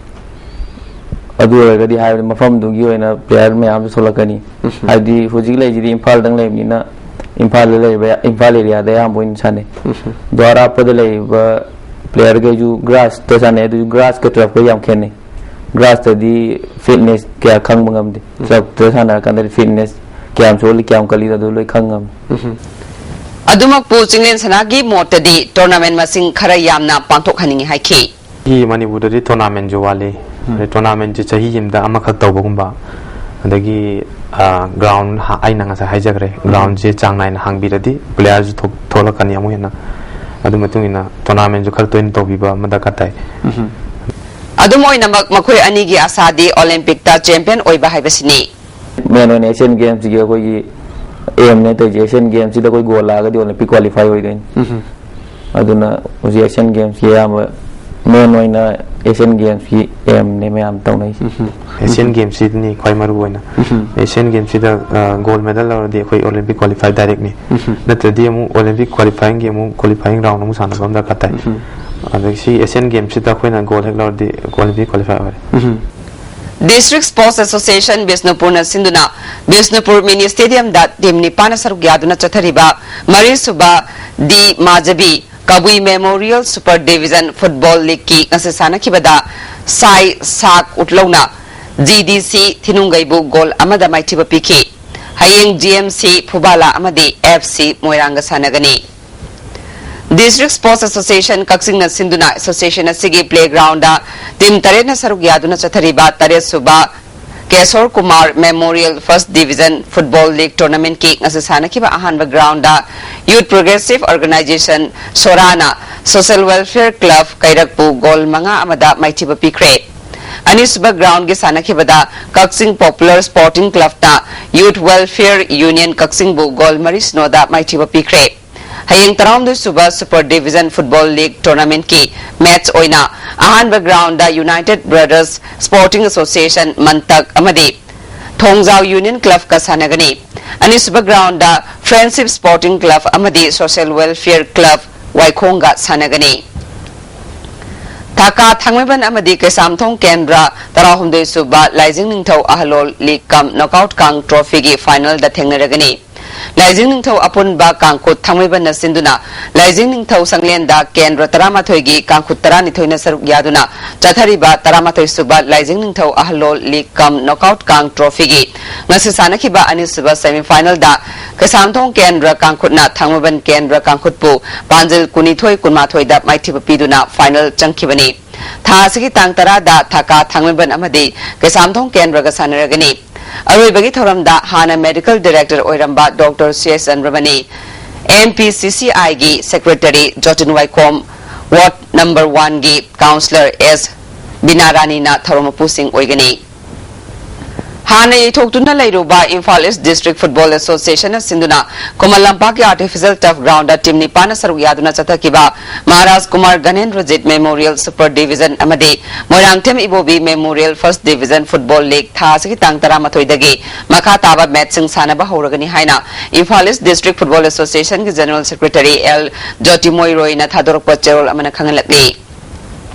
ꯑꯗꯨ ꯑꯣꯏꯔꯒꯗꯤ ꯍꯥꯏꯕꯗꯤ ꯃꯐꯝꯗꯨꯒꯤ ꯑꯣꯏꯅ player ꯃꯌꯥꯝꯁꯨ ꯊꯣꯛꯂꯛꯀꯅꯤ꯫ ꯎꯝ꯫ ꯍꯥꯏꯕꯗꯤ ꯍꯧꯖꯤꯛ ꯂꯩꯔꯤꯁꯤꯗꯤ ꯏꯝꯐꯥꯜꯗꯪ ꯂꯩꯕꯅꯤꯅ, ꯏꯝꯐꯥꯜꯗ ꯂꯩꯔꯤꯕ, ꯏꯝꯐꯥꯜ areaꯗ ꯑꯌꯥꯝꯕ ꯑꯣꯏꯅ ꯁꯥꯟꯅꯩ꯫ ꯎꯝ꯫ ꯑꯗꯣ ꯑꯔꯥꯞꯄꯗ ꯂꯩꯔꯤꯕ playerꯈꯩꯁꯨ grassꯇ ꯁꯥꯟꯅꯩ, ꯑꯗꯨꯁꯨ grassꯀ turfꯀ ꯌꯥꯝ ꯈꯦꯠꯅꯩ꯫ Grassꯇꯗꯤ fitness ꯀꯌꯥ ꯈꯪꯕ ꯉꯝꯗꯦ꯫ ꯎꯝ꯫ Turfꯇ ꯁꯥꯟꯅꯔꯀꯥꯟꯗꯗꯤ fitness ꯀꯌꯥꯝ ꯁꯣꯜꯂꯤ, ꯀꯌꯥꯝ ꯀꯜꯂꯤ, ꯑꯗꯨ ꯂꯣꯏ ꯈꯪ ꯉꯝꯃꯤ꯫ ꯎꯝ꯫ ꯑꯗꯨꯃꯛꯄꯨ ꯆꯤꯡꯂꯦꯟ ꯁꯅꯥꯒꯤ ꯃꯣꯠꯇꯗꯤ tournament ꯃꯁꯤꯡ ꯈꯔ ꯌꯥꯝꯅ ꯄꯥꯡꯊꯣꯛꯍꯟꯅꯤꯡꯏ ꯍꯥꯏꯈꯤ꯫ ꯑꯩꯒꯤ ꯃꯅꯤꯄꯨꯔꯗꯗꯤ tournamentꯁꯨ ꯋꯥꯠꯂꯤ꯫ ꯎꯝ꯫ ꯑꯗꯩ tournamentꯁꯦ ꯆꯍꯤ ꯑꯃꯗ ꯑꯃꯈꯛ ꯇꯧꯕꯒꯨꯝꯕ, ꯑꯗꯒꯤ ꯒ꯭ꯔꯥꯎꯟ ꯑꯩꯅ ꯉꯁꯥꯏ ꯍꯥꯏꯖꯈ꯭ꯔꯦ, ꯒ꯭ꯔꯥꯎꯟꯁꯦ ꯆꯥꯡ ꯅꯥꯏꯅ ꯍꯥꯡꯕꯤꯔꯗꯤ ꯄ꯭ꯂꯦꯌꯥꯔꯁꯨ ꯊꯣꯛ- ꯊꯣꯛꯂꯛꯀꯅꯤ ꯑꯃꯨꯛ ꯍꯦꯟꯅ꯫ ꯑꯗꯨ ꯃꯇꯨꯡ ꯏꯟꯅ ꯇꯣꯔꯅꯥꯃꯦꯟꯁꯨ ꯈꯔ ꯇꯣꯏꯅ ꯇꯧꯕꯤꯕ ꯑꯃ ꯗꯔꯀꯥꯔ ꯇꯥꯏ꯫ ꯑꯗꯨꯝ ꯑꯣꯏꯅꯃꯛ, ꯃꯈꯣꯏ ꯑꯅꯤꯒꯤ ꯑꯁꯥꯗꯤ ꯑꯣꯂꯦꯝꯄꯤꯛꯇ ꯆꯦꯝꯄꯤꯌꯟ ꯑꯣꯏꯕ ꯍꯥꯏꯕꯁꯤꯅꯤ꯫ ꯃꯦꯟ ꯑꯣꯏꯅ ꯑꯦꯁꯤꯌꯥꯟ ꯒꯦꯝꯁꯤꯒꯤ ꯑꯩꯈꯣꯏꯒꯤ ꯑꯦꯝꯅꯦ ꯇꯧꯔꯤꯁꯦ꯫ ꯑꯦꯁꯤꯌꯥꯟ ꯒꯦꯝꯁꯤꯗ ꯑꯩꯈꯣꯏ ꯒꯣꯜ ꯂꯥꯛꯑꯒꯗꯤ ꯑꯣꯂꯦꯝꯄꯤꯛ ꯀ꯭ꯋꯥꯂꯤꯐꯥꯏ ꯑꯣꯏꯗꯣꯏꯅꯤ꯫ ꯑꯗꯨꯅ ꯍꯧꯖꯤꯛ ꯑꯦꯁꯤꯌꯥꯟ ꯒꯦꯝꯁꯀꯤ ꯑꯌꯥꯝꯕ ꯃꯦꯟ ꯑꯣꯏꯅ ꯑꯦꯁꯤꯌꯥꯟ ꯒꯦꯝꯁꯀꯤ ꯑꯦꯝꯅꯦ ꯃꯌꯥꯝ ꯇꯧꯅꯩꯁꯦ꯫ ꯑꯦꯁꯤꯌꯟ ꯒꯦꯝꯁꯤꯅꯤ ꯈ꯭ꯋꯥꯏ ꯃꯔꯨ ꯑꯣꯏꯅ꯫ ꯑꯦꯁꯤꯌꯟ ꯒꯦꯝꯁꯤꯗ ꯒꯣꯜ ꯃꯦꯗꯜ ꯂꯧꯔꯗꯤ ꯑꯩꯈꯣꯏ ꯑꯣꯂꯦꯝꯄꯤꯛ ꯀ꯭ꯋꯥꯂꯤꯐꯥꯏ ꯗꯥꯏꯔꯦꯛꯅꯤ꯫ ꯅꯠꯇ꯭ꯔꯗꯤ ꯑꯃꯨꯛ ꯑꯣꯂꯦꯝꯄꯤꯛ ꯀ꯭ꯋꯥꯂꯤꯐꯥꯏꯌꯤꯡꯒꯤ ꯑꯃꯨꯛ ꯀ꯭ꯋꯥꯂꯤꯐꯥꯏꯌꯤꯡ ꯔꯥꯎꯟ ꯑꯃꯨꯛ ꯁꯥꯟꯅꯕ ꯑꯃ ꯗꯔꯀꯥꯔ ꯇꯥꯏ꯫ ꯑꯗꯒꯤ ꯁꯤ ꯑꯦꯁꯤꯌꯟ ꯒꯦꯝꯁꯤꯗ ꯑꯩꯈꯣꯏꯅ ꯒꯣꯜ ꯍꯦꯛ ꯂꯧꯔꯗꯤ ꯑꯣꯂꯦꯝꯄꯤꯛ ꯀ꯭ꯋꯥꯂꯤꯐꯥꯏ ꯑꯣꯏꯔꯦ꯫ District Sports Association ꯕꯤꯁꯅꯨꯄꯨꯔꯅ ꯁꯤꯟꯗꯨꯅ ꯕꯤꯁꯅꯨꯄꯨꯔ ꯃꯤꯅꯤ ꯁ꯭ꯇꯦꯗꯤꯌꯝꯗ ꯇꯤꯝ ꯅꯤꯄꯥꯟꯅ ꯁꯔꯨꯛ ꯌꯥꯗꯨꯅ ꯆꯠꯊꯔꯤꯕ ꯃꯔꯤꯁꯨꯕ ꯗꯤ ꯃꯥꯖꯕꯤ ꯀꯕꯨꯏ ꯃꯦꯃꯣꯔꯤꯌꯦꯜ ꯁꯨꯄꯔ ꯗꯤꯕꯤꯖꯟ ꯐꯨꯠꯕꯣꯜ ꯂꯤꯒꯀꯤ ꯉꯁꯤ ꯁꯥꯟꯅꯈꯤꯕꯗ ꯁꯥꯏ ꯁꯥꯛ ꯎꯠꯂꯧꯅ ꯖꯤ ꯗꯤ ꯁꯤ ꯊꯤꯅꯨꯡꯒꯩꯕꯨ ꯒꯣꯜ ꯑꯃꯗ ꯃꯥꯏꯊꯤꯕ ꯄꯤꯈꯤ꯫ ꯍꯌꯦꯡ ꯖꯤ ꯑꯦꯝ ꯁꯤ ꯐꯨꯕꯥꯂꯥ ꯑꯃꯗꯤ ꯑꯦꯐ ꯁꯤ ꯃꯣꯏꯔꯥꯡꯒ ꯁꯥꯟꯅꯒꯅꯤ꯫ District Sports Association ꯀꯛꯆꯤꯡꯅ ꯁꯤꯟꯗꯨꯅ ꯑꯦꯁꯣꯁꯤꯌꯦꯁꯟ ꯑꯁꯤꯒꯤ ꯄ꯭ꯂꯦꯒ꯭ꯔꯥꯎꯟꯗ ꯇꯤꯝ ꯇꯔꯦꯠꯅ ꯁꯔꯨꯛ ꯌꯥꯗꯨꯅ ꯆꯠꯊꯔꯤꯕ ꯇꯔꯦꯠ ꯁꯨꯕ Keshor Kumar memorial first division football league ꯇꯣꯔꯅꯥꯃꯦꯟꯠꯀꯤ ꯉꯁꯤ ꯁꯥꯟꯅꯈꯤꯕ ꯑꯍꯥꯟꯕ ꯒ꯭ꯔꯥꯎꯟꯗ ꯌꯨꯊ ꯄ꯭ꯔꯣꯒ꯭ꯔꯦꯁꯤꯚ ꯑꯣꯔꯒꯅꯥꯏꯖꯦꯁꯟ ꯁꯣꯔꯥꯅ ꯁꯣꯁꯤꯌꯦꯜ ꯋꯦꯜꯐꯤꯌꯔ ꯀ꯭ꯂꯕ ꯀꯩꯔꯛꯄꯨ ꯒꯣꯜ ꯃꯉꯥ ꯑꯃꯗ ꯃꯥꯏꯊꯤꯕ ꯄꯤꯈ꯭ꯔꯦ꯫ ꯑꯅꯤꯁꯨꯕ ꯒ꯭ꯔꯥꯎꯟꯒꯤ ꯁꯥꯟꯅꯈꯤꯕꯗ ꯀꯛꯆꯤꯡ ꯄꯣꯄꯨꯂꯔ ꯁ꯭ꯄꯣꯔꯇꯤꯡ ꯀ꯭ꯂꯕꯅ ꯌꯨꯊ ꯋꯦꯜꯐꯤꯌꯔ ꯌꯨꯅꯤꯌꯟ ꯀꯛꯆꯤꯡꯕꯨ ꯒꯣꯜ ꯃꯔꯤ ꯁꯤꯅꯣꯗ ꯃꯥꯏꯊꯤꯕ ꯄꯤꯈ꯭ꯔꯦ꯫ ꯍꯌꯦꯡ ꯇꯔꯥꯍꯨꯝꯗꯣꯏ ꯁꯨꯕ ꯁꯨꯄꯔ ꯗꯤꯕꯤꯖꯟ ꯐꯨꯠꯕꯣꯜ ꯂꯤꯒ ꯇꯣꯔꯅꯥꯃꯦꯟꯠꯀꯤ ꯃꯦꯆ ꯑꯣꯏꯅ ꯑꯍꯥꯟꯕ ground united brothers sporting association Mantak ꯑꯃꯗꯤ ꯊꯣꯡꯖꯥꯎ ꯌꯨꯅꯤꯌꯟ ꯀ꯭ꯂꯕꯀ ꯁꯥꯟꯅꯒꯅꯤ꯫ ꯑꯅꯤꯁꯨꯕ ꯒ꯭ꯔꯥꯎꯟꯗ ꯐ꯭ꯔꯦꯟꯗꯁꯤꯞ ꯁ꯭ꯄꯣꯔꯇꯤꯡ ꯀ꯭ꯂꯕ ꯑꯃꯗꯤ ꯁꯣꯁꯤꯌꯦꯜ ꯋꯦꯜꯐꯤꯌꯔ ꯀ꯭ꯂꯕ ꯋꯥꯏꯈꯣꯡꯒ ꯁꯥꯟꯅꯒꯅꯤ꯫ ꯊꯥꯀꯥ ꯊꯥꯡꯃꯩꯕꯟ ꯑꯃꯗꯤ ꯀꯩꯁꯥꯝꯊꯣꯡ ꯀꯦꯟꯗ꯭ꯔ ꯇꯔꯥꯍꯨꯝꯗꯣꯏ ꯁꯨꯕ ꯂꯥꯏꯖꯤꯡ ꯅꯤꯡꯊꯧ ꯑꯍꯜꯂꯣꯜ ꯂꯤꯒ ꯀꯝ ꯅꯣꯛꯑꯥꯎꯠ ꯀꯥꯡ ꯇ꯭ꯔꯣꯐꯤꯒꯤ ꯐꯥꯏꯅꯦꯜꯗ ꯊꯦꯡꯅꯔꯒꯅꯤ꯫ ꯂꯥꯏꯖꯤꯡ ꯅꯤꯡꯊꯧ ꯑꯄꯨꯟꯕ ꯀꯥꯡꯈꯨꯠ ꯊꯥꯡꯃꯩꯕꯟꯅ ꯁꯤꯟꯗꯨꯅ ꯂꯥꯏꯖꯤꯡ ꯅꯤꯡꯊꯧ ꯁꯪꯂꯦꯟꯗ ꯀꯦꯟꯗ꯭ꯔ ꯇꯔꯥꯃꯥꯊꯣꯏꯒꯤ ꯀꯥꯡꯈꯨꯠ ꯇꯔꯥꯅꯤꯊꯣꯏꯅ ꯁꯔꯨꯛ ꯌꯥꯗꯨꯅ ꯆꯠꯊꯔꯤꯕ ꯇꯔꯥꯃꯥꯊꯣꯏ ꯁꯨꯕ ꯂꯥꯏꯖꯤꯡ ꯅꯤꯡꯊꯧ ꯑꯍꯜꯂꯣꯜ ꯂꯤꯒ ꯀꯝ ꯅꯣꯛꯑꯥꯎꯠ ꯀꯥꯡ ꯇ꯭ꯔꯣꯐꯤꯒꯤ ꯉꯁꯤ ꯁꯥꯟꯅꯈꯤꯕ ꯑꯅꯤꯁꯨꯕ ꯁꯦꯃꯤꯐꯥꯏꯅꯦꯜꯗ ꯀꯩꯁꯥꯝꯊꯣꯡ ꯀꯦꯟꯗ꯭ꯔ ꯀꯥꯡꯈꯨꯠꯅ ꯊꯥꯡꯃꯩꯕꯟ ꯀꯦꯟꯗ꯭ꯔ ꯀꯥꯡꯈꯨꯠꯄꯨ ꯄꯥꯟꯖꯜ ꯀꯨꯟꯅꯤꯊꯣꯏ ꯀꯨꯟꯃꯥꯊꯣꯏꯗ ꯃꯥꯏꯊꯤꯕ ꯄꯤꯗꯨꯅ ꯐꯥꯏꯅꯦꯜ ꯆꯪꯈꯤꯕꯅꯤ꯫ ꯊꯥ ꯑꯁꯤꯒꯤ ꯇꯥꯡ ꯇꯔꯥꯗ ꯊꯥꯀꯥ ꯊꯥꯡꯃꯩꯕꯟ ꯑꯃꯗꯤ ꯀꯩꯁꯥꯝꯊꯣꯡ ꯀꯦꯟꯗ꯭ꯔꯒ ꯁꯥꯟꯅꯔꯒꯅꯤ꯫ ꯑꯔꯣꯏꯕꯒꯤ ꯊꯧꯔꯝꯗ ꯍꯥꯟꯅ medical director ꯑꯣꯏꯔꯝꯕ Doctor C S ꯆꯟꯗ꯭ꯔꯃꯅꯤ, M P ꯁꯤ ꯁꯤ ꯑꯥꯏꯒꯤ secretary ꯖꯣꯇꯤꯟ ꯋꯥꯏꯈꯣꯝ, ward number one ꯒꯤ councillor ꯑꯦꯁ ꯕꯤꯅꯥꯔꯥꯅꯤꯅ ꯊꯧꯔꯝ ꯃꯄꯨꯁꯤꯡ ꯑꯣꯏꯒꯅꯤ꯫ ꯍꯥꯟꯅ ꯌꯩꯊꯣꯛꯇꯨꯅ ꯂꯩꯔꯨꯕ ꯏꯝꯐꯥꯜ ꯏꯁ ꯗꯤꯁꯇ꯭ꯔꯤꯛ ꯐꯨꯠꯕꯣꯜ ꯑꯦꯁꯣꯁꯤꯌꯦꯁꯟꯅ ꯁꯤꯟꯗꯨꯅ ꯈꯨꯃꯟ ꯂꯝꯄꯥꯛꯀꯤ artificial turf ground ꯇꯤꯝ ꯅꯤꯄꯥꯟꯅ ꯁꯔꯨꯛ ꯌꯥꯗꯨꯅ ꯆꯠꯊꯈꯤꯕ Maharaj Kumar Ganendrajit memorial super division ꯑꯃꯗꯤ Moirangthem Ibobi memorial first division football league ꯊꯥ ꯑꯁꯤꯒꯤ ꯇꯥꯡ ꯇꯔꯥꯃꯥꯊꯣꯏꯗꯒꯤ ꯃꯈꯥ ꯇꯥꯕ ꯃꯦꯠꯁꯁꯤꯡ ꯁꯥꯟꯅꯕ ꯍꯧꯔꯒꯅꯤ ꯍꯥꯏꯅ ꯏꯝꯐꯥꯜ ꯏꯁ ꯗꯤꯁꯇ꯭ꯔꯤꯛ ꯐꯨꯠꯕꯣꯜ ꯑꯦꯁꯣꯁꯤꯌꯦꯁꯟꯒꯤ ꯖꯦꯅꯔꯦꯜ ꯁꯦꯀ꯭ꯔꯦꯇꯔꯤ ꯑꯦꯜ ꯖꯣꯇꯤꯃꯣꯏ ꯔꯣꯏꯅ ꯊꯥꯗꯣꯔꯛꯄ ꯆꯦꯔꯣꯜ ꯑꯃꯅ ꯈꯪꯍꯜꯂꯛꯂꯤ꯫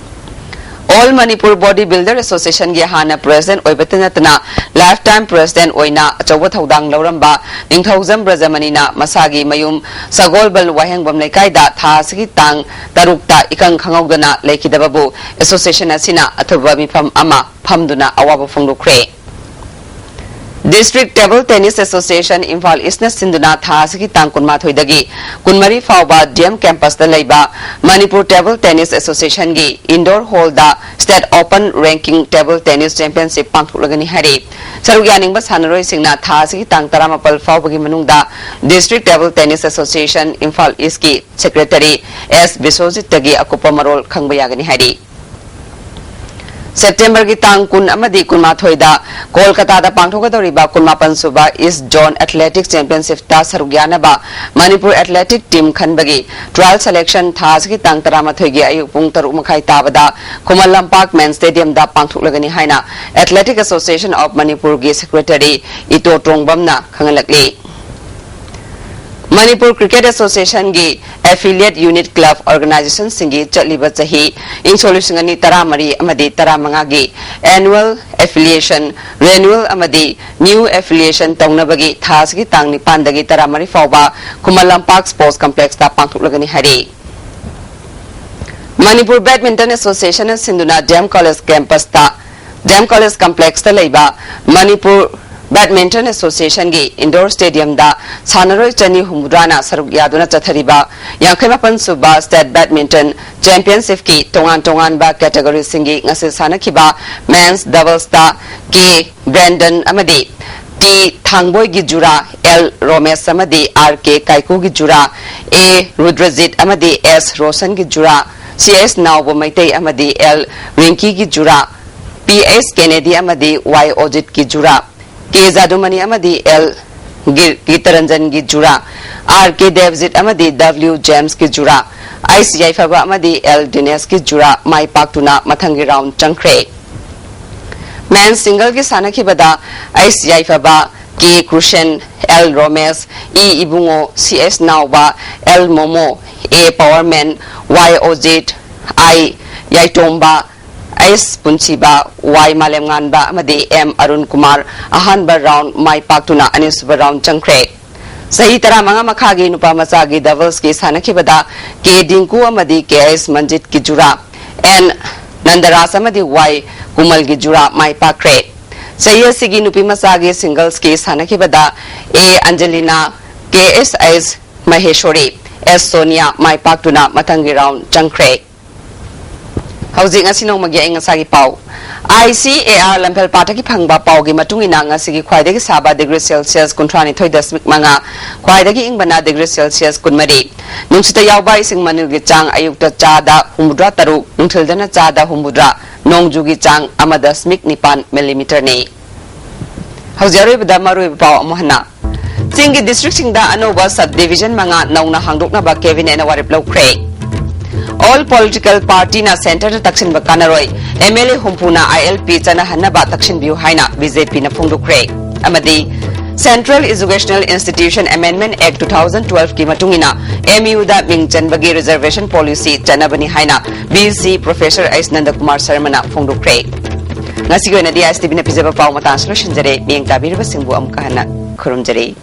ꯑꯣꯜ ꯃꯅꯤꯄꯨꯔ ꯕꯣꯗꯤ ꯕꯤꯜꯗꯔ ꯑꯦꯁꯣꯁꯤꯌꯦꯁꯟꯒꯤ ꯍꯥꯟꯅ ꯄ꯭ꯔꯦꯁꯤꯗꯦꯟꯠ ꯑꯣꯏꯕꯇ ꯅꯠꯇꯅ ꯂꯥꯏꯐ ꯇꯥꯏꯝ ꯄ꯭ꯔꯦꯁꯤꯗꯦꯟꯠ ꯑꯣꯏꯅ ꯑꯆꯧꯕ ꯊꯧꯗꯥꯡ ꯂꯧꯔꯝꯕ ꯅꯤꯡꯊꯧꯖꯝ ꯕ꯭ꯔꯖꯃꯅꯤꯅ ꯃꯁꯥꯒꯤ ꯃꯌꯨꯝ ꯁꯒꯣꯜꯕꯜ ꯋꯥꯍꯦꯡꯕꯝ ꯂꯩꯀꯥꯏꯗ ꯊꯥ ꯑꯁꯤꯒꯤ ꯇꯥꯡ ꯇꯔꯨꯛꯇ ꯏꯀꯪ ꯈꯪꯍꯧꯗꯅ ꯂꯩꯈꯤꯗꯕꯕꯨ ꯑꯦꯁꯣꯁꯤꯌꯦꯁꯟ ꯑꯁꯤꯅ ꯑꯊꯨꯕ ꯃꯤꯐꯝ ꯑꯃ ꯐꯝꯗꯨꯅ ꯑꯋꯥꯕ ꯐꯣꯡꯗꯣꯛꯈ꯭ꯔꯦ꯫ District table tennis association Imphal ꯏꯁꯅ ꯁꯤꯟꯗꯨꯅ ꯊꯥ ꯑꯁꯤꯒꯤ ꯇꯥꯡ ꯀꯨꯟꯃꯥꯊꯣꯏꯗꯒꯤ ꯀꯨꯟꯃꯔꯤ ꯐꯥꯎꯕ ꯗꯤ ꯑꯦꯝ ꯀꯦꯝꯄꯁꯇ ꯂꯩꯕ ꯃꯅꯤꯄꯨꯔ ꯇꯦꯕꯜ ꯇꯦꯅꯤꯁ ꯑꯦꯁꯣꯁꯤꯌꯦꯁꯟꯒꯤ ꯏꯟꯗꯣꯔ ꯍꯣꯜꯗ state open ranking table tennis championship ꯄꯥꯡꯊꯣꯛꯂꯒꯅꯤ ꯍꯥꯏꯔꯤ꯫ ꯁꯔꯨꯛ ꯌꯥꯅꯤꯡꯕ ꯁꯥꯟꯅꯔꯣꯏꯁꯤꯡꯅ ꯊꯥ ꯑꯁꯤꯒꯤ ꯇꯥꯡ ꯇꯔꯥꯃꯥꯄꯜ ꯐꯥꯎꯕꯒꯤ ꯃꯅꯨꯡꯗ district table tennis association Imphal ꯏꯁꯀꯤ ꯁꯦꯀ꯭ꯔꯦꯇꯔꯤ ꯑꯦꯁ ꯕꯤꯁ꯭ꯋꯖꯤꯠꯇꯒꯤ ꯑꯀꯨꯞꯄ ꯃꯔꯣꯜ ꯈꯪꯕ ꯌꯥꯒꯅꯤ ꯍꯥꯏꯔꯤ꯫ ꯁꯦꯞꯇꯦꯝꯕꯔꯒꯤ ꯇꯥꯡ ꯀꯨꯟ ꯑꯃꯗꯤ ꯀꯨꯟꯃꯥꯊꯣꯏꯗ ꯀꯣꯜꯀꯇꯥꯗ ꯄꯥꯡꯊꯣꯛꯀꯗꯧꯔꯤꯕ ꯀꯨꯟꯃꯥꯄꯟ ꯁꯨꯕ ꯏꯁ ꯖꯣꯟ ꯑꯦꯊꯂꯦꯇꯤꯛ ꯆꯦꯝꯄꯤꯌꯟꯁꯤꯞꯇ ꯁꯔꯨꯛ ꯌꯥꯅꯕ ꯃꯅꯤꯄꯨꯔ ꯑꯦꯊꯂꯦꯇꯤꯛ ꯇꯤꯝ ꯈꯟꯕꯒꯤ trial selection ꯊꯥ ꯑꯁꯤꯒꯤ ꯇꯥꯡ ꯇꯔꯥꯃꯥꯊꯣꯏꯒꯤ ꯑꯌꯨꯛ ꯄꯨꯡ ꯇꯔꯨꯛ ꯃꯈꯥꯏ ꯇꯥꯕꯗ ꯈꯨꯃꯟ ꯂꯝꯄꯥꯛ ꯃꯦꯟ ꯁ꯭ꯇꯦꯗꯤꯌꯝꯗ ꯄꯥꯡꯊꯣꯛꯂꯒꯅꯤ ꯍꯥꯏꯅ Athletic Association of ꯃꯅꯤꯄꯨꯔꯒꯤ ꯁꯦꯀ꯭ꯔꯦꯇꯔꯤ ꯏꯇꯣ ꯇꯣꯡꯕꯝꯅ ꯈꯪꯍꯜꯂꯛꯂꯤ꯫ ꯃꯅꯤꯄꯨꯔ ꯀ꯭ꯔꯤꯀꯦꯠ ꯑꯦꯁꯣꯁꯤꯌꯦꯁꯟꯒꯤ affiliate unit club organizationꯁꯤꯡꯒꯤ ꯆꯠꯂꯤꯕ ꯆꯍꯤ ꯏꯪ ꯁꯣꯛ ꯂꯤꯁꯤꯡ ꯑꯅꯤ ꯇꯔꯥꯃꯔꯤ ꯑꯃꯗꯤ ꯇꯔꯥꯃꯉꯥꯒꯤ annual affiliation renewal ꯑꯃꯗꯤ new affiliation ꯇꯧꯅꯕꯒꯤ ꯊꯥ ꯑꯁꯤꯒꯤ ꯇꯥꯡ ꯅꯤꯄꯥꯟꯗꯒꯤ ꯇꯔꯥꯃꯔꯤ ꯐꯥꯎꯕ ꯈꯨꯃꯟ ꯂꯝꯄꯥꯛ ꯁ꯭ꯄꯣꯔꯠꯁ ꯀꯝꯄ꯭ꯂꯦꯛꯁꯇ ꯄꯥꯡꯊꯣꯛꯂꯒꯅꯤ ꯍꯥꯏꯔꯤ꯫ ꯃꯅꯤꯄꯨꯔ ꯕꯦꯗꯃꯤꯟꯇꯟ ꯑꯦꯁꯣꯁꯤꯌꯦꯁꯟꯅ ꯁꯤꯟꯗꯨꯅ ꯗꯤ ꯑꯦꯝ ꯀꯣꯂꯦꯖ ꯀꯦꯝꯄꯁꯇ, ꯗꯤ ꯑꯦꯝ ꯀꯣꯂꯦꯖ ꯀꯝꯄ꯭ꯂꯦꯛꯁꯇ ꯂꯩꯕ ꯃꯅꯤꯄꯨꯔ Badminton Associationꯒꯤ indoor stadiumꯗ ꯁꯥꯟꯅꯔꯣꯏ ꯆꯅꯤ ꯍꯨꯝꯐꯨꯇꯔꯥꯅ ꯁꯔꯨꯛ ꯌꯥꯗꯨꯅ ꯆꯠꯊꯔꯤꯕ ꯌꯥꯡꯈꯩ ꯃꯥꯄꯟ ꯁꯨꯕ State Badminton Championshipꯀꯤ ꯇꯣꯉꯥꯟ ꯇꯣꯉꯥꯟꯕ categoryꯁꯤꯡꯒꯤ ꯉꯁꯤ ꯁꯥꯟꯅꯈꯤꯕ men's doublesꯇ ꯀꯦ ꯕ꯭ꯔꯦꯟꯗꯟ ꯑꯃꯗꯤ ꯇꯤ ꯊꯥꯡꯕꯣꯏꯒꯤ ꯖꯨꯔꯥ, ꯑꯦꯜ ꯔꯣꯃꯦꯁ ꯑꯃꯗꯤ ꯑꯥꯔ ꯀꯦ ꯀꯥꯏꯀꯨꯒꯤ ꯖꯨꯔꯥ, ꯑꯦ ꯔꯨꯗ꯭ꯔꯖꯤꯠ ꯑꯃꯗꯤ ꯑꯦꯁ ꯔꯣꯁꯟꯒꯤ ꯖꯨꯔꯥ, ꯁꯤ ꯑꯦꯁ ꯅꯥꯎꯕ ꯃꯩꯇꯩ ꯑꯃꯗꯤ ꯑꯦꯜ ꯔꯤꯡꯀꯤꯒꯤ ꯖꯨꯔꯥ, ꯄꯤ ꯑꯦꯁ ꯀꯦꯅꯦꯗꯤ ꯑꯃꯗꯤ ꯋꯥꯏ ꯑꯣꯖꯤꯠꯀꯤ ꯖꯨꯔꯥ, ꯀꯦ ꯖꯥꯗꯨꯃꯅꯤ ꯑꯃꯗꯤ ꯑꯦꯜ ꯒꯤ-, ꯒꯤꯇꯔꯟꯖꯟꯒꯤ ꯖꯨꯔꯥ, ꯑꯥꯔ ꯀꯦ ꯗꯦꯕꯖꯤꯠ ꯑꯃꯗꯤ ꯗꯕ꯭ꯂꯤꯎ ꯖꯦꯝꯁꯀꯤ ꯖꯨꯔꯥ, ꯑꯩꯁ ꯌꯥꯏꯐꯕ ꯑꯃꯗꯤ ꯑꯦꯜ ꯗꯤꯅꯦꯁꯀꯤ ꯖꯨꯔꯥ ꯃꯥꯏ ꯄꯥꯛꯇꯨꯅ ꯃꯊꯪꯒꯤ round ꯆꯪꯈ꯭ꯔꯦ꯫ Men's singleꯒꯤ ꯁꯥꯟꯅꯈꯤꯕꯗ ꯑꯩꯁ ꯌꯥꯏꯐꯕ, ꯀꯦ ꯀ꯭ꯔꯨꯁꯦꯟ, ꯑꯦꯜ ꯔꯣꯃꯦꯁ, ꯏ ꯏꯕꯨꯡꯉꯣ, ꯁꯤ ꯑꯦꯁ ꯅꯥꯎꯕ, ꯑꯦꯜ ꯃꯣꯃꯣ, ꯑꯦ ꯄꯋꯥꯔꯃꯦꯟ, ꯋꯥꯏ ꯑꯣꯖꯤꯠ, ꯑꯥꯏ ꯌꯥꯏꯇꯣꯝꯕ, ꯑꯩꯁ ꯄꯨꯟꯁꯤꯕ, ꯋꯥꯏ ꯃꯥꯂꯦꯝꯉꯥꯟꯕ ꯑꯃꯗꯤ ꯑꯦꯝ ꯑꯔꯨꯟ ꯀꯨꯃꯥꯔ ꯑꯍꯥꯟꯕ round ꯃꯥꯏ ꯄꯥꯛꯇꯨꯅ ꯑꯅꯤꯁꯨꯕ round ꯆꯪꯈ꯭ꯔꯦ꯫ ꯆꯍꯤ ꯇꯔꯥꯃꯉꯥ ꯃꯈꯥꯒꯤ ꯅꯨꯄꯥ ꯃꯆꯥꯒꯤ doublesꯀꯤ ꯁꯥꯟꯅꯈꯤꯕꯗ ꯀꯦ ꯗꯤꯡꯀꯨ ꯑꯃꯗꯤ ꯀꯦ ꯑꯩꯁ ꯃꯟꯖꯤꯠꯀꯤ ꯖꯨꯔꯥ, ꯑꯦꯟ ꯅꯟꯗꯔꯥꯖ ꯑꯃꯗꯤ ꯋꯥꯏ ꯀꯨꯃꯜꯒꯤ ꯖꯨꯔꯥ ꯃꯥꯏ ꯄꯥꯛꯈ꯭ꯔꯦ꯫ ꯆꯍꯤ ꯑꯁꯤꯒꯤ ꯅꯨꯄꯤ ꯃꯆꯥꯒꯤ singlesꯀꯤ ꯁꯥꯟꯅꯈꯤꯕꯗ ꯑꯦ ꯑꯟꯖꯂꯤꯅꯥ, ꯀꯦ ꯑꯦꯁ ꯑꯩꯁ ꯃꯍꯦꯁꯣꯔꯤ, ꯑꯦꯁ ꯁꯣꯅꯤꯌꯥ ꯃꯥꯏ ꯄꯥꯛꯇꯨꯅ ꯃꯊꯪꯒꯤ round ꯆꯪꯈ꯭ꯔꯦ꯫ ꯍꯧꯖꯤꯛ ꯉꯁꯤ ꯅꯣꯡꯃꯒꯤ ꯑꯏꯪ ꯑꯁꯥꯒꯤ ꯄꯥꯎ꯫ ꯑꯥꯏ ꯁꯤ ꯑꯦ ꯑꯥꯔ ꯂꯝꯐꯦꯜ ꯄꯥꯠꯇꯒꯤ ꯐꯪꯕ ꯄꯥꯎꯒꯤ ꯃꯇꯨꯡ ꯏꯟꯅ ꯉꯁꯤꯒꯤ ꯈ꯭ꯋꯥꯏꯗꯒꯤ ꯁꯥꯕ degree Celsius ꯀꯨꯟꯊ꯭ꯔꯥ ꯅꯤꯊꯣꯏ ꯗꯁꯃꯤꯛ ꯃꯉꯥ, ꯈ꯭ꯋꯥꯏꯗꯒꯤ ꯏꯪꯕꯅ degree Celsius ꯀꯨꯟꯃꯔꯤ꯫ ꯅꯨꯡꯁꯤꯠꯇ ꯌꯥꯎꯕ ꯏꯁꯤꯡ ꯃꯅꯤꯜꯒꯤ ꯆꯥꯡ ꯑꯌꯨꯛꯇ ꯆꯥꯗ ꯍꯨꯝꯐꯨꯇꯔꯥ ꯇꯔꯨꯛ, ꯅꯨꯡꯊꯤꯜꯗꯅ ꯆꯥꯗ ꯍꯨꯝꯐꯨꯇꯔꯥ, ꯅꯣꯡꯖꯨꯒꯤ ꯆꯥꯡ ꯑꯃ ꯗꯁꯃꯤꯛ ꯅꯤꯄꯥꯟ millimeterꯅꯤ꯫ ꯍꯧꯖꯤꯛ ꯑꯔꯣꯏꯕꯗ ꯃꯔꯨꯑꯣꯏꯕ ꯄꯥꯎ ꯑꯃꯨꯛ ꯍꯟꯅ꯫ ꯆꯤꯡꯒꯤ districtꯁꯤꯡꯗ ꯑꯅꯧꯕ subdivision ꯃꯉꯥ ꯅꯧꯅ ꯍꯥꯡꯗꯣꯛꯅꯕ cabinetꯅ ꯋꯥꯔꯦꯞ ꯂꯧꯈ꯭ꯔꯦ꯫ All political partyꯅ centreꯗ ꯇꯛꯁꯤꯟꯕ ꯀꯥꯟꯅꯔꯣꯏ, M L A ꯍꯨꯝꯐꯨꯅ I L P ꯆꯠꯅꯍꯟꯅꯕ ꯇꯛꯁꯤꯟꯕꯤꯌꯨ ꯍꯥꯏꯅ BJPꯅ ꯐꯣꯡꯗꯣꯛꯈ꯭ꯔꯦ꯫ ꯑꯃꯗꯤ Central Educational Institution Amendment Act two thousand twelveꯀꯤ ꯃꯇꯨꯡ ꯏꯟꯅ M Uꯗ ꯃꯤꯡ ꯆꯟꯕꯒꯤ reservation policy ꯆꯠꯅꯕꯅꯤ ꯍꯥꯏꯅ V C Professor S ꯅꯟꯗꯀꯨꯃꯥꯔ ꯁꯔꯃꯅ ꯐꯣꯡꯗꯣꯛꯈ꯭ꯔꯦ꯫ ꯉꯁꯤꯒꯤ ꯑꯣꯏꯅꯗꯤ ISTVꯅ ꯄꯤꯖꯕ ꯄꯥꯎ ꯃꯇꯥꯡꯁꯨ ꯂꯣꯏꯁꯤꯟꯖꯔꯦ꯫ ꯃꯤꯠꯌꯦꯡ ꯇꯥꯕꯤꯔꯤꯕꯁꯤꯡꯕꯨ ꯑꯃꯨꯛꯀ ꯍꯟꯅ ꯈꯨꯔꯨꯝꯖꯔꯤ꯫